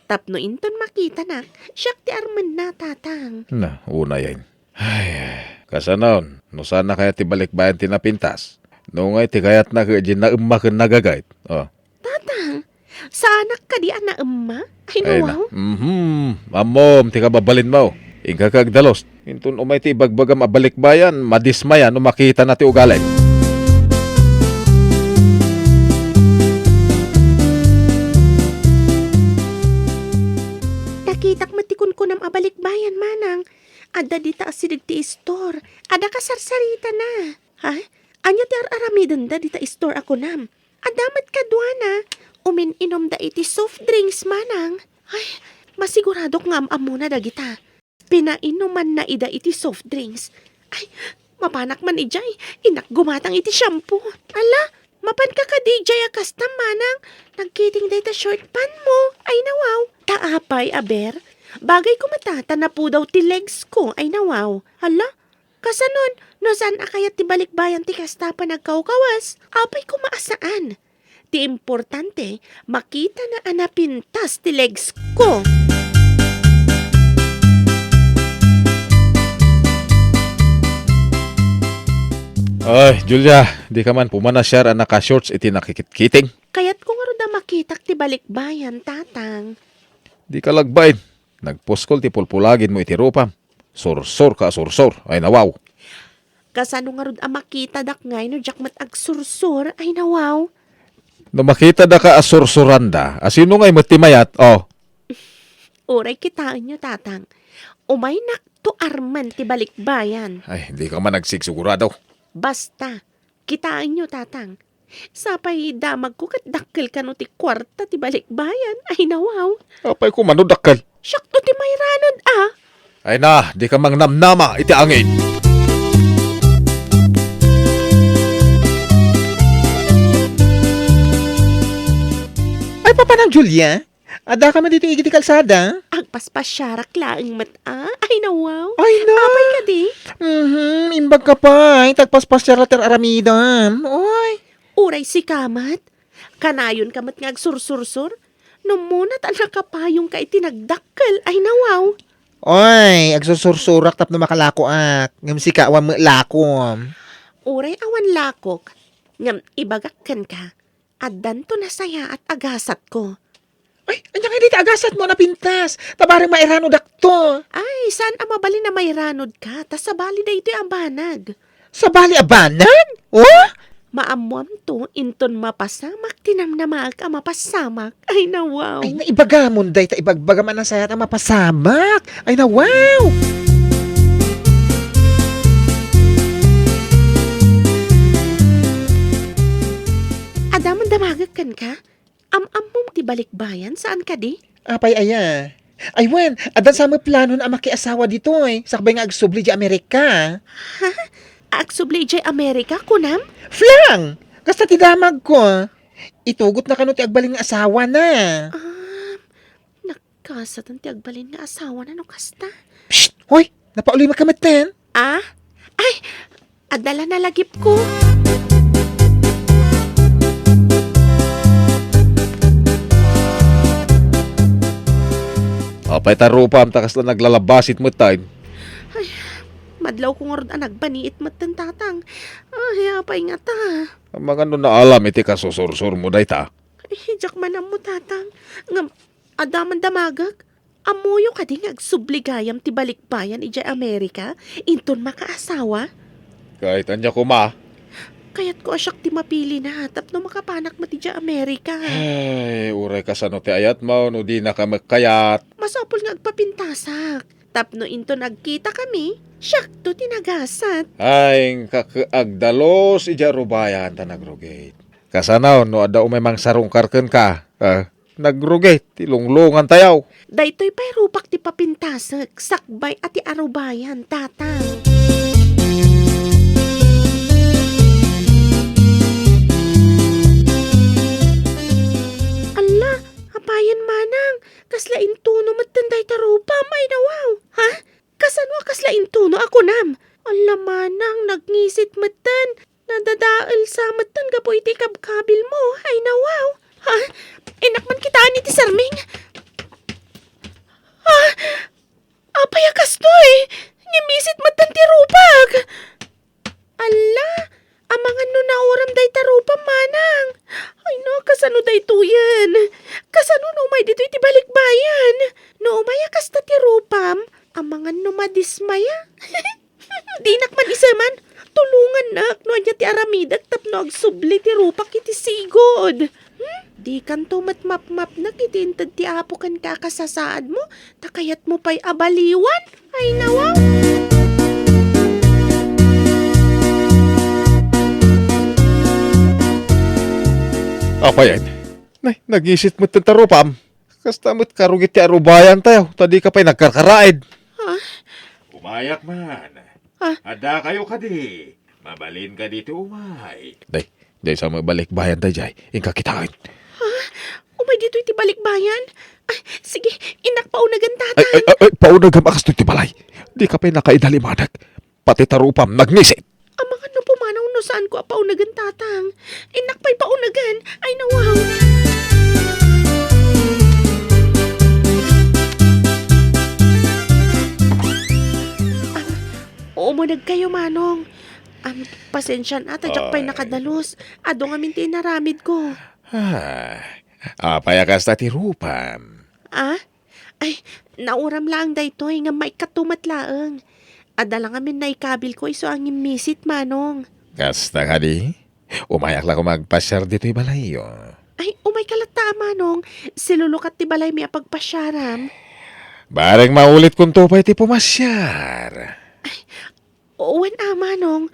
Tapno inton makitanak, siak ti armenna, Tatang. Na, unayen. Ay, kasanon, no saan a kayat ti balikbayan ti napintas? No ngay ti kayatna ket diay naemma ken nagagayt. Oh. Tatang, saanak kadi a naemma? Ay, nawaw. Mhm. Ammom ti kababalinmo. Inka agdalus. Inton umay ti ibagbagam a balikbayan, madismaya no makitana ti ugalim. Nakitak met ti kunkunam a balikbayan, manang. Adda dita asideg ti istor. Adda kasarsaritana. Ha? Ania ti ar-aramidenda dita istor a kunam? Adda met kaduana, umin-inumda iti soft drinks, manang. Ay, masiguradok nga am-ammona dagita. Pinainumanna ida iti soft drinks. Ay, mapanak man idiay, innak gumatang iti shampoo. Ala, mapanka kadi idiay a kasta, manang? Nagkiting dayta short pant mo. Ay, nawaw. Ta apay, aber. Bagay ko met ta napudaw ti legs ko. Ay, nawaw. Ala, kasanon, no saan a kayat ti balikbayan ti kasta a panagkawkawas? Apay koma a saan. Ti importante, makitana a napintas ti legs ko. Ay, Julia, dika man pumanasiar a naka-shorts iti nakikitkiting. Kayatko ngarud a makitak ti balikbayan, Tatang. Dika lagbain. Nagpuskol ti pulpulagidmo iti rupam. Sursurka a sursur. Ay, nawaw. Kasano ngarud a makitadak ngay no diak met agsursur? Ay, nawaw. No makitada ka a sursuranda, a sino ngay met ti mayat? Oh. Uray kitaenyo, Tatang. Umaynakto armen ti balikbayan. Ay, dika man agsigsigurado. Basta, kitaenyo, Tatang. Sapay damagko ket dakkel kano ti kuarta ti balikbayan. Ay, nawaw. Apay koma no dakkel? Siakto ti mairanod, a. Ay na, dika mangnamnama iti angin. Ay, papanam, Julia? Addaka met ditoy igiti kalsada? Agpaspasiarak laeng met, a. Ay, nawaw. Ay, na. Apay kadi? Mhm, imbagka pay, ta agpaspasiar latta ti ar-aramidam. Oy. Uray sika met. Kanayonka met nga agsursursur? No umuna ta nakapayongka iti nagdakkel. Ay, nawaw. Oy, agsursursurak tapno makalakoak. Ngem sika, awan met lakom. Uray awan lakok. Ngem ibagak kenka, addanto nasayaat a gasatko. Ay, ania ngay dayta a gasatmo a napintas? Ta bareng mairanodakto. Ay, saan a mabalin a mairanodka, ta sabali daytoy a banag. Sabali a banag? Oh? Maammoamto inton mapasamak ti namnamaek a mapasamak. Ay, nawaw. Ay, naibagamon dayta ibagbagam a nasayaat a mapasamak. Ay, nawaw. Adda man damagek kenka? Am-ammom ti balikbayan, saan kadi? Apay aya? Ay wen, addan sa met planon a makiasawa ditoy, sakbay nga agsubli idiay Amerika. Ha? Agsubli idiay Amerika, kunam? Flang! Kasta ti damagko. Itugotna kano ti agbalin nga asawana. Ah, nagkasatan ti agbalin nga asawana no kasta. Psst! Hoy! Napaulem ka metten? Ah? Ay! Adda la nalagipko. Apay ta rupam ta kasla naglalabasit metten? Ay, madlawko ngarud a nagbaniit metten, Tatang. Ay, apay ngata? Amangan no naalam iti kasusursurmo dayta? Ay, diak man ammo, Tatang. Ngem, adda man damagek. Ammoyo kadi nga agsubli gayam ti balikbayan idiay Amerika inton makaasawa? Kahit ania koma. Kayatko a siak ti mapilina tapno makapanak met idiay Amerika. Ay, uray kasano ti ayatmo no dinaka met kayat? Masapul nga agpapintasak. Tapno inton agkitakami, siakto ti nagasat. Ay, inka ket agdalus idiay arubayan ta nagrugit. Kasano no adda umay mangsarungkar kenka? Ah, nagrugit ti lunglungantayo. Daytoy pay rupak ti papintasek, sakbay a ti arubayan, Tatang. Alla, apayen manang, kasla intuno metten dayta rupam, ay nawaw. Ha? Kasano a kasla intuno a kunam? Alla manang, nagngisit metten. Nadadael sa metten gapu iti kabkabilmo. Ay nawaw. Ha? Innak man kitaen iti serming. Ha? Apay a kastoy? Ngimmisit metten ti rupak. Alla, amangan no nauram dayta rupam manang. Ay no, kasano daytoyen? Kasano no umay ditoy ti balikbayan? No umay a kasta ti rupam, amangan no madismaya. Dinak man iseman, tulongannak no ania ti aramidek tapno agsubli ti rupak iti sigud. Hmm? Dikanto met mapmapnek iti inted ti Apo kenka a kasasaadmo, ta kayatmo pay a baliwan? Ay, nawaw! Apayen? Nay, nagisit met ti tarupam. Kasta met karugit ti arubayantayo, ta dika pay nagkarkaraid. Ha? Umayak man. Ha? Adda kayo kadi. Mabalin kadi ti umay. Day, day sa mabalikbayan dayjay. Inka kitaen. Ha? Umay ditoy ti balikbayan? Ay, sige, innak paunagan, Tatang. Ay, ay, ay, ay, paunagam a kastoy ti balay. Dika pay nakaidalimanak. Pati tarupam nagnisit. Amangan no pumanaw no saanko a paunagan, Tatang. Innak pay paunagan. Ay, nawaw. Am, umuneg kayo, Manong. Am, pasensian a, ta diak pay Ay. nakadalus. Adu ngamin ti inaramidko. Ah, apay a kasta ti rupam? Ah? Ay, nauram laeng daytoy, ngem maikkatto met laeng. Adda la ngamin naikabilko isu a ngimmisit, Manong. Kasta kadi? Umayak la koma agpasiar ditoy balayyo. Ay, umayka latta, a Manong. Silulukat ti balaymi a pagpasiaram. Bareng maulitkonto pay ti pumasiar. Ay, wen a, Manong.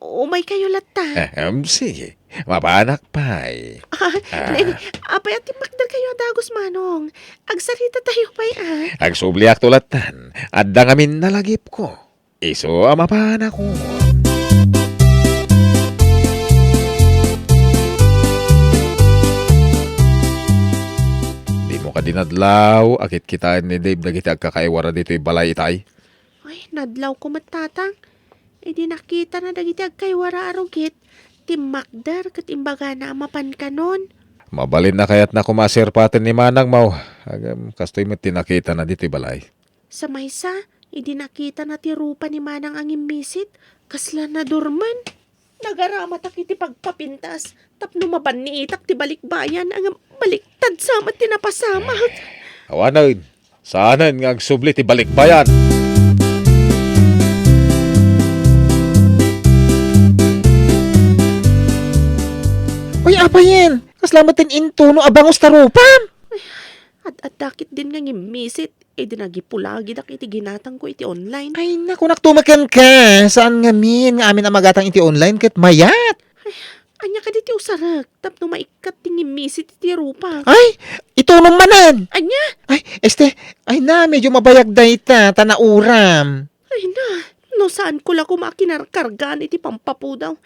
Umaykayo latta. Ah, em, sige. Mapanak pay. Ah, Ah. Nay, apay a timmakderkayo a dagus, Manong? Agsaritatayo pay, ah. Agsubliakto lattan. Adda ngamin nalagipko. Isu a mapanakon. Dimo kadi nadlaw a kitkitaen ni Dave dagiti agkakaiwara ditoy balay itay? Ay, nadlawko met, Tatang. Idi nakitana dagiti agkaiwara a rugit, timmakder ket imbagana a mapankanon. Mabalin a kayatna koma a sirpaten ni manangmo. Ngem, kastoy met ti nakitana ditoy balay. Sa maysa, idi nakitana ti rupa ni manang a ngimmisit, kasla nadurman. Nagaramatak iti pagpapintas tapno mabanniitak ti balikbayan, ngem baliktad sa met ti napasamak. Awanen, saanen nga agsubli ti balikbayan. Uy, apayen! Kasla met ti intuno a bangus ta rupam! Ay, ad-adda ketdin nga ngimmisit. Idi nagipulagidak iti ginatangko iti online. Ay, nakunak tumaken ka. Saan ngamin nga amin a magatang iti online ket mayat? Ay, ania kadi ti usarek tapno maikkat ti ngimmisit iti rupak? Ay, itunom manen. Ania? Ay, este, ay na, medyo mabayag dayta, ta nauram. Ay na, no saanko la koma a kinarkargaan iti pampapudaw.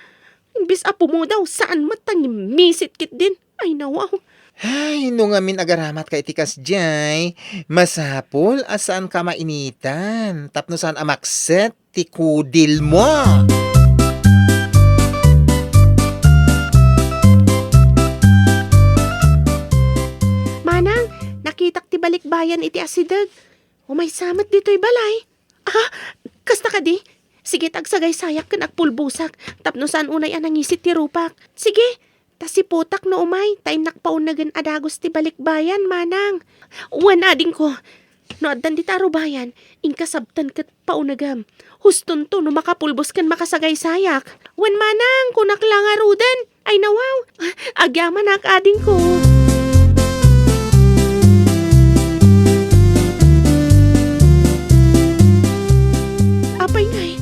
Imbes a pumudaw, saan met ta ngimmisit ketdin. Ay, nawaw. Ay, no ngamin agaramatka iti kasdiay, masapul a saanka mainitan tapno saan a makset ti kudilmo. balikbayan iti asideg. Umaysa met ditoy balay. Ah, kasta kadi? Sige, ta agsagaysayak ken agpulbosak tapno saan unay a nangisit ti rupak. Sige, ta siputak no umay, ta innak paunegen a dagus ti balikbayan, manang. Wen, adingko, no addan dita arubayan, inka sabtan ket paunegem. Hustonto no makapulbos ken makasagaysayak. Wen, manang, kunak la ngaruden. Ay, nawaw. Agyamanak, adingko. Apay ngay,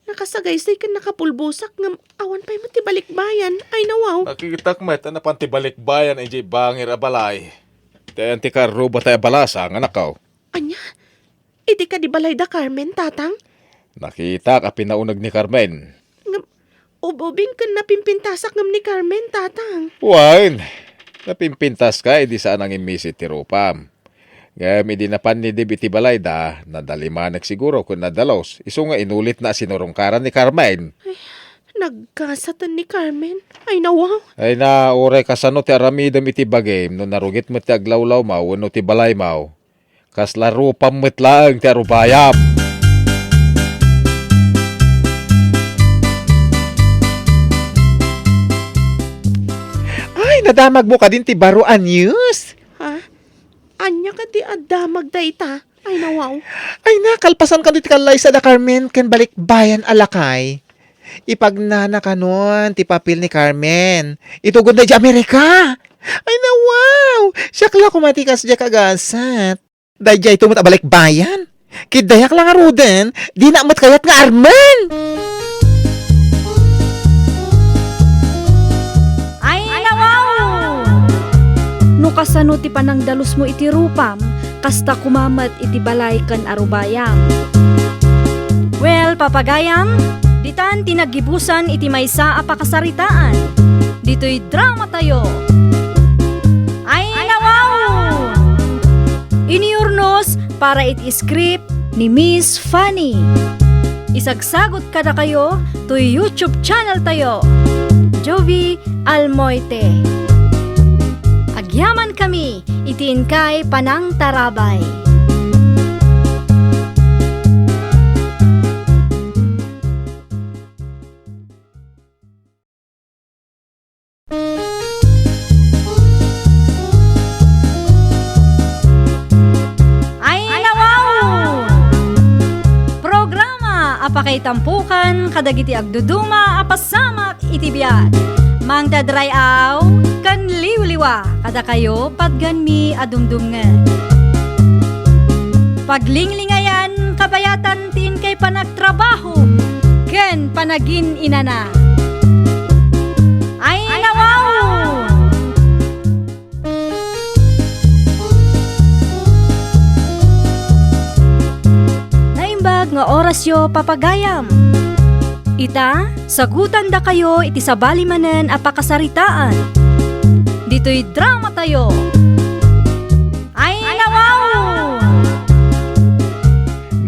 nakasagaysay ken nakapulbosak ngem awan pay met ti balikbayan. Ay, nawaw. Nakitak met a napan ti balikbayan idiay bangir a balay. Ti ayan ti karruba tay a balasang, anakaw? Ania? Idi kadi balay da Carmen, tatang? Nakitak a pinauneg ni Carmen. Ngem, ub-ubing ken napimpintasak ngem ni Carmen, tatang. Wen, napimpintaska idi saan a ngimmisit ti rupam. Ngem idi napan ni Deb iti balayda, nadalimanek siguro ken nadalus, isu nga inulitna a sinurungkaran ni Carmen. Ay, nagkasaten ni Carmen. Ay, nawaw. Ay na, uray kasano ti aramidem iti bagim no narugit met ti aglawlawmaw wenno ti balaymaw. Kasla rupam met laeng ti arubayam. Ay, nadamagmo kadin ti baro a news? Ha? Ania kadi a damag dayta? Ay, nawaw. Ay, nakalpasan kano ti kallaysa da Carmen ken balikbayan a lakay. Ipagnana kanon ti papel ni Carmen. Itugonda idiay Amerika. Ay, nawaw! Siak la koma ti kasdiay a gasat. Daydiay to met a balikbayan. Kiddayak la ngaruden, dina met kayat nga armen. Ay, nawaw! No kasano ti panangdalusmo iti rupam, kasta koma met iti balay ken arubayam. Well, papagayam, ditan ti naggibusan iti maysa a pakasaritaan. Ditoy dramatayo. Ay, nawaw! Inurnos para iti script ni Miss Fanny. Isagsagut kadakayo toy YouTube channel tayo, Jovie Almoite. Agyamankami iti inkay panangtarabay. Ay, nawaw! Programa a pakaitampukan kadagiti agduduma a pasamak iti biag. Mangted ray-aw ken liwliwa kadakayo patganmi a dumdumngeg. Paglinglingayan kabayatan ti inkay panagtrabaho ken panagin-inana. Ay, nawaw! Naimbag nga orasyo, papagayam. Ita, sagutandakayo iti sabali manen a pakasaritaan. Ditoy dramatayo. Ay, nawaw!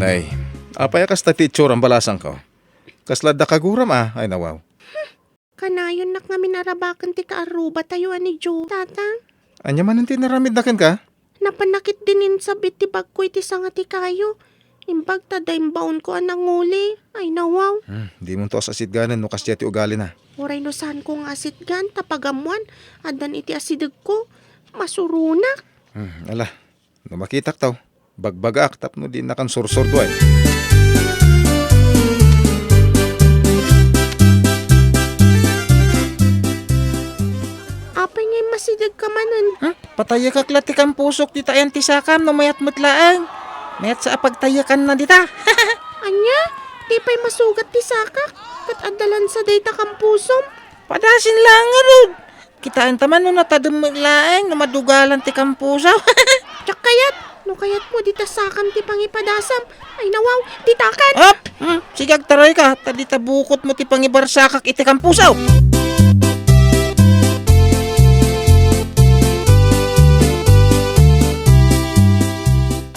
Nay, apay a kasta ti itsuram balasangko? Kasla adda kaguram a, ay nawaw. Kanayonnak ngamin a rabaken ti kaarrubatayo a ni Joe, Tata. Ania manen ti inaramidna kenka? Napanak ketdin insab iti bagko iti sanga ti kayo. Imbag ta adda imbaonko a nanguli. Ay nawaw. Hmm, dimonto a sasitganen no kasdiay ti ugalina. Uray no saanko nga asitgan ta pagammoan, addan iti asidegko. Masuronak. Hmm, ala, no makitak taw, bagbagaak tapno dinnakan sursurduay. Apay ngay masidegka manen? Hmm? Patayekak la ti kampusok dita ayan ti sakam no mayat met laeng. Mayat sa a pagtayekanna dita. Ania? Di pay masugat ti sakak? Ket adda lansa dayta kampusom? Padasin laeng ngarud. Kitaenta man no natadem met laeng no madugalan ti kampusaw. Diak kayat, no kayatmo dita sakam ti pangipadasam. Ay nawaw, ditakan! Ap! Hmm, sige, agtarayka, ta dita bukotmo ti pangibarsakak iti kampusaw.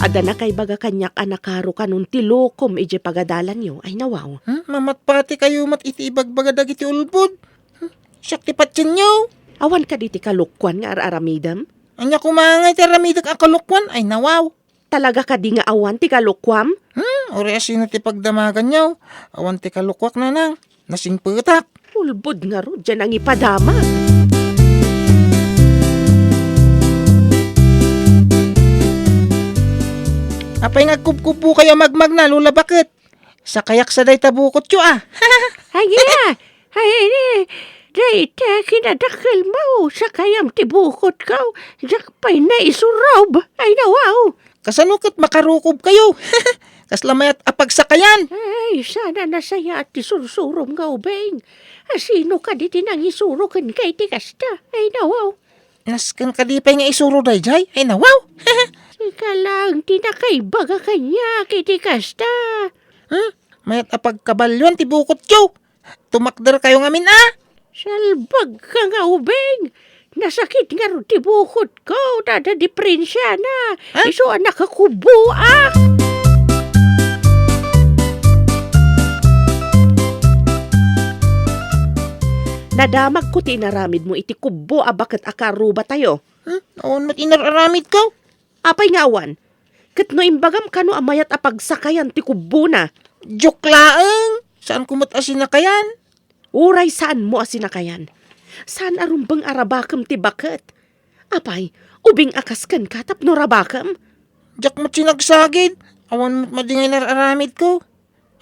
Adda nakaibaga kaniak a nakaro kanon ti lokom idiay pagadalanyo. Ay nawaw. Hmm, mamatpati kayo met iti ibagbaga dagiti ulbod. Hmm, siak ti patienyo. Awan kadi ti kalokuan nga ar-aramidem? Ania koma ngay ti aramidek a kalokuan? Ay, nawaw. Talaga kadi nga awan ti kalokuam? Hmm, uray asino ti pagdamaganyo? Awan ti kalokuak, nanang. Nasingpetak. Ulbod ngarud diay nangipadama. Apay nga agkubkubbo kayo a magmagna, Lola Baket? Sakayak sa dayta bukotyo, a. Ay, iya. Ay, ini. Dayta kinadakkelmo, sakayam ti bukotko. Diak pay naisurob. Ay, nawaw. Kasano ket makarukob kayo? Kasla mayat a pagsakayan. Ay, sana nasayaat ti sursurom nga ubing. Asino kadi ti nangisuro kenka iti kasta? Ay, nawaw. Nasken kadi pay nga isuro daydiay? Ay, nawaw. Sika lang ti nakaibaga kaniak iti kasta. Hmm? Mayat a pagkabalioan ti bukotyo. Tumakder kayo ngamin, a? Salbagka nga ubing! Nasakit ngarud ti bukotko, ta adda diprensiana. Ha? Isu a nakakubboak. Nadamagko ti inaramidmo iti kubbo a baket a karrubatayo. Hmm? Awan met inar-aramidko? Apay nga awan? Ket no imbagam kano a mayat a pagsakayan ti kubbona. Joke laeng! Saanko met a sinakayan. Uray saanmo a sinakayan. Saan a rumbeng a rabakem ti baket. Apay, ubing a kas kenka tapno rabakem? Diak met sinagsagid. Awan met madi nga inar-aramidko.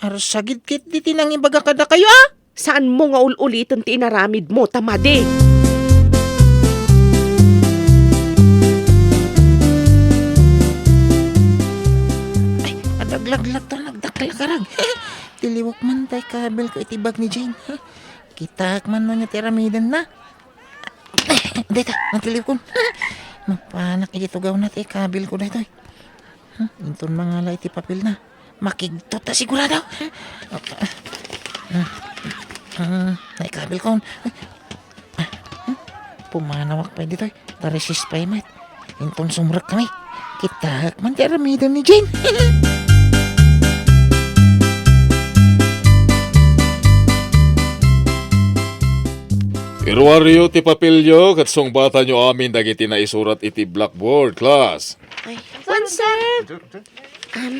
Arsagid ketdi ti nangibaga kadakayo, a? Saanmo nga ul-uliten ti inaramidmo ta madi? Ay, adaglaglag ta nagdakkel a karag. Tiliwek man tay kabilko iti bag ni Jane. Kitaek man no ania ti aramidenna. Dayta, nagtiliwkon. Mapanak iti tugawna ti kabilko daytoy. Hmm, inton mangala iti papelna, makigtot a sigurado. Hmm, hmm, naikabilkon. Hmm, pumanawak pay ditoy. Tarisis pay met. Inton sumrek kami, kitaek man ti aramiden ni Jane. Iruaryo ti papelyo ket sungbatanyo amin dagiti naisurat iti blackboard, class. Ay, wen, sir. Um,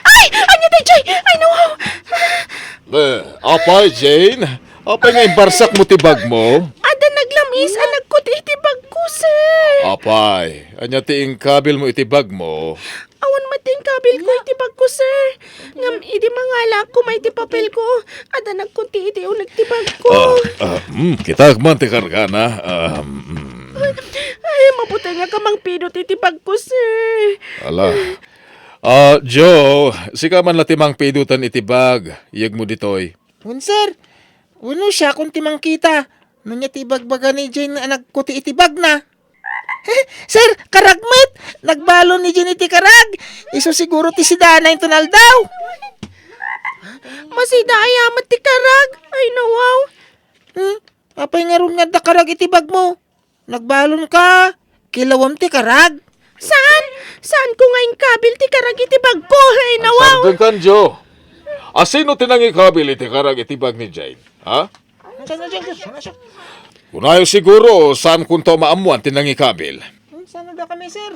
Ay! Ania daydiay? Ay, nawaw! Eh, apay, Jane? Apay nga imbarsakmo ti bagmo? Adda naglam-is a nagkut iti bagko, sir. Apay, ania ti inkabilmo iti bagmo? Awan met ti inkabilko iti bagko, sir. Ngem idi mangala koma iti papelko, adda nagkut iti uneg ti bagko. Ah, ah, hmm, kitaek man ti kargana. Ah, hmm. Ay, ay, mabutengak a mangpidot iti bagko, sir. Ala. Ah, Joe, sika man la ti mangpidotan iti bag. Iyegmo ditoy. Wen, sir. Wenno siakon ti mangkita. No ania ti ibagbaga ni Jane a nagkuti iti bagna? Sir, karag met! Nagbalon ni Jane iti karag! Isu siguro ti sidana inton aldaw! Masida aya met ti karag? Ay, nawaw! Hmm? Apay ngarud nga adda karag iti bagmo? Nagbalonka? Kilawem ti karag? Saan? Saanko nga inkabil ti karag iti bagko? Ay, nawaw! Agsardengkan, Joe. Asino ti nangikabil iti karag iti bag ni Jane? Ha? Kunayo siguro, saankonto a maammuan ti nangikabil. Hmm, saan da kami, sir?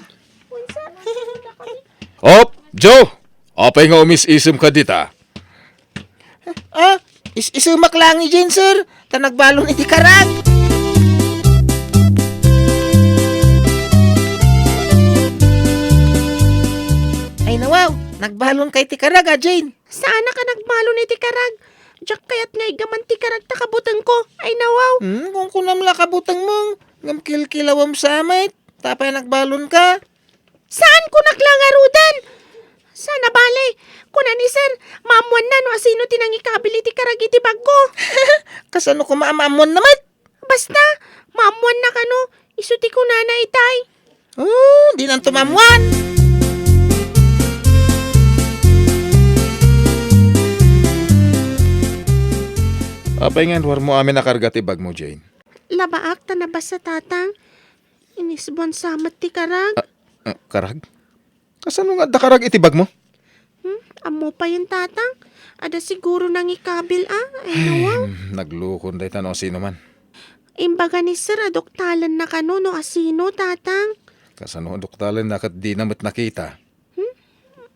Op, Joe! Apay nga umis-isemka dita? Ah, is-isemak lang ni Jane, sir. Ta nagbalon iti karag. Ay, nawaw, nagbalonka iti karag, a, Jane. Saanak a nagbalon iti karag. Diak kayat nga iggaman ti karag ta kabutengko. Ay, nawaw. Hmm, kunkunam la kabutengmo. Ngem kilkilawem sa met. Ta apay nagbalonka? Saankonak la ngaruden? Saan a bale, kuna ni sir, maammuanna no asino ti nangikabil iti karag iti bagko. Kasano koma a maammuanna met? Basta, maammuanna kano, isu ti kunana itay. Oh, dinanto maammuan. Apay nga inruarmo amin a karga ti bagmo, Jane? Labaak ta nabasa, Tatang. Inisbuan sa met ti karag. Ah, ah, karag? Kasano nga adda karag iti bagmo? Hmm? Ammo payen, Tatang? Adda siguro nangikabil, a? Ay, nawaw. Hmm, naglukon dayta no sino man. Imbaga ni Sir a duktalenna kano no asino, Tatang. Kasano a duktalenna ket dina met nakita? Hmm?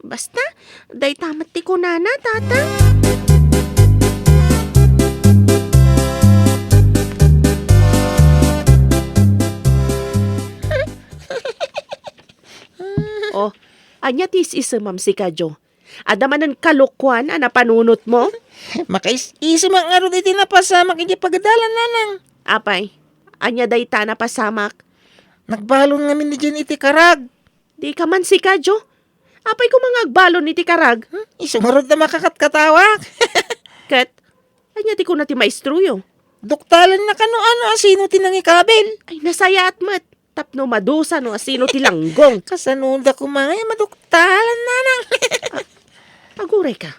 Basta, dayta met ti kunana, Tatang. Oh, ania ti is-isemam sika, Jo? Adda manen kalokuan a napanunotmo? Makais-isem ngarud iti napasamak iti pagadalan, Nanang. Apay, ania dayta a napasamak? Nagbalon ngamin ni Jane iti karag. Dika man sika, Jo. Apay koma nga agbalon iti karag? Hmm? Isu ngarud a makakatkatawak. Ket, ania ti kuna ti maestroyo? Duktalenna kano no asino ti nangikabil. Ay, nasayaat met. Tapno madusa no asino ti langgong. Kasanoda koma nga maduktalan, Nanang? Ah, agurayka.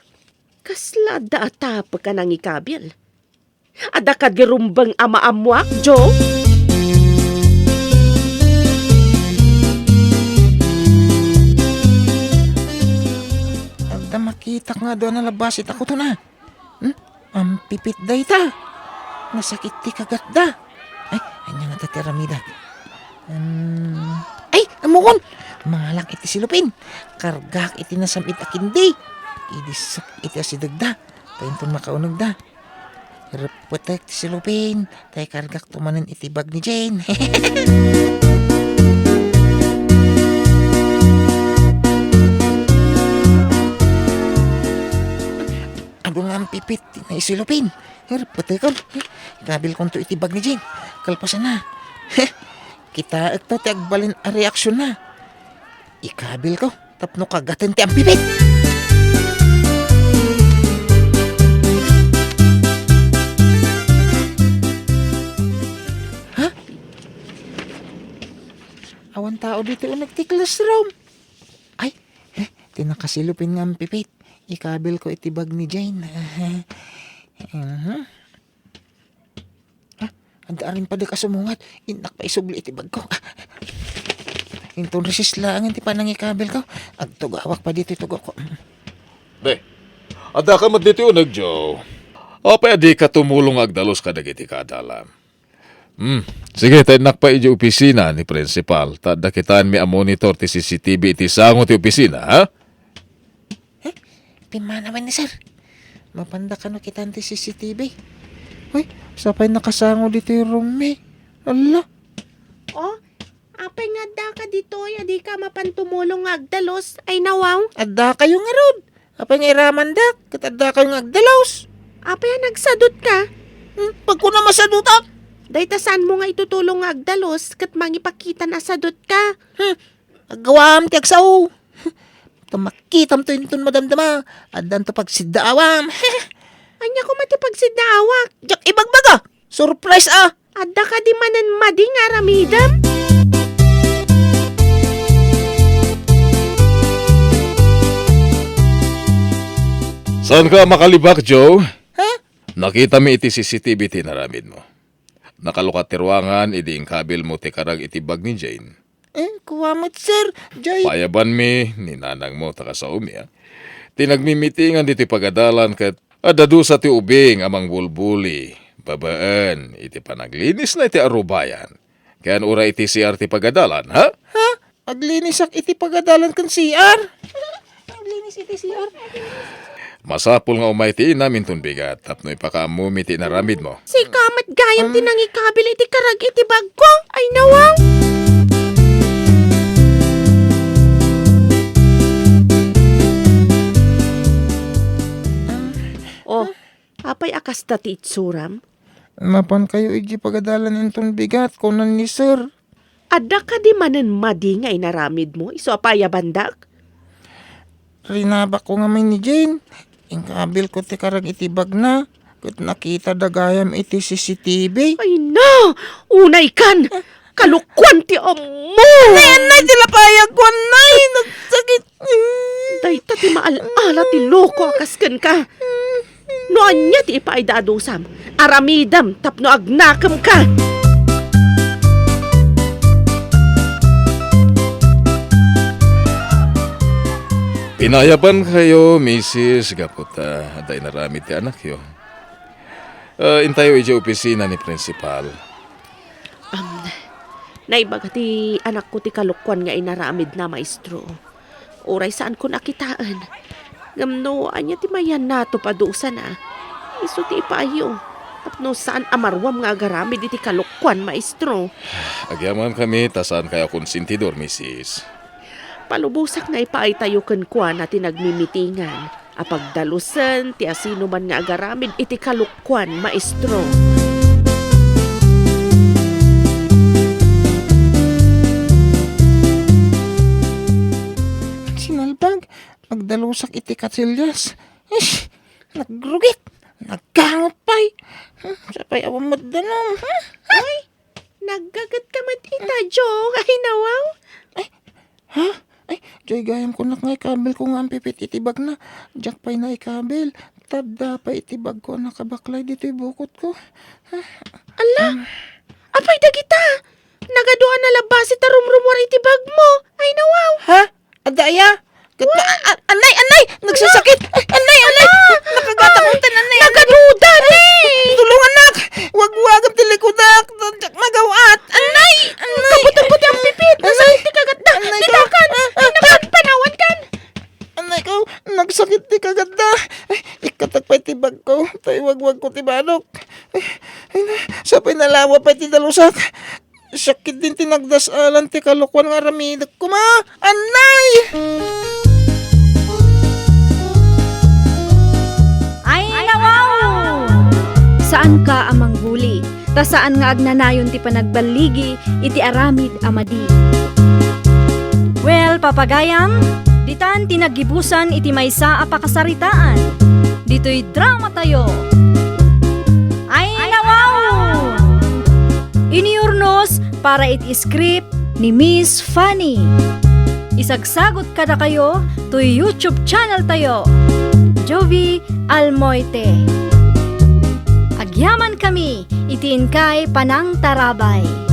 Kasla adda a tapek a nangikabil. Adda kadi rumbeng a maammoak, Jo? Adda makitak nga adu a nalabas ita kuton a. Hmm? Ampipit dayta. Nasakit ti kagatda. Ay, ania ngata ti aramidek? Hmm. Ay, ammokon! Mangalak iti silupin. Kargak iti nasam-it a kindi. Idissek iti asidegda. Ta inton makaunegda. Reppetek ti silupin. Tay kargakto manen iti bag ni Jane. Adu nga ampipit ti naisilupin. Reppetekon. Ikabilkonto iti bag ni Jane. Kalpasanna. Kitaekto ti agbalin a reaksionna. Ikabilko tapno kagaten ti ampipit. Ha? Awan tao ditoy uneg ti classroom. Ay, eh, ti nakasilupin nga ampipit. Ikabilko iti bag ni Jane. Mhm. Ah, adda arimpadek a sumungat. Innak paisubli iti bagko. Ah. Inton recess laengen ti panangikabilko. Agtugawak pay ditoy tugawko. Be, addaka met ditoy uneg, Joe. Apay a dika tumulong nga agdalus kadagiti kaadalam? Hmm. Sige, ta innak pay idiay opisina ni Principal. Ta adda kitaenmi a monitor ti C C T V iti sango ti opisina, ha? Eh, pimmanawen ni Sir. Mapanda kano kitaen ti C C T V? Uy, sapay nakasango ditoy room mi. Ala. Oh, apay nga addaka ditoy a dika mapan tumulong nga agdalus? Ay, nawaw. Addakayo ngarud. Apay nga iramandak ket addakayo nga agdalus? Apay a nagsadutka? Hmm, pagkuna masadutak? Dayta saanmo nga itutulong nga agdalus ket mangipakitan a sadutka? Hmm, aggawam ti agsao. Ta makitamto inton madamdama, addanto pagsiddaawam. Ania koma ti pagsiddaawak? Diak ibagbaga. Surprise a! Adda kadi manen madi nga aramidem? Saanka a makalibak, Joe? Ha? Nakitami iti C C T V ti inaramidmo. Nakalukat ti ruangan idi inkabilmo ti karag iti bag ni Jane. Eh, kua met, sir. Jay. Paayabanmi ni nanangmo ta kasaomi, a. Ti nagmimitingan ditoy pagadalan ket adda dusa ti ubing a mangbulbuli babaen iti panaglinisna iti arubayan. Ken uray iti C R ti pagadalan, ha? Ha? Aglinisak iti pagadalan ken C R? Aglinis iti C R. Masapul nga umay ti inam inton bigat tapno ipakaammomi ti inaramidmo. Sika met gayam ti nangikabil iti karag iti bagko. Ay, nawaw! Oh, apay a kasta ti itsuram? Mapankayo iti pagadalan inton bigat, kunan ni sir. Adda kadi manen madi nga inaramidmo isu a paayabandak? Rinabakko ngamin ni Jane. Inkabilko ti karag iti bagna, ket nakitada gayam iti C C T V. Ay na! Unaykan! Kalokuan ti ammo! Nay, nay, ti lapayagko, nay! Nagsakit! Dayta ti maal-ala ti loko a kas kenka. No ania ti ipaay-adusam, aramidem tapno agnakemka. Pinayabankayo, misis, gapu ta adda inaramid ti anakyo. Ah, intayo idiay opisina ni Principal. Naibaga ti anakko ti kalokuan nga inaramidna, maestro. Uray saankon a kitaen. Ngem no ania ti mayanna to padusana, isu ti ipaayyo. Tapno saan a maruam nga agaramid iti kalokuan, maestro. Agyamankami ta saankay a konsentidor, misis. Palubosak nga ipaaytayo kenkuana ti nagmimitingan a pagdalusen ti asinoman nga agaramid iti kalokuan, maestro. Sinalbag, nagdalusak iti kasilyas. Ish! Nagrugit! Naggangot pay! Hmm, sapay awan maddanum, hmm? Ay! Naggaget ka met ita, Jong. Ay, nawaw. Ay, ha? Ay, diay gayam kunak nga ikabilko nga ampipit iti bagna. Diak pay naikabil. Tadda pay iti bagko a nakabaklay ditoy bukotko. Ha? Ala, apay dagita? Nagadu a nalabasi ta rumrumuar iti bagmo. Ay, nawaw. Ha? Adda aya? Ket ma-, a-, a-, anay, anay! Nagsasakit! Ay, anay, anay! Nakagatak untan, anay, anay! Nagaduda, anay! Tulungannak! Wagwagam ti likudak! Diak magaw-at! Anay! Anay! Kabuting-buti ang pipit! Nasakit ti kagatda! Anay ko! Ditakan! Ah, ah, ah! Ay, naman, panawan kan! Anay ko! Nagsakit ti kagatda! Ay, ikkatak pay ti bagko! Tay wagwagko ti banok! Ay, ay, na, sapay nalawa pay ti dalusak! Sakit din ti nagdasalan ti kalokuan nga aramidek koma. Anay! Ay, nawaw! Saanka a mangguli, ta saan nga agnanayon ti panagballigi iti aramid a madi. Well, papagayam, ditan ti naggibusan iti maysa a pakasaritaan. Ditoy dramatayo. Ay, nawaw! Iniyurnos para iti script ni Miss Fanny. Isagsagot kadakayo toy YouTube channel tayo, Jovie Almoite. Agyamankami iti inkay panangtarabay.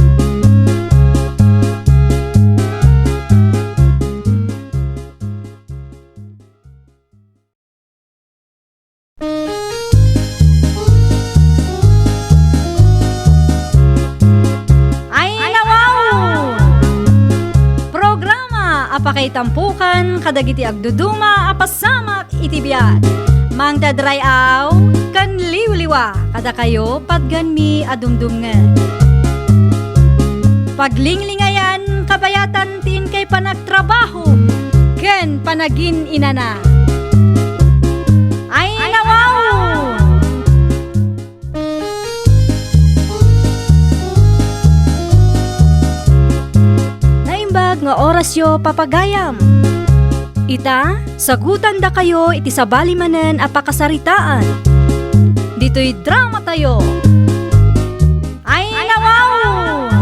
Ay, nawaw! Programa a pakaitampukan kadagiti agduduma a pasamak iti biag. Mangted ray-aw ken liwliwa kadakayo patgenmi a dumdumngeg. Paglinglingayan kabayatan ti inkay panagtrabaho ken panagin-inana. Ay, nawaw! Naimbag nga orasyo, papagayam. Ita, sagutandakayo iti sabali manen a pakasaritaan. Ditoy dramatayo. Ay, nawaw!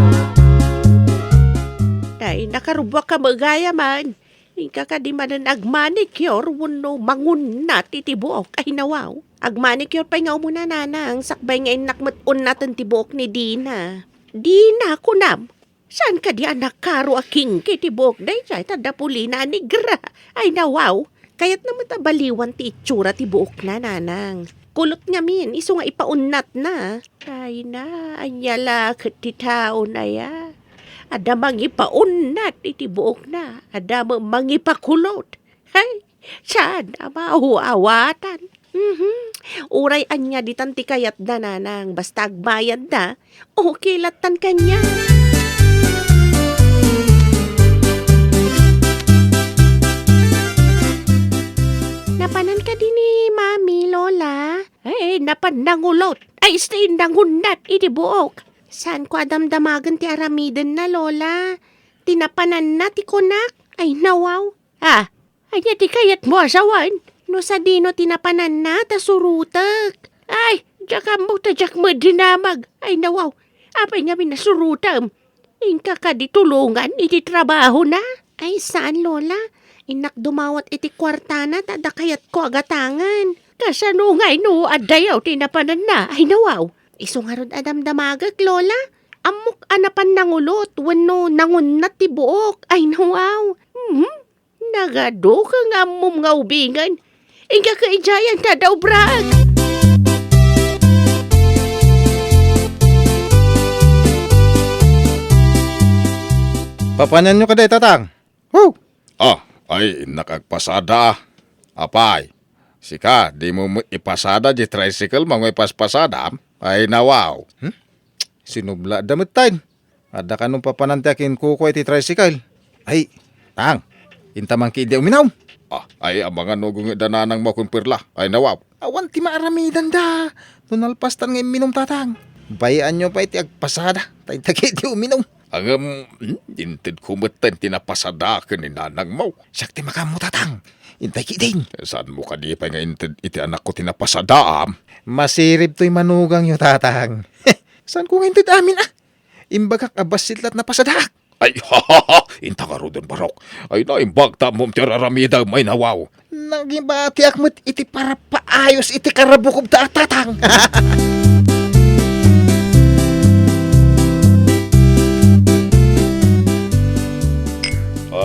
Ay, nakarubbuak ka, magayaman. Inka kadi manen agmanicure wenno mangunnat iti buok. Ay, nawaw. Agmanicure pay nga umuna, nanang, sakbay nga innak met unnaten ti buok ni Dina. Dina, kunam, saan kadi a nakaro a kinki ti buok daydiay ta adda pulina a negra? Ay, nawaw. Kayatna met a baliwan ti itsura ti buokna, nanang. Kulot ngamin, isu nga ipaunnatna. Ay na, ania la ket ti tao na ya? Adda mangipaunat iti buokna, adda met mangipakulot. Hay, saan a maaw-awatan? Mhm. Uray ania ditan ti kayatda, nanang, basta agmayadda, okay lattan kaniak. Napanan kadi ni Mami, Lola? Ay, napan nangulot. Ay, isu ti nangunnat iti buok. Saanko a damdamagen ti aramidenna, Lola. Ti napananna ti kunak. Ay, nawaw. Ah, ania ti kayatmo a sawen? No sadino ti napananna, ta surotek. Ay, diak ammo ta diak met dinamag. Ay, nawaw. Apay ngamin a surotem? Inka kadi tulongan iti trabahona? Ay, saan, Lola. Innak dumawat iti kuartana ta adda kayatko a gatangen. Kasano ngay no addayaw ti napananna? Ay, nawaw. Isu ngarud a damdamagek, Lola. Ammok a napan nangulot wenno nangunnat ti buok. Ay, nawaw. Mhm. Nagaduka nga ammom nga ubingen. Inka ket idiayen ta adda ubraek. Papananyo kadi, Tatang? Hu! Ah, ay, innak agpasada. Apay, sika, dimo met ipasada diay tricycle mo nga ipaspasadam? Ay, nawaw. Hmm? Sinubla da met tayo. Adda kano papanan ti akinkukua iti tricycle. Ay, Tang, inta man kadi uminom. Ah, ay, amangan no gungit da nanang mo kun perla. Ay, nawaw. Awan ti maaramidanda. No nalpastan nga imminom, Tatang. Bayaanyo pay ti agpasada. Tay dagiti uminom. Ngem, hmm, intedko metten ti napasada ken ni nanang mo. Siak ti makaammo, Tatang. Intay kidin. Saan mo kadi pay nga inted iti anakko ti napasada, am? Masirib toy manugangyo, Tatang. Saan ko nga inted amin, ah? Imbagak a bassit la't napasadaak. Ay, inta ngaruden, Barok. Ay, naimbag ta ammom ti ar-aramidem, ay nawaw. Nagibatiak met iti parapaayos iti karabukobta a Tatang.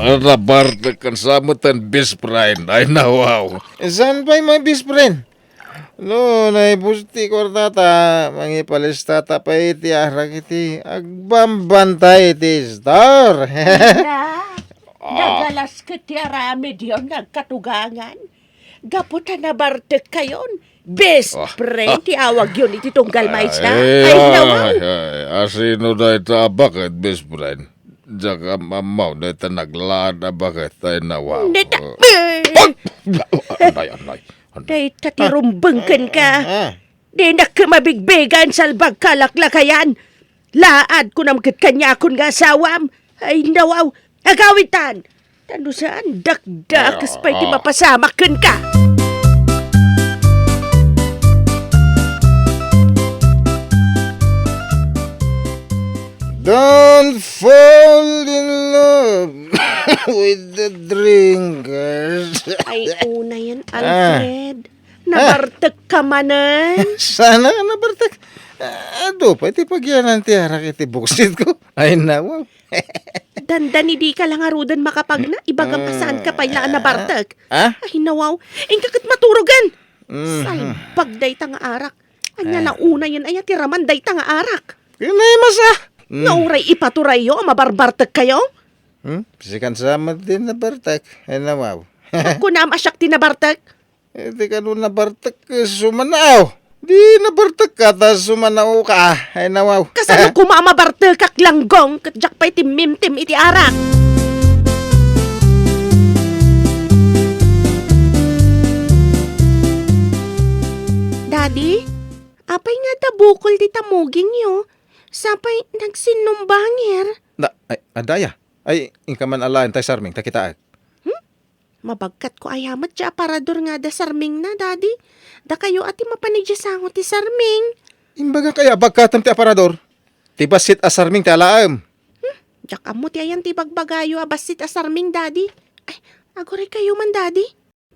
Nabartek ken sa metten, best friend. Ay, nawaw. Saan pay met, best friend? No, naibus ti kuartata, mangipalistata pay iti arak iti agbambantay iti store. Na, ah, nagalas ket ti aramidyo nga agkatugangan. Gapu ta nabartekkayon, best friend ti awagyon iti tunggal maysa. Ay, ay, nawaw. Ay, ay, asino dayta a baket, best friend? Diak am-ammo dayta naglaad a baket, ay nawaw. Neta-, eh. Ay! Anay, anay. Dayta ti rumbeng kenka. Ah, ah. Dinak mabigbigan, salbag kalaklakayan. Laad kunam ket kaniakon nga asawam. Ay, nawaw. Agawidtan. Ta no saan, dakdakes pay ti mapasamak kenka. Don't fall in love with the drinkers. Ay, unayen, ah, Alfred. Ah. Nabartekka manen. Saan a nabartek? Ah, adu pay ti pagyanan ti arak iti buksitko. Ay, nawaw. Dandani dika la ngaruden makapagna, ibagam a saanka pay la a nabartek. Ah? Ay, nawaw. Inka ket maturogen. Mhm. Salbag dayta nga arak. Ania la unayen aya ti raman dayta nga arak? Kinaimas, ah. Mm. Nga uray ipaturayyo a mabarbartekkayo? Hmm? Sikan sa met ti nabartek. Ay, nawaw. Kunam a siak ti nabartek? Eh, di kano nabartek, eh, sumanaw. Di nabartek ka, ta sumanaw ka. Ay, nawaw. Kasano koma a mabartekak, Langgong, ket diak pay timmimtim iti arak? Daddy, apay nga adda bukol ti tamugingyo? Sapay nagsinnumbangir? Da, ay, adda aya. Ay, inka man alaen tay sarming, ta kitaek. Hmm? Mabagkatko aya met ti aparador nga adda sarmingna, Daddy. Dakayo a ti mapan idiay sango ti sarming. Imbagak aya a bagkatem ti aparador? Ti bassit a sarming ti alaem. Hmm? Diak ammo ti ayan ti ibagbagayo a bassit a sarming, Daddy. Ay, aguraykayo man, Daddy.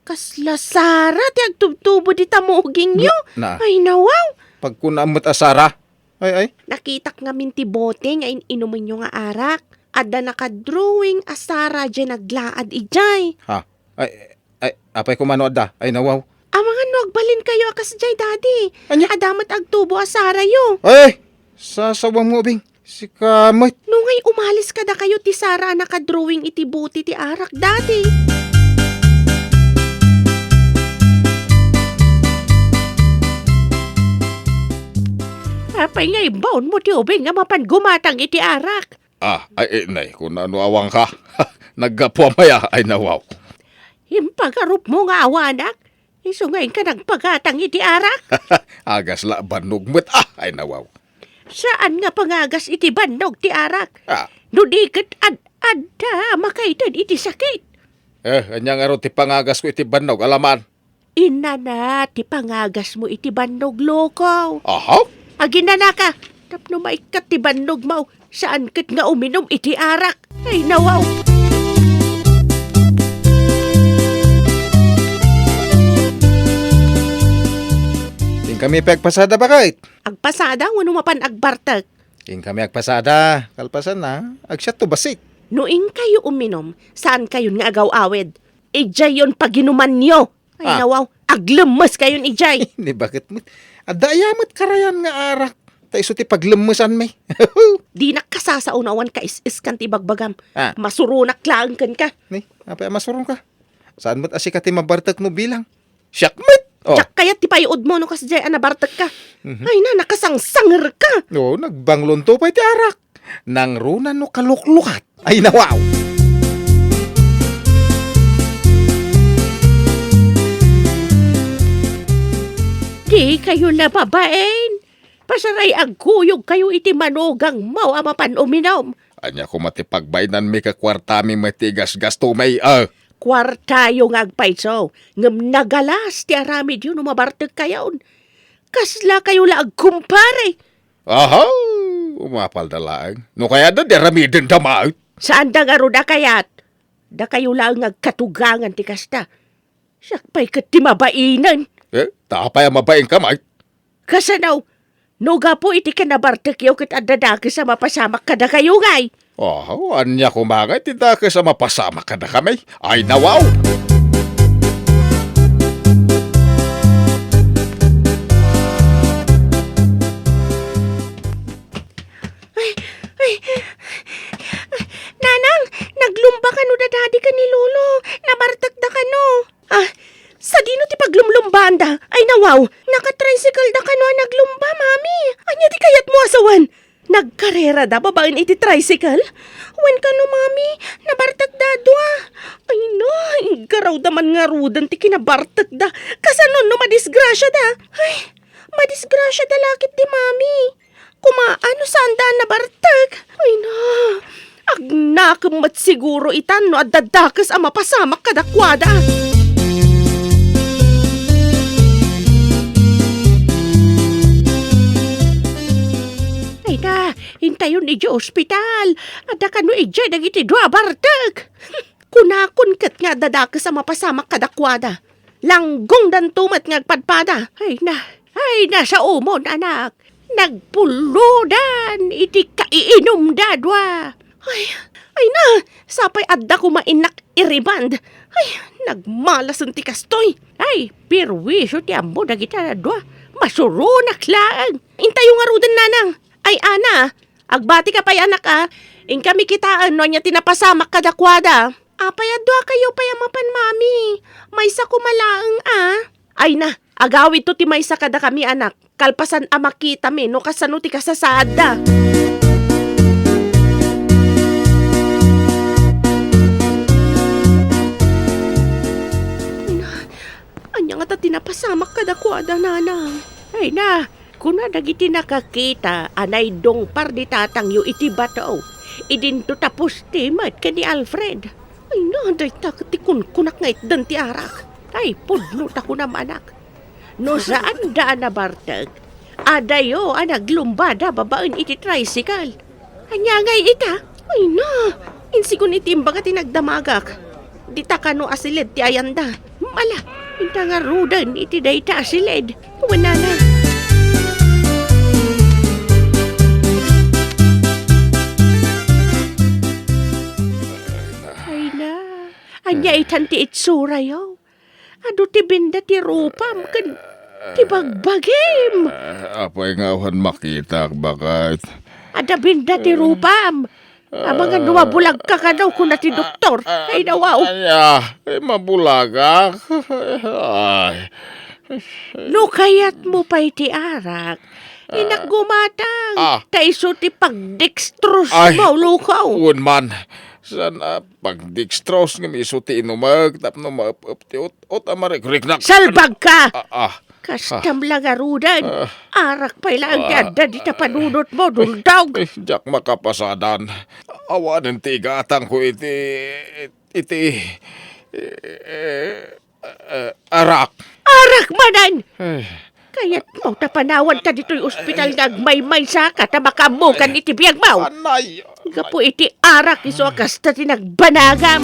Kasla sara ti agtubtubo di tamugingyo. Na, na. Ay, nawaw. Pagkunaam met a sara. Ay, ay. Nakitak ngamin ti bote nga in-inumenyo nga arak. Adda nakadrawing a sara diay naglaad idiay. Ha? Ay, ay, apay koma no adda? Ay, nawaw. Amangan no agbalinkayo a kasdiay, Daddy. Ania? Adda met agtubo a sarayo. Ay, sasawam nga ubing. Sika met. Nungay umalis kadakayo ti sara a nakadrawing iti bote ti arak, Daddy. Apay nga imbaonmo ti ubing nga mapan gumatang iti arak? Ah, ay, eh, nay, kuna no awanka. Naggapuam aya, ay nawaw. Impagarupmo nga awanak? Isu nga inka nagpagatang iti arak? Agas la bannog met, ah, ay nawaw. Saan nga pangagas iti bannog ti arak? Ah. No di ket ad-adda makaited iti sakit. Eh, ania ngarud ti pangagasko iti bannog, alaman? Inana ti pangagasmo iti bannog, Loko. Aha? Aginanaka, tapno maikkat ti bannogmo. Saan ket nga uminum iti arak. Ay, nawaw! Inkami pay agpasada, baket. Agpasada wenno mapan agbartek? Inkami agpasada. Kalpasanna, agsiatto bassit. No inkayo uminum, saankayon nga agaw-awid. Idiayyon paginumanyo. Ay, ah, nawaw, aglemmeskayon idiay. Ni baket met. Adda aya met karayan nga arak? Ta isu ti paglemmesanmi. Dinak kasasao no awan kais-iskan ti ibagbagam. Ah. Masuronak laeng kenka. Ni, apay a masuronka? Saan met a sika ti mabartek no bilang? Siak met! Oh. Diak kayat ti pay-odmo no kasdiay a nabartekka. Mhm. Ay na, nakasangsangerka. Oo, nagbanglonto pay ti arak. Nangruna no kaluklukat. Ay, nawaw! Di kayo nababain. Pasaray agkuyog kayo iti manugangmo a mapan uminom. Ania koma ti pagbainanmi ket kuartami met ti igasgastomi, a? Kuartayo nga agpayso, ngem nagalas ti aramidyo no mabartek kayon. Kasla kayo la agkumpare. Aha! Umapalda laeng. No kayatda, di aramidenda met. Saanda ngarud a kayat. Dakayo laeng nga agkatugangan ti kasta. Siak pay ket ti mabainen. Eh, ta apay a mabainka met? Kasano? No gapu iti kinabartekyo ket adda dakes a mapasamak kadakayo ngay. Oh, ania koma ngay ti dakes a mapasamak kadakami? Ay, nawaw! Ay, ay. Nanang, naglumba kano da Daddy ken ni Lolo. Nabartekda kano. Ah, sadino ti paglumlumbaanda? Ay, nawaw, nakatricycle da kano a naglumba, Mami. Ania ti kayatmo a sawen? Nagkarerada babaen iti tricycle? Wen kano, Mami, nabartekda a dua. Ay na, iggarawda man ngaruden ti kinabartekda. Kasano no madisgrasiada? Ay, madisgrasiada la ket di Mami. Kumaa no saanda a nabartek. Ay na, agnakem met siguro itan no adda dakes a mapasamak kadakuada. Ay na, intayon idiay ospital. Adda kano idiay dagiti dua a bartek. Kunakon ket nga adda dakes a mapasamak kadakuada. Langgongdanto met nga agpadpada. Ay na, ay na, saomon, anak. Nagpullodan iti kaiinumda a dua. Ay, ay na, sapay adda koma innak iriband. Ay, nagmalasen ti kastoy. Ay, perwisyo ti ammo dagita a dua. Masuronak laeng. Intayo ngaruden, nanang. Ay, Ana, agbati ka pay, anak, a. Inkami kitaen no ania ti napasamak kadakuada. Apay a dua kayo pay a mapan, Mami? Maysa koma laeng, a. Ay na, agawidto ti maysa kadakami, anak. Kalpasan a makitami no kasano ti kasasaadda. Ay na, ania ngata ti napasamak kadakuada, nanang? Ay na, kuna dagiti nakakita a naidungpar ni tatangyo iti bato, idinto ta pusti met ken ni Alfred. Ay na, dayta ket ti kunkunak nga itdan ti arak. Ay, pudno ta kunam, anak. No saanda a nabartek, adayo a naglumbada babaen iti tricycle. Ania ngay ita? Ay na, insigun iti imbaga ti nagdamagak. Dita kano a siled ti ayanda. Mala, inta ngaruden iti dayta a siled. Wen nana. Ay na, ania itan ti itsurayo? Adu ti binda ti rupam ken ti bagbagim. Ah, apay nga awan makitak, baket? Adda binda ti rupam. Amangan no mabulagka kano, kuna ti doktor. Ay, nawaw. Ania? Ay, mabulagak? Ay. No kayatmo pay ti arak, inak gumatang. Ah. Ta isu ti pagdextrose mo, lukaw. Wen man. Saan a pagdextrose ngem isu ti inumek tapno maep-ep ti ut-, ut a marikriknak. Salbagka! Ah, ah. Kastam la ngaruden. Ah. Arak pay laeng ti adda dita panunotmo, duldaw. Eh, diak makapasadan. Awanen ti igatangko iti, iti, eh, eh, arak. Arak manen! Eh. Kayatmo ta panawanka ditoy ospital nga agmaymaysaka ta makaammokan iti biagmo. Anay! Gapu iti arak isu a kasta ti nagbanagam.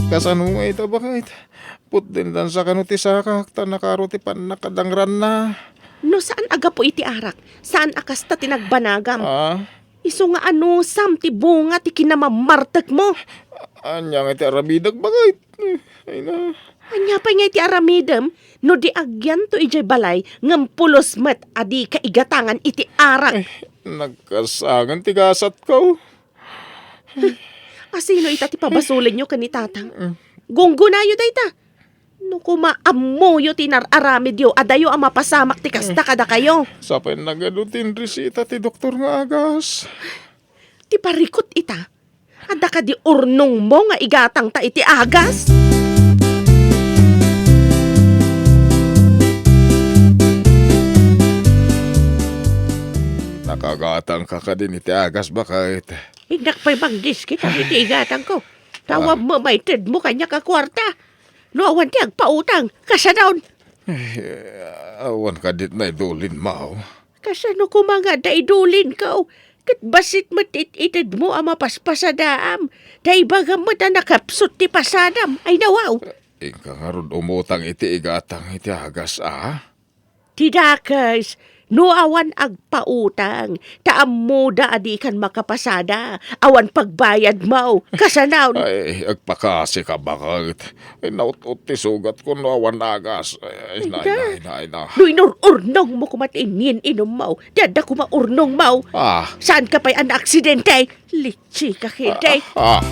Kasano nga ita, baket? Putdendansa kano ti sakak, ta nakaro ti pannakadangranna. No saan a gapu iti arak, saan a kasta ti nagbanagam. Ah? Isu nga anusam ti bunga ti kinamammartekmo. Ania nga iti aramidek, baket? Ay na. Ania pay nga iti aramidem no di agyanto idiay balay ngem pulos met a dika igatangan iti arak? Ay, nagkasangan ti gasatko. Asino ita ti pabasolenyo ken ni Tatang? Mm. Gunggonayo dayta. No koma ammoyo ti nar-aramidyo, adayo a mapasamak ti kasta kadakayo. Sapay nagadu ti inresita ti doktor nga agas. Ti parikut ita, adda kadi urnongmo nga igatangta iti agas? Nakagatangka kadin iti agas, baket? Innak pay mangdiskita iti igatangko. Tawag mo, maited mo kaniak a kuarta. No awan ti agpautang, kasano? Eh, awan kadit naidulinmo. Kasano koma nga adda idulinko? Ket bassit met it-itedmo a mapaspasadaam. Ta ibagam met a nakapsut ti pasadam. Ay, nawaw. Inka ngarud umutang iti igatang iti agas, a? Ti dakes, no awan agpautang, ta ammoda a dikan makapasada, awan pagbayadmo, kasano? Ay, agpakasika, baket. Ay, naut-ot ti sugatko no awan agas. Ay, ay, na, ay, na, ay, na, ay, na. No inur-urnongmo koma ti innin-inummo, ti adda koma urnongmo. Ah. Saanka pay a naaksidente? Litsi ka, kede. Ah, ah.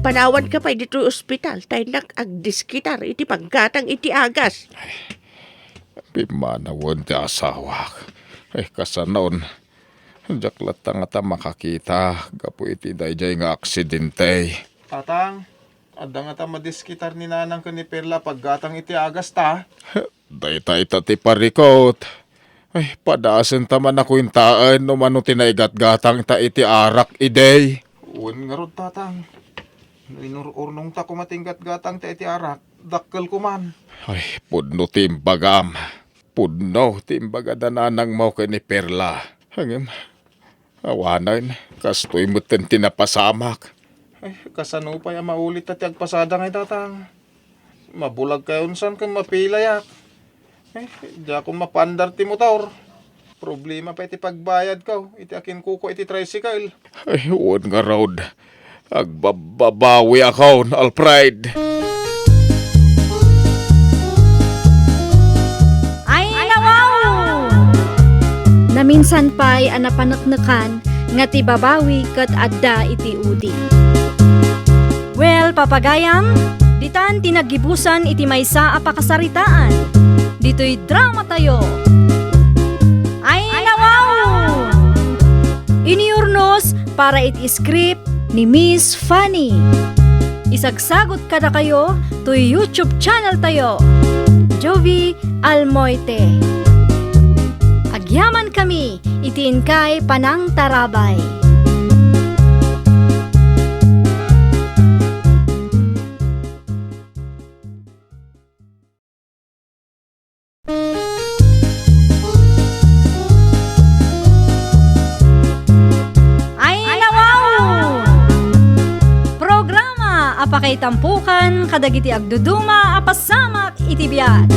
Panawanka pay ditoy ospital, ta innak agdiskitar iti paggatang iti agas. Ay, pimmanawen ti asawak. Ay, kasanon. Diak latta ngata makakita gapu iti daydiay nga aksidente. Tatang, adda ngata madiskitar ni Nanang ken ni Perla a paggatang iti agasta. Dayta ita ti parikut. Ay, padasenta man a kuentaen no mano ti naigatgatangta iti arak idi. Wen ngarud, Tatang. No inur-urnongta koma ti inggatgatangta iti arak, dakkelko man. Ay, pudno ti imbagam. Pudno ti imbaga da Nanangmo ken ni Perla. Ngem, awanen, kastoy metten ti napasamak. Ay, kasano pay a maulitta ti agpasada ngay, Tatang? Mabulag kayon san ken mapilayak. Ay, diakon mapaandar ti motor. Problema pay ti pagbayadko iti akinkukua iti tricycle. Ay, wen ngarud. Agbabbabawiakon, Alfred. Ay, nawaw! Naminsan pay a napaneknekan nga ti babawi ket adda iti udi. Well, papagayam, ditan ti naggibusan iti maysa a pakasaritaan. Ditoy dramatayo. Ay, nawaw! Inurnos para iti script ni Miss Fanny. Isagsagot kadakayo toy YouTube channel tayo, Jovie Almoite. Agyaman kami iti inkay panangtarabay. Ay, nawaw! Programa a pakaitampokan kadagiti agduduma a pasamak iti biag.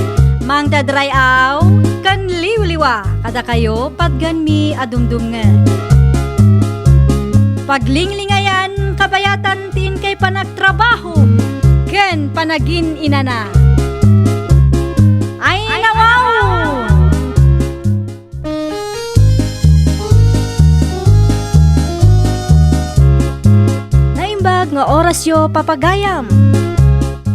Mangted ray-aw ken liwliwa kadakayo patgenmi a dumdumngeg. Paglinglingayan kabayatan ti inkay panagtrabaho ken panagin-inana. Ay, nawaw! Naimbag nga orasyo, papagayam.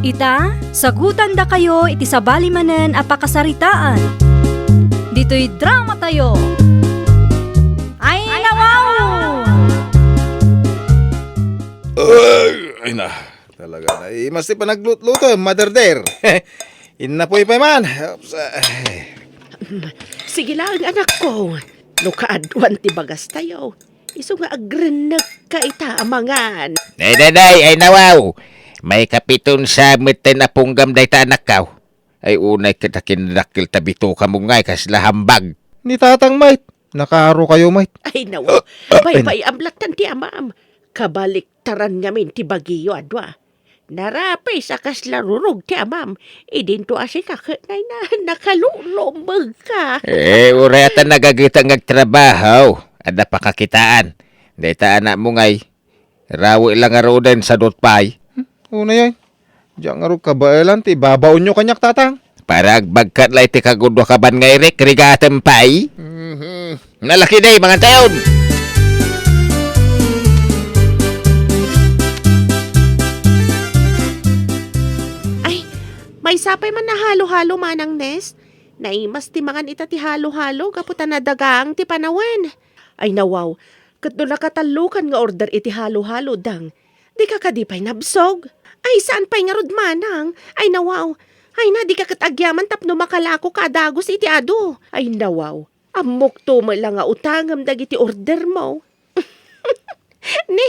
Ita, sagutandakayo iti sabali manen a pakasaritaan. Ditoy dramatayo. Ay, nawaw! Ay, ay na. Talaga na. Imas ti panaglutluto, mother dear. Innapoy pay man. Oops, ay. Sige lang, anakko. No kaaduan ti bagastayo, isu nga agrennekka ita a mangan. Nay, nay, nay, ay nawaw. Maikapiton sa metten a punggam dayta anakkaw. Ay unay ket a kinadakkel ta bituka mo ngay kasla hambag. Ni tatang met, nakaaro kayo met. Ay, nawa. Ah, ah, ay, na- Baybay-am lattan ti amam. Kabaliktaran ngamin ti bagiyo a dua. Narapis a kasla rurog ti amam. Idinto a sika ket nay na, nakalulomeg ka. Eh, uray ta nagagita nga agtrabaho. Adda pakakitaan. Dayta anakmo ngay, rawi la ngaruden sadut pay. Hmm, una yan. Diak ngarud kabaelan ti ibabaonyo kaniak, Tatang. Para agbagkat la iti kagudua kaban nga irikrigatem pay. Mhm. Nalaki day, mangan tayon! Ay, maysa pay man a halo-halo, Manang Nes. Naimas ti mangan ita ti halo-halo gapu ta nadagaang ti panawen. Ay, nawaw. Ket no nakatallokan nga order iti halo-halo, Dang, dika kadi pay nabsog? Ay, saan pay ngarud, Manang? Ay, nawaw. Ay na, dika ket agyaman tapno makalako ka a dagus iti adu. Ay, nawaw. Ammokto met la nga utangem dagiti order mo. Ni,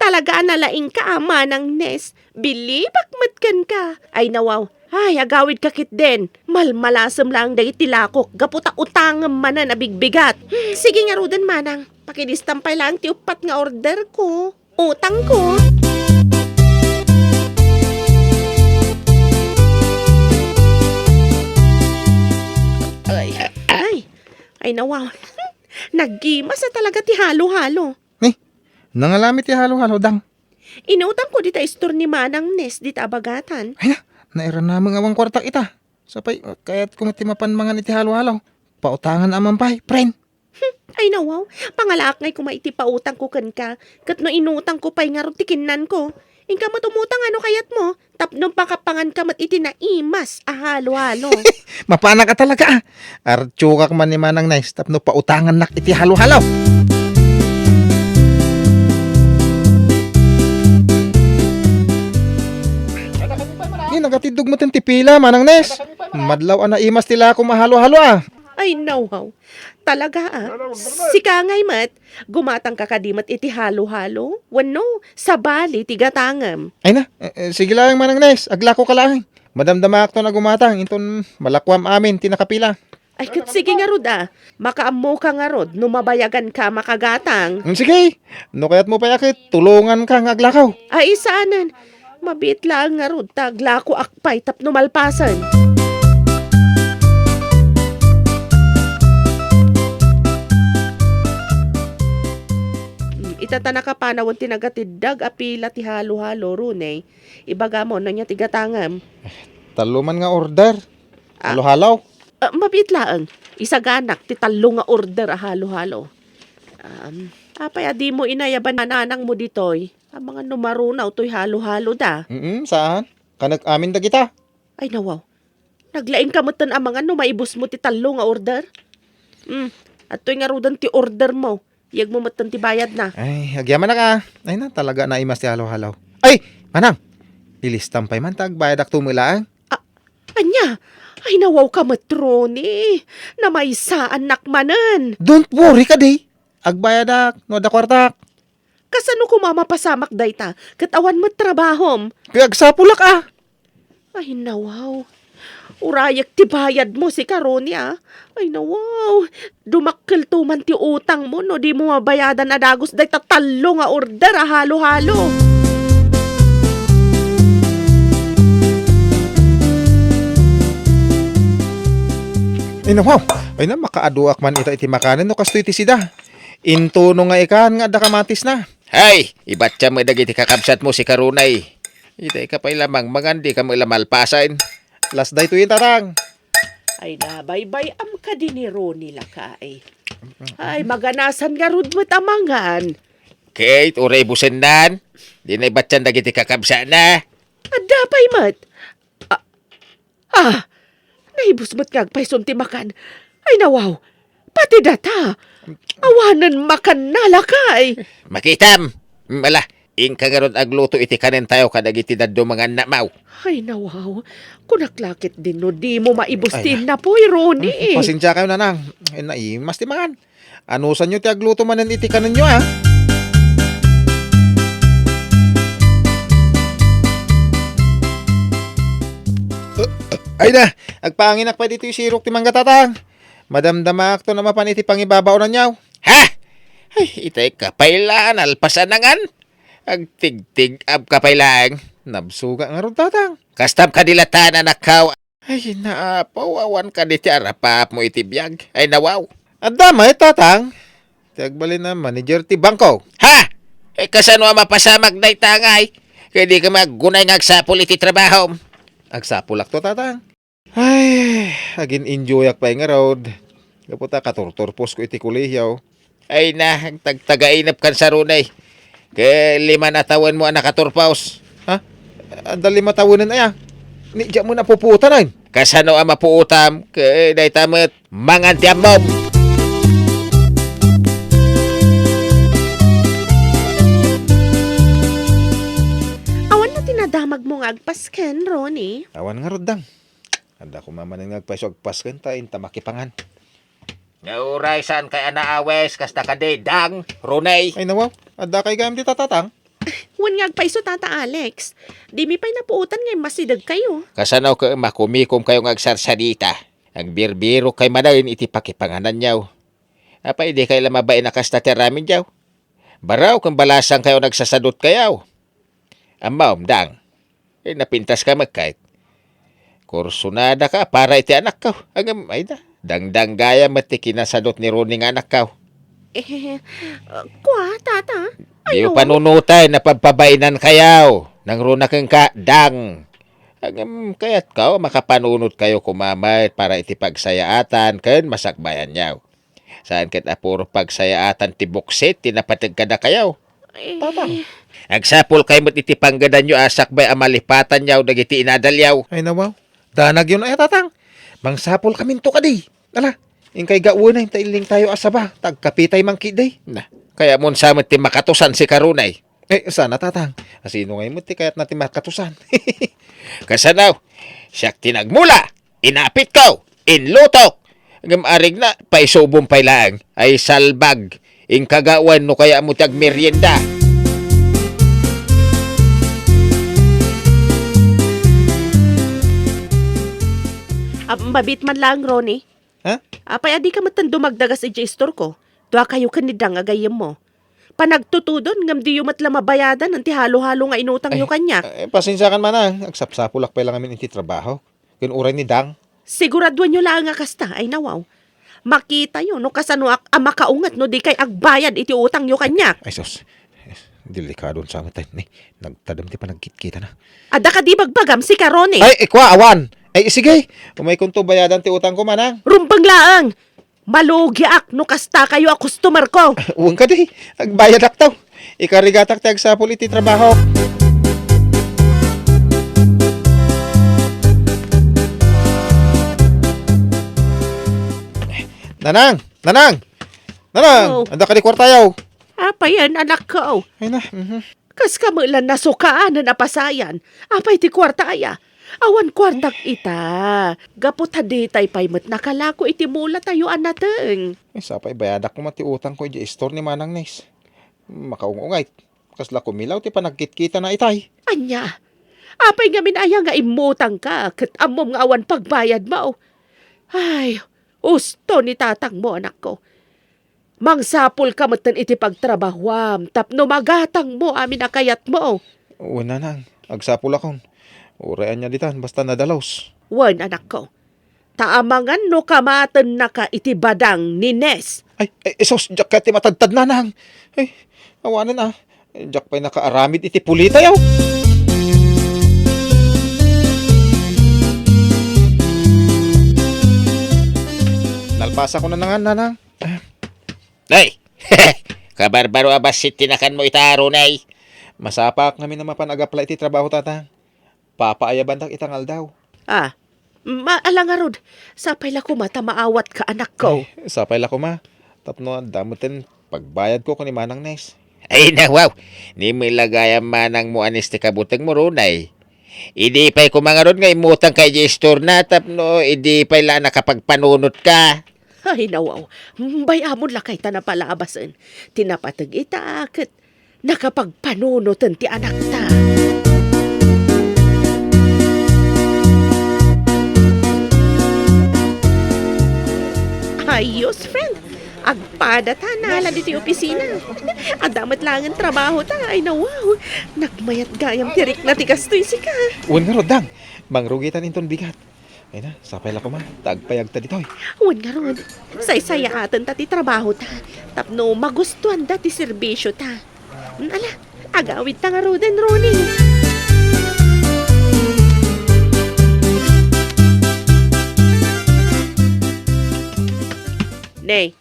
talaga a nalaingka a, Manang Nes. Bilibak met kenka. Ay, nawaw. Ay, agawidka ketdin. Malmalasem laeng dagiti lakok gapu ta utangem manen a bigbigat. Hmm, sige ngaruden, Manang. Pakidistam pay laeng ti uppat nga order ko. Utang ko. Ay, ay, ay, nawaw. Naggimas a talaga ti halo-halo. Ni, nangalami ti halo-halo, Dang. Inutang ko dita istor ni Manang Nes dita a bagatan. Ay na, nairanamen nga awan kuartak ita. Sapay, kayatko met ti mapan mangan iti halo-halo. Pautangan a man pay, friend. Hmm, ay nawaw, pangalaak ngay koma iti pautangko kenka, ket no inutangko pay ngarud ti kinnanko, inka met umutang a no kayatmo, tapno makapanganka met iti naimas a halo-halo. Mapanak a talaga, ah. Artiokak man ni Manang Nes tapno pautangannak iti halo-halo. Ni, nagatiddog met ti pila, Manang Nes. Madlaw a naimas ti lakom a halo-halo, ah. Ay, nawaw. Talaga, ah. Sika ngay met, gumatangka kadi met iti halo-halo? Wenno, sabali ti gatangem? Ay na, eh, eh, sige laeng, Manang Nes, aglakoka laeng. Madamdamaakton a gumatang, inton malakuam amin ti nakapila. Ay, ket sige ngarud, ah. Makaammoka ngarud no mabayaganka a makagatang. Mm, sige. No kayatmo pay a ket, tulonganka nga aglakaw. Ay, saanen. Mabiit laeng ngarud ta aglakoak pay tapno malpasen. Mm, ita ta nakapanawen ti nagatiddog a pila ti halo-halo, Ronnie. Ibagam no ania ti gatangem. Tallo man nga order. Ah. Halo-halo. Ah, mabiit laeng. Isaganak ti tallo nga order a halo-halo. Um, apay a dimo inayaban a nanangmo ditoy? Amangan no marunaw toy halo-haloda. Mm, saan? Kanek amin dagita. Ay, nawaw. Naglaingka metten amangan no maibusmo ti tallo nga order? Mm, adtoy ngaruden ti ordermo. Yegmo metten ti bayadna. Ay, agyamanak a. Ay na, talaga naimas ti halo-halo. Ay, manang! Ilistam pay man ta agbayadakto met laeng. Ah, ania? Ay, nawawka met, Ronnie. Namaysaannak manen. Don't worry kadi. Agbayadak no adda kuartak. Kasano koma mapasamak dayta ket awan met trabahom? Kaya agsapulak a. Ay, nawaw. Urayek ti bayadmo, sika, Ronnie, a. Ay, nawaw. Dumakkelto man ti utangmo no dimo mabayadan a dagus dayta tallo nga order a halo-halo. Ay, nawaw. Ay na, makaaduak man ita iti makanen no kastoy ti sida. Intono nga ikan nga adda kamatisna. Hay, ibattiam met dagiti kakabsatmo, sika, Ronnie. Itay ka pay la mangmangan, dika met la malpasen. Las daytoy, Tatang. Ay, nabaybay-am kadi ni Ronnie, lakay. Ay, maganasan ngarud met a mangan. Kate, uray busennan. Dina ibattian dagiti kakabsatna. Adda pay met. Ah, ah, naibus met nga agpayson ti makan. Ay, nawaw. Pati data. Awanen makanna, lakay. Makitam. Mm, ala, inka ngarud agluto iti kanentayo kadagiti dadduma nga annakmaw. Ay, nawaw. Kunak la ketdin no dimo maibus ti innapoy, Ronnie. Ay, na. Mm, pasensiakayo, Nanang. Ay, naimas ti mangan. Anusanyo ti agluto manen iti kanenyo, a? Ay na, agpaanginak pay ditoy sirok ti mangga, Tatang. Madamdamaakton a mapan iti pangibabaonanyo. Ha? Ay, itay ka pay la, nalpas a nangan. Agtigtig-ab ka pay laeng. Nabsuga ngarud, Tatang. Kastam kadi latta, anakko? Ay, naapaw, awan kadi ti arapaapmo iti biag. Ay, nawaw. Adda met, Tatang. Ti agbalin a manager ti bangko. Ha? Eh, kasano a mapasamak dayta ngay? Ket dika aggunay nga agsapul iti trabahom. Agsapulakto, Tatang. Ay, agin-enjoyak pay ngarud. Gapu ta katurturposko iti kolehiyo. Ay na, agtagtagainep kan sarunay. Ket lima a tawenmo a nakaturpos. Ha? Adda lima tawenen aya? Ni, diak met a pupuotanen. Kasano a mapuotam? Ket dayta met, mangan ti ammom. Awan na ti nadamagmo nga agpasken, Ronnie? Awan ngarud, Dang. Adda koma manen nga agpayso agpasken ta inta makipangan. Nga uray saan kay a naawes, kasta kadi, Dang, Ronnie? Ay, nawaw. Adda kay gayam dita, Tatang? Wen nga agpayso, Tata Alex. Dimi pay napuotan nga immasidegkayo. Kasano ket makumikomkayo nga agsarsarita? Agbirbirok kay manen iti pakipangananyo. Apay, dikay la mabain a kasta ti aramidyo? Baro ken balasangkayo nagsasadutkayo. Ammom, Dang. Eh, napintaska met kay. Kursunadaka para iti anakko. Ngem, ay da, dangdanggayam met ti kinasadut ni Ronnie nga anakko. Eh, uh, kua, Tata? Diyo panunoten, napabpabainankayo. Nangruna kenka, Dang. Ngem, kayatko, makapanunotkayo koma met para iti pagsayaatan ken masakbayanyo. Saan ket a puro pagsayaatan ti buksit ti napateg kadakayo. Eh. Tatang, agsapulkayo met iti panggedanyo a sakbay a malipatanyo dagiti inadalyo. Ay, nawaw. Danagyon aya, Tatang. Mangsapulkaminto kadi. Ala, inkay gawenay ta illingtayo a saba, ta agkapitay man ketdi. Na, kayatmo sa met ti makatusan, sika Ronnie? Eh, sana, Tatang. Asino ngay met ti kayatna ti makatusan? Kasano? Siak ti nagmula, inapitko, inlutok. Ngem arigna, paisubom pay laeng. Ay, salbag. Inkagawen no kayatmo ti agmerienda. Ah, mabiit man laeng, Ronnie. Ha? Apay a dika metten dumagdagas idiay istorko? Duakayo ken ni Dang a gayyemmo. Panagtutudon, ngem diyo met la mabayadan ti halo-halo nga inutangyo kaniak. Ay, pasensiakan, Manang. Agsapsapulak pay la ngamin iti trabaho. Ken uray ni Dang. Siguraduenyo laeng a kasta, ay nawaw. Makitayo no kasanoak a makaunget no dikay agbayad iti utangyo kaniak. Ay, sus. Delikado sa met, ni. Nagtadem ti panagkitkitana. Adda kadi bagbagam, sika Ronnie? Ay, ikua, awan. Ay, sige. Umaykonto bayadan ti utangko, Manang. Rumbeng laeng. Malugiak no kastakayo a customer ko. Wen kadi, agbayadakto. Ikarigatak ti agsapul iti trabaho. Nanang! Nanang! Nanang! Oh. Adda kadi kuartayo? Apayen, anakko? Ay na, mhm. Kas kami la nasukaanen a pasayan. Apay ti kuarta aya? Awan kuartak ita. Gapu ta ditay pay met nakalako iti mulatayo a nateng. Ay, sapay bayadak koma ti utangko idiay istor ni Manang Nes. Makaung-ungay. Kasla kumilaw ti panagkitkitana itay. Ania? Apay ngamin aya nga immutangka ket ammom nga awan pagbayadmo? Ay, usto ni tatangmo, anakko. Mangsapulka metten iti pagtrabahuam tapno magatangmo amin a kayatmo. Wen, Nanang, agsapulakon. Uray ania ditan, basta nadalus. Wen, anakko. Ta amangan no kamatennaka iti badang ni Nes. Ay, ay, sus, diak kayat ti matadtad, Nanang. Ay, awanen a. Diak pay nakaaramid iti pulitayo. Nalpasakon a nangan, Nanang. Ay! Kabarbaro a bassit ti nakanmo ita, Ronnie. Masapaak ngamin a mapan ag-apply iti trabaho, Tatang. Papaayabandak ita nga aldaw. Ah, ma-, ala ngarud, sapay la koma ta maawatka, anakko. Ay, sapay la koma. Tapno adda metten pagbayadko ken ni Manang Nes. Ay, nawaw! Ni met la gayam manangmo a Nes ti kabutengmo, Ronnie. Idi pay koma ngarud nga immutangka idiay istorna tapno idi pay la nakapagpanunotka. Ay, nawaw. Bay-amon lakay ta napalabasen. Ti napateg ita ket nakapagpanunoten ti anakta. Ayos, friend. Agpa- Adda ta nala ditoy opisina. Adda met laengen trabahota. Ay, nawaw. Nagmayat gayam ti rikna ti kastoy, sika. Wen ngarud, Dang. Mangrugitan inton bigat. Ay na, sapay la koma ta agpayagta ditoy. Wen ngarud, saysayaaten ta ti trabahota tapno magustuanda ti serbisiota. Ala, agawid ta ngaruden, Ronnie. Nay,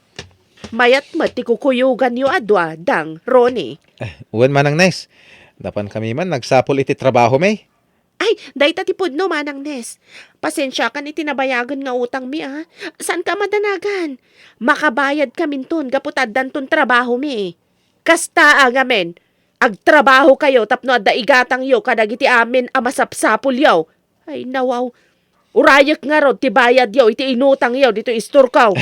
mayat met ti kukuyoganyo a dua, Dang, Ronnie. Eh, wen, Manang Nes. Napankami man nagsapul iti trabahomi. Ay, dayta ti pudno, Manang Nes. Pasensiakan iti nabayagen nga utangmi, a. Saanka madanagan. Makabayadkaminton gapu ta addanton trabahomi. Kasta a ngamin, agtrabahokayo tapno adda igatangyo kadagiti amin a masapsapulyo. Ay, nawaw. Urayek ngarud ti bayadyo iti inutangyo ditoy istorko.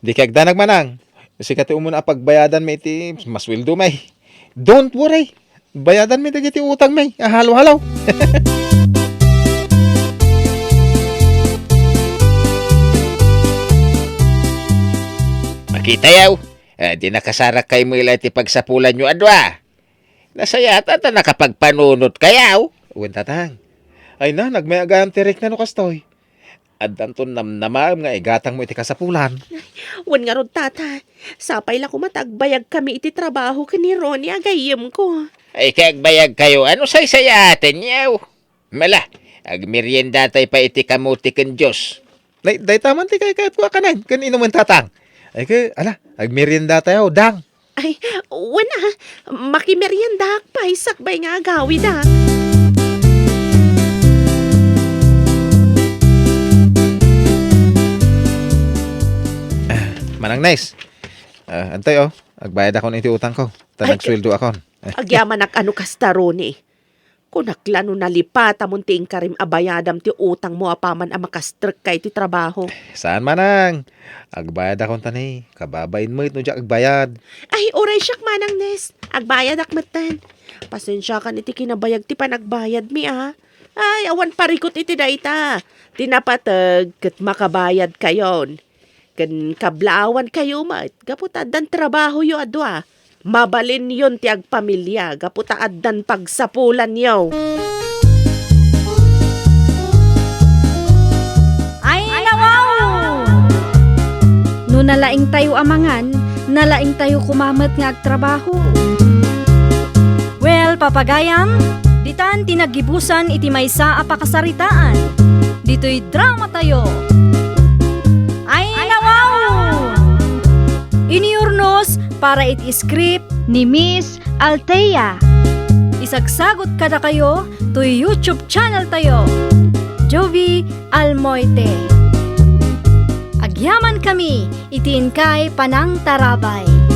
Di kagdanag, Manang. Sika ti umuna a pagbayadanmi iti masueldomi. Don't worry. Bayadanmi dagiti utangmi a halo-halo. Makitayo. Eh, di nakasarak kay Mila iti pagsapulanyo a dua. Nasayat ta nakapagpanunot kayaw. Wen, Tatang. Ay na, nagmay-agayam ti rikna no kastoy. Addanton namnamaem nga igatangmo iti kasapulan. Wen ngarud, Tata. Sapay la koma ta agbayagkami iti trabaho ken ni Ronnie a gayyemko. Ay, kay agbayagkayo, ano saysayaatenyo? Mala, agmeriendatay pay iti kamote ken juice. Nay, dayta man ti kaykayatko a kanen ken inumen, Tatang. Ay, ke, ala, agmeriendatayo, Dang. Ay, wen a, makimeriendaak pay sakbay nga agawid a. Ah, Manang Nice. Ah, adtoy, oh. Agbayadakon iti utangko. Ta Ay, nagsueldoakon. Agyamanak a no kasta, Ronnie. Kunak la no nalipatamon ti inkarim a bayadam ti utangmo apaman a makastrekka iti trabaho. Saan, Manang. Agbayadakon ta ni, kababain met no diak agbayad. Ay, uray siak, Manang Nes. Agbayadak metten. Pasensiakan iti kinabayag ti panagbayadmi, a. Ay, awan parikut iti dayta. Ti napateg ket makabayadkayon. Ken kablaawankayo met gapu ta addan trabahoyo a dua. Mabalinyon ti agpamilia gapu ta addan pagsapulanyo. Ay, nawaw! No nalaingtayo a mangan, nalaingtayo koma met nga agtrabaho. Well, papagayam, ditan ti naggibusan iti maysa a pakasaritaan. Ditoy dramatayo. Ay, nawaw! Iniurnos para iti script ni Miss Althea. Isagsagut kadakayo toy YouTube channel tayo, Jovie Almoite. Agyamankami iti inkay panangtarabay.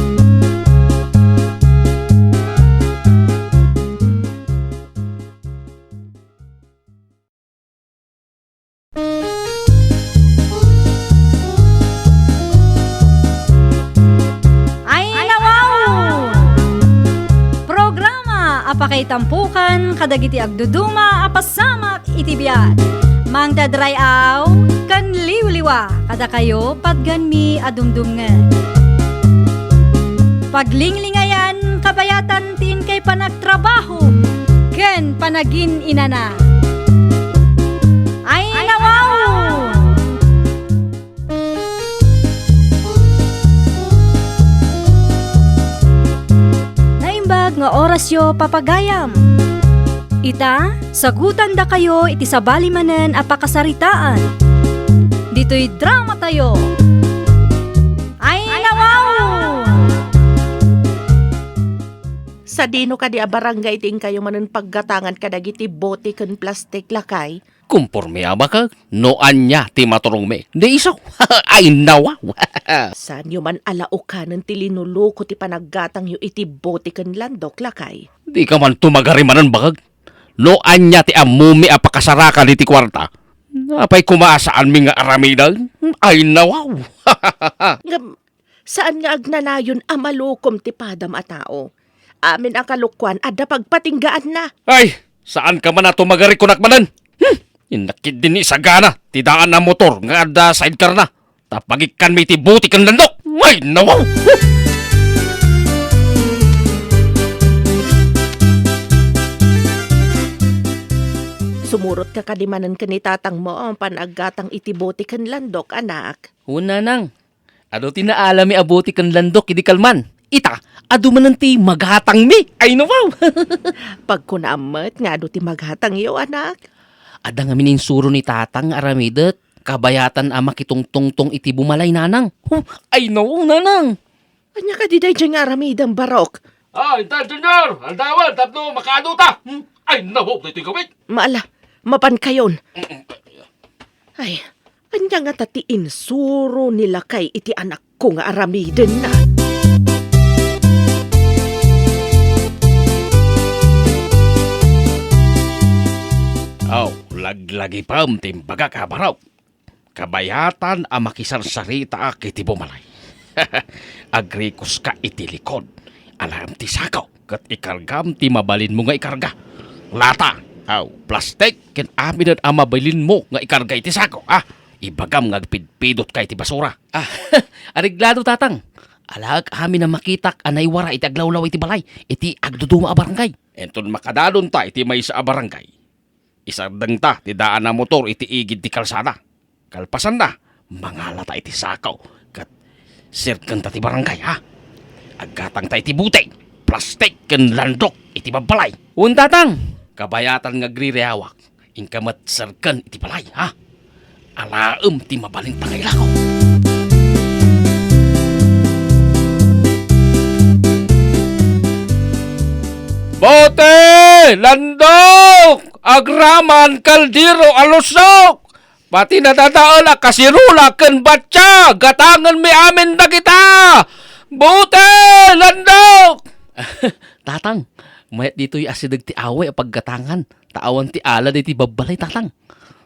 Ay, nawaw! Programa a pakaitampokan kadagiti agduduma a pasamak iti biag. Mangted ray-aw ken liwliwa kadakayo patgenmi a dumdumngeg. Paglinglingayan kabayatan ti inkay panagtrabaho ken panagin-inana. Ay, nawaw! Naimbag nga orasyo, papagayam. Ita, sagutandakayo iti sabali manen a pakasaritaan. Ditoy dramatayo. Ay, nawaw! Sadino kadi a barangay ti inkayo manen paggatangan kadagiti bote ken plastik, lakay? Komporme a bakek no ania ti maturongmi. Di isu. Ay, nawaw. Saanyo man a laukanen ti linuluko ti panaggatangyo iti bote ken landok, lakay? Dika man tumagari manen, bakek. No ania ti ammomi a pakasarakan iti kuarta, apay koma a saanmi nga aramiden? Ay, nawaw. Ngem, saan nga agnanayon a malukom ti padam a tao. Amin a kalokuan, adda pagpatinggaanna. Ay, saanka man a tumagari kunak manen. Hmm, innak ketdi ni isagana ti daan a motor nga adda sidecar-na. Ta pagikkanmi iti bote ken landok. Ay, nawaw! Sumurotka kadi manen ken ni tatangmo a panaggatang iti bote ken landok, anak. Wen, nanang. Adu ti naalami a bote ken landok idi kalman. Ita, adu manen ti magatangmi. Ay, nawaw! Pagkunaam met nga adu ti magatangyo, anak. Adda ngamin insuro ni tatang nga aramidek, kabayatan a makitungtungtong iti bumalay, nanang. Huh, ay, nawaw, nanang! Ania kadi daydiay nga aramidem, Barok? Ah, intan, Junior! Aldawan tapno makaadu ta! Hmm? Ay, nawaw, daytoy gawik! Maala, mapankayon. Ay, ania ngata ti insuro ni lakay iti anakko nga aramidenna? Aw, laglagipem ti imbagak a Barok. Kabayatan a makisarsaritaak iti bumalay. Agrikoska iti likod. Alaem ti sako, ket ikargam ti mabalinmo nga ikarga. Lata, aw, plastik, ken amin a mabalinmo nga ikarga iti sako, a. Ibagam nga agpidpidotka iti basura. Ah, areglado, tatang. Alaek amin a makitak a naiwara iti aglawlaw iti balay, iti agduduma a barangay. Inton makadadonta iti maysa a barangay, isardengta ti daan a motor iti igid ti kalsada. Kalpasanna, mangalata iti sako ket serkenta ti barangay, ha? Aggatangta iti bote, plastik, ken landok iti babbalay. Wen, tatang. Kabayatan nga agririawak, inka met serken iti balay, ha? Alaem ti mabalinta nga ilako. Bote, landok, agraman, kaldero, alusok, pati nadadael a kasirola ken batsia, gatangenmi amin dagita. Bote, landok! Tatang, mayat ditoy asideg ti away a paggatangan, ta awan ti ala daytoy babbalay, tatang.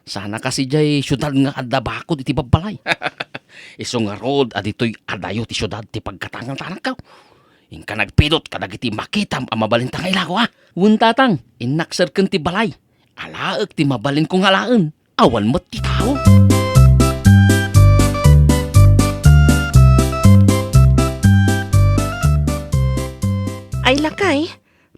Sana kasi diay siudad nga adda bakod iti babbalay. Isu ngarud a ditoy adayo ti siudad ti paggatangan, tanakko. Inka nagpidot kadagiti makitam a mabalinta nga ilako, a? Wen, tatang, innak serken ti balay. Alaek ti mabalinko nga alaen. Awan met ti tao. Ay, lakay,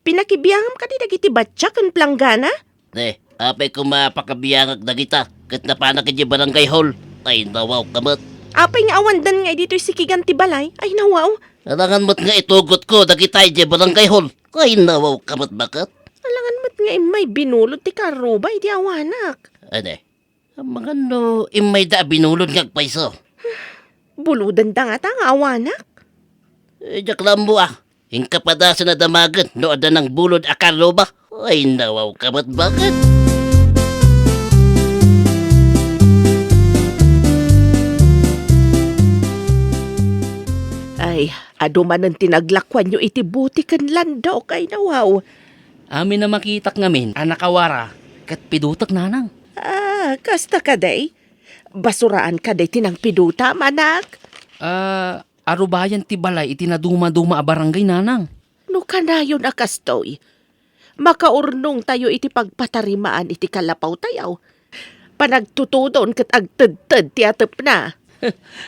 pinakibiangam kadi dagiti batsia ken planggana? Ne, apay koma pakabiangak dagita, ket napanak idiay barangay hall. Ay, nawaw ka met. Apay nga awandan nga ditoy sikigan ti balay? Ay, nawaw. Alangan met nga itugotko dagita idiay barangay hall. Ay, nawaw ka met, baket. Alangan met nga immay binulod ti karruba idi awanak. Ane, amangan no immayda a binulod nga agpayso. Bulodanda ngata nga awanak. Eh, diak la ammo, a. Inka padasen a damagen no adda nangbulod a karruba. Ay, nawaw ka met, baket. Ay, adu manen ti naglakuanyo iti bote ken landok, ay, nawaw. Amin a makitak ngamin a nakawara ket pidotek, nanang. Ah, kasta kadi? Basuraan kadi ti nangpidotam, anak? Ah, arubayan ti balay iti nadumaduma a barangay, nanang. No kanayon a kastoy, makaurnongtayo iti pagpatarimaan iti kalapawtayo. Panagtutudon ket agtedted ti atepna.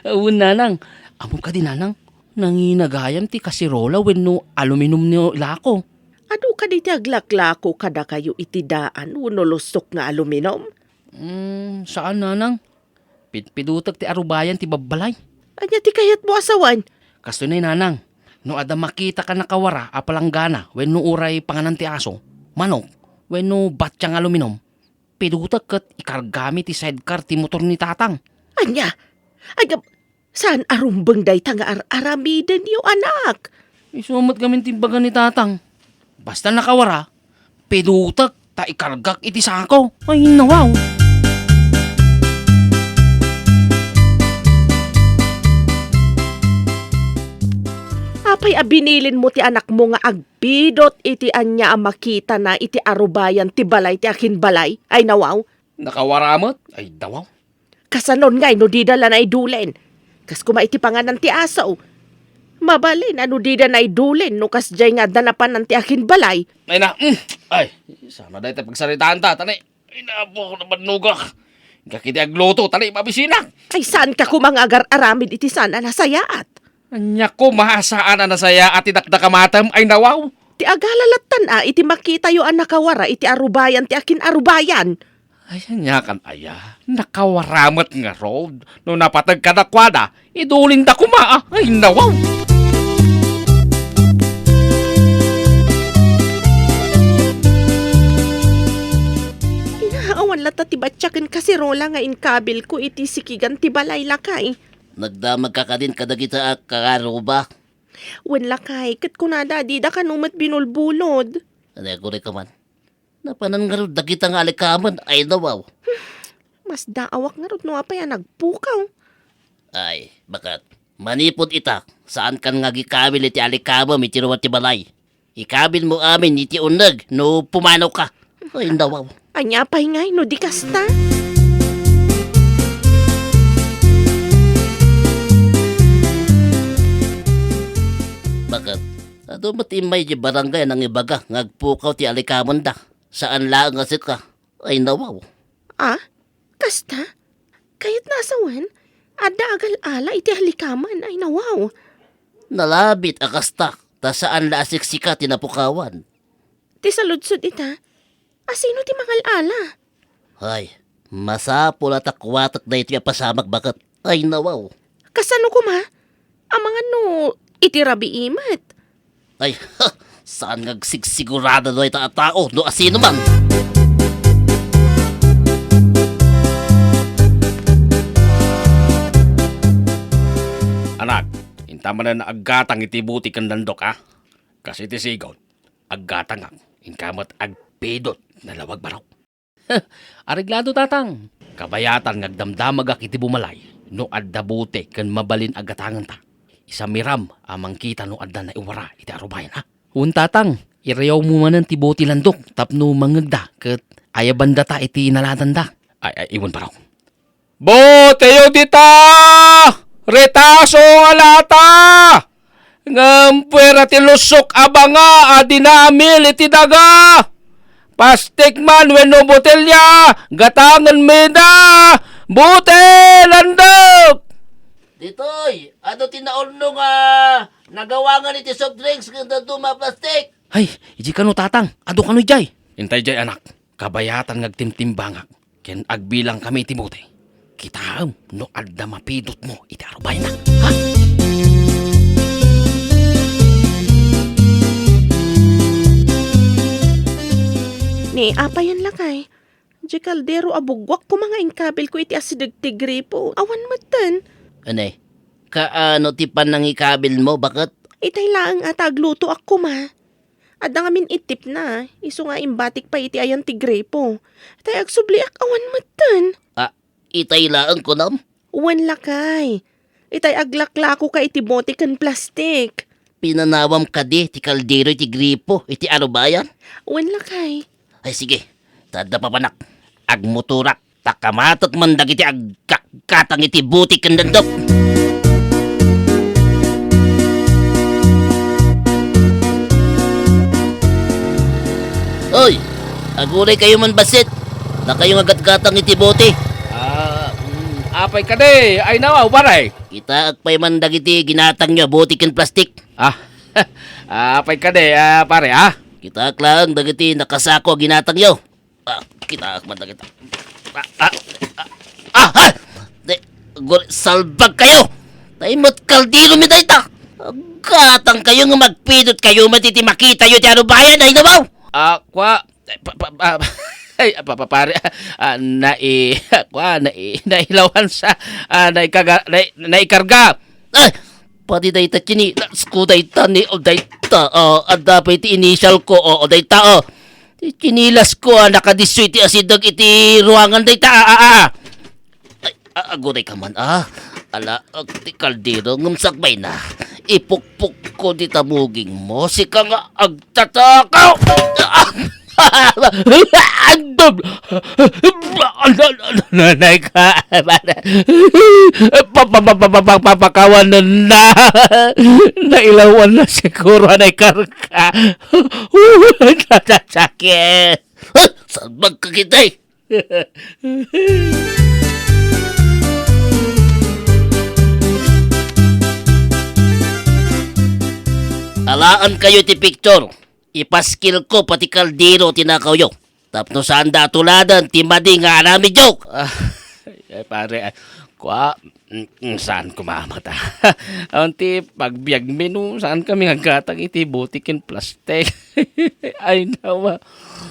Wen, nanang. Ammom kadi, nanang? Nangina gayam ti kasirola wenno aluminum ni ilako. Adu kadi ti aglaklako kadakayo iti daan wenno lusok nga aluminum? Mm, saan, nanang. Pidpidotek ti arubayan ti babbalay. Ania ti kayatmo a sawen? Kastoy nay, nanang, no adda makitak a nakawara a palanggana wenno uray panganan ti aso, manok, wenno batsia nga aluminum, pidotek ket ikargami ti sidecar ti motor ni tatang. Ania? Ay, gab-, saan a rumbeng dayta nga ar-aramidenyo, anak? Isu met ngamin ti imbaga ni tatang. Basta nakawara, pidotek ta ikargak iti sako. Ay, nawaw. Apay a binilinmo ti anakmo nga agpidot iti ania a makitana iti arubayan ti balay ti akinbalay? Ay, nawaw. Nakawara met? Ay, nawaw. Kasanon ngay no dida la naidulen? Kas koma iti panganan ti aso. Mabalin a no dida naidulen no kasdiay nga adda napanan ti akinbalay. Ay na, mm, ay, sana dayta pagsaritaanta, tani. Ay, napo, nabannogak. Inka kiti agluto, tani, mabisinak. Ay, saanka koma nga agar-aramid iti saan a nasayaat? Ania koma a saan a nasayaat ti dakdakamatem, ay nawaw? Ti agala lattan a iti makitayo a nakawara iti arubayan ti akin-arubayan. Ay, ania kan aya? Nakawara met ngarud. No napateg kadakuada, idulinda koma, a. Ay, nawaw! Ina, awan latta ti batsia ken kaserola nga inkabilko iti sikigan ti balay, lakay. Nagdamagka kadin kadagita a kaaruba? Wen, lakay, ket kunada a dida kano met binulbulod. Ania, aguray ka man. Napanan ngarud dagita nga alikamen, ay nawaw. Masdaawak ngarud no apay a nagpukaw. Ay, baket? Manipud ita, saankan nga agikabil iti alikamem iti ruar ti balay. Ikabilmo amin iti uneg no pumanaw ka. Ay, nawaw. Ania pay ngay no di kasta? Baket? Adu met immay di barangay a nangibaga nga agpukaw ti alikamenda. Saan laeng a sika. Ay, nawaw. Ah? Kasta? Kayatna a sawen, adda agal-ala iti alikamen, ay nawaw. Nalabit a kasta, ta saan la a siksika ti napukawan. Ti saludsod ita, asino ti mangal-ala? Ay, masapul a ta kuatek daytoy a pasamak, baket. Ay, nawaw. Kasano koma? Amangan no iti rabii met. Ay, ha! Saan nga agsigsigurado dayta a tao no asino man? Anak, inta manen aggatang iti buti ken Landok, a? Kas iti sigud, aggatangak, inka met agpidot, nalawag barok. Areglado, Tatang. Kabayatan nga agdamdamagak iti bumalay no adda buti ken mabalin a gatangenta. Isamiram a mangkita no adda naiwara iti arubayan, a? Wen, Tatang, irayawmo manen ti buti Landok tapno mangngegda ket ayabandata iti inaladanda. Ay, ay, iwen, barok. Butiyo dita! Retaso nga lata! Ngem puera ti lusok a banga a dinamil iti daga! Plastik man wenno botelya, gatangen mi da! Buti, Landok! Ditoy, adu ti naurno nga nagawangan iti soft drinks ken dadduma a plastik? Ay, idi kano, Tatang, adu kano idiay? Intay diay, anak. Kabayatan nga agtimtimbangak ken agbilang kami iti buti. Kitaem no adda mapidotmo iti arubayna. Ha? Ni apayen, lakay? Di kaldero a bugguak koma nga inkabilko iti asideg ti gripo. Awan metten. Anay, kaano ti panangikabilmo, baket? Itay laeng a ta aglutoak koma. Adda ngamin itipna, isu nga imbatik pay iti ayan ti gripo. Tay agsubliak awan metten. Ah, itay laeng kunam? Wen, lakay. Itay aglaklakoka iti bote ken plastik. Pinanawam kadi ti kaldero iti gripo iti arubayan? Wen, lakay. Ay, sige. Ta adda papanak. Agmotorak. Ta kamatek man dagiti agkakatang iti buti ken Landok. Oy, aguray kayo man bassit. Dakayo nga gatgatang iti buti. Ah, mm, apay kadi? Ay, nawaw, pare. Kitaek pay man dagiti ginatangyo a buti ken plastik. Ah, apay kadi, ah, pare, ah? Kitaek laeng dagiti nakasako a ginatangyo. Ah, kitaek man dagita. Ah, ah, ah, ah, ah! Di, gur-, salbag kayo! Tay met kaldero mi dayta! Gatang kayo nga magpidot kayo met iti makitayo ti arubayan, ay nabaw! Ah, kwa, pa, pa, pa, ay, pa, pa, pare, ah, nai-, kwa, nai-, nailawan sa, ah, naikaga-, nai-, naikarga. Ay, pati dayta chinilas ko dayta ni, o dayta, o, adda pay ti initial ko, o, o, dayta, o. Ti chinilas ko, a, nakadisso iti asideg iti ruangan dayta, a, a, a. Ay, a, aguray ka man, a. Ala, ag-, ti kaldero, ngem sakbay na. Ipukpok ko di tamuging mo, sika nga agtatakaw. Ah! Nay ka, pa, pa, pa, pa, pa, papakawanan na. Nailawan na siguro, nay karka. Sakit. Ah, salbag ka kita, eh. Laankayo ti picture. Ipaskilko pati kaldero ti nakawyo. Tapno saanda a tuladen ti madi nga aramidyo. Ah, ay, pare, ay, kua, mm, mm, saan ko mamata? Awan ti pagbiagmi no, saan kami nga aggatang iti butik ken plastik? Ay, nawa.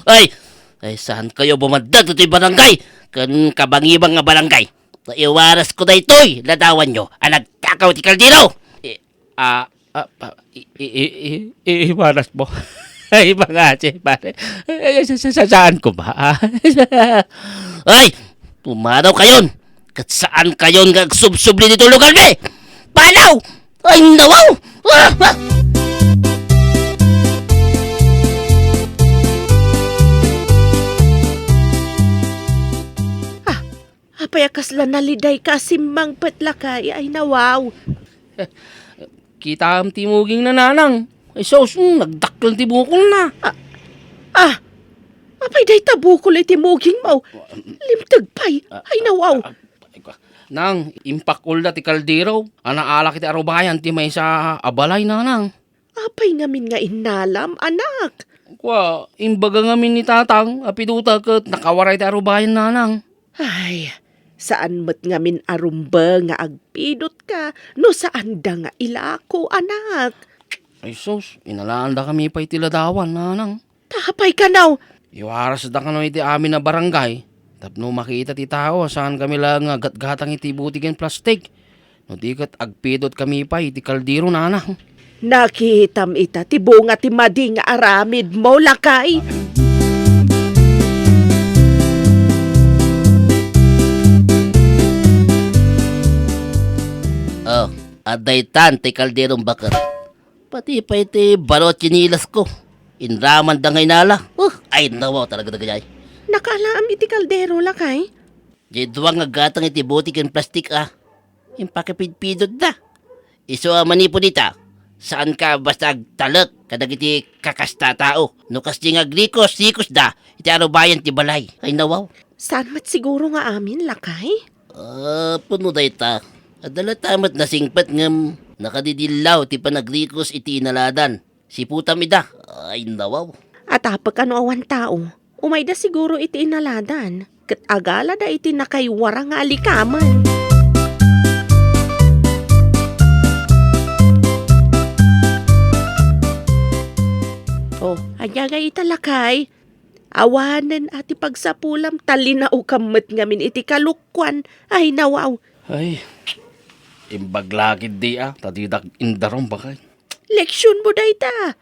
Ay, ay, saankayo bumaddag ditoy barangay? Ken kabangibang nga barangay. Ta iwarasko daytoy ladawanyo a nagtakaw ti kaldero. Eh, ah, ah, pa-, i-, i-, i-, i-, iwaras mo. Ay, mga si pare. Ay, sa, sa, sa, saan ko ba? Ay, pumanaw kayon. Ket saan kayon nga agsubsubli ditoy lugar mi? Panaw! Ay, nawaw! Ah, ah! Ah, apay a kasla nalidayka a simmangpet, lakay? Ay, nawaw. Kitaem ti mugingna, nanang. Ay, sus, mm, nagdakkel ti bukolna. Ah, ah, apay dayta bukol iti mugingmo? Limteg pay. Ay, nawaw. Ah, ah, ah, nang, impakulda ti kaldero. Ana, alak iti arubayan ti maysa a balay, nanang. Apay ngamin nga innalam, anak? Kua, imbaga ngamin ni tatang, a piduta ket nakawaray ti arubayan, nanang. Ay, saan met ngamin a rumbe nga agpidotka no saanda nga ilako, anak. Ay sus, inalaandakami pay ti ladawan, nanang. Ta apay kano? Iwarasda kano iti amin a barangay tapno makita ti tao a saan kami laeng nga gatgatang iti butik ken plastik. No di ket agpidot kami pay iti kaldero, nanang. Nakitam ita ti bunga ti madi nga aramidmo, lakay. Oh, adda itan ti kalderom baket. Pati pay ti baro a tsinilasko. Inramanda nga inala. Uh, ay, nawaw talaga dagayay. Nakaalaam iti kaldero, lakay? Diay dua nga gatang iti butik ken plastik a impakipidpidotda. Isu a manipud ita, saanka basta agtalek kadagiti kakasta a tao. No kasdi nga agrikos, rikosda iti arubayan ti balay. Ay, nawaw. Saan met siguro nga amin, lakay? Ah, puno dayta. Adda latta met nasingpet ngem nakadidillaw ti panagrikos iti inaladan. Siputam ida. Ay, nawaw. Atapek a no awan tao, umayda siguro iti inaladan, ket agalada iti nakaiwara nga alikamen. Oh, ania ngay ita, lakay? Awanen a ti pagsapulam ta linaokam met ngamin iti kalokuan. Ay, nawaw. Ay, imbag la ketdi a, ta didak indarum, bakay. Leksionmo dayta.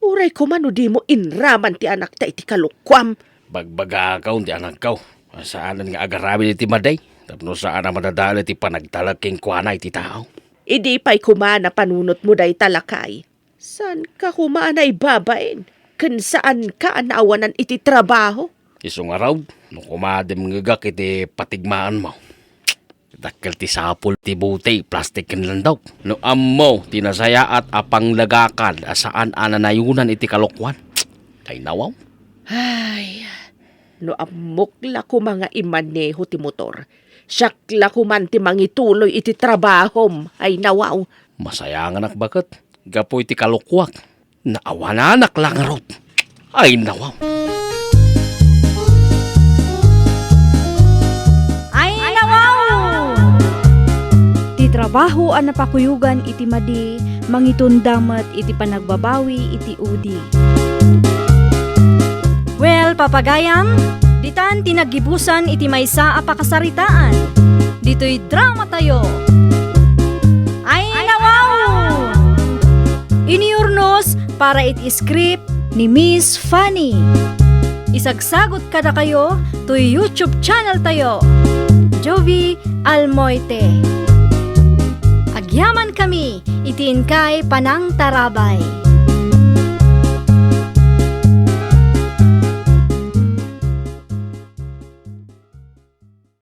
Uray koma no dimo inraman ti anakta iti kalokuam. Bagbagakaw ti anakkaw. Saanen nga agaramid iti madi. Tapno saan a madadael iti panagtalek kenkuana iti tao. Idi pay koma napanunotmo dayta, lakay. Saanka koma a naibabain, ken saanka a naawanan iti trabaho? Isu ngarud, no koma dimngegak iti patigmaanmo. Dakkel ti sapul ti butik, plastik ken landok. No ammo ti nasayaat a panglagakad a saan a nanayonan iti kalokuan. Ay, nawaw. Ay, no ammok la koma nga imaneho ti motor, siak la koman ti mangituloy iti trabahom. Ay, nawaw. Masayanganak baket gapu iti kalokuak. Naawananak la ngarud. Ay, nawaw. Ay, nawaw! Ti trabaho a napakuyogan iti madi, mangitonda met iti panagbabawi iti udi. Well, papagayam, ditan ti naggibusan iti maysa a pakasaritaan. Ditoy dramatayo. Ay, nawaw! Inurnos para iti script ni Miss Fanny. Isagsagut kadakayo toy YouTube channel tayo, Jovie Almoite. Agyamankami iti inkay panangtarabay.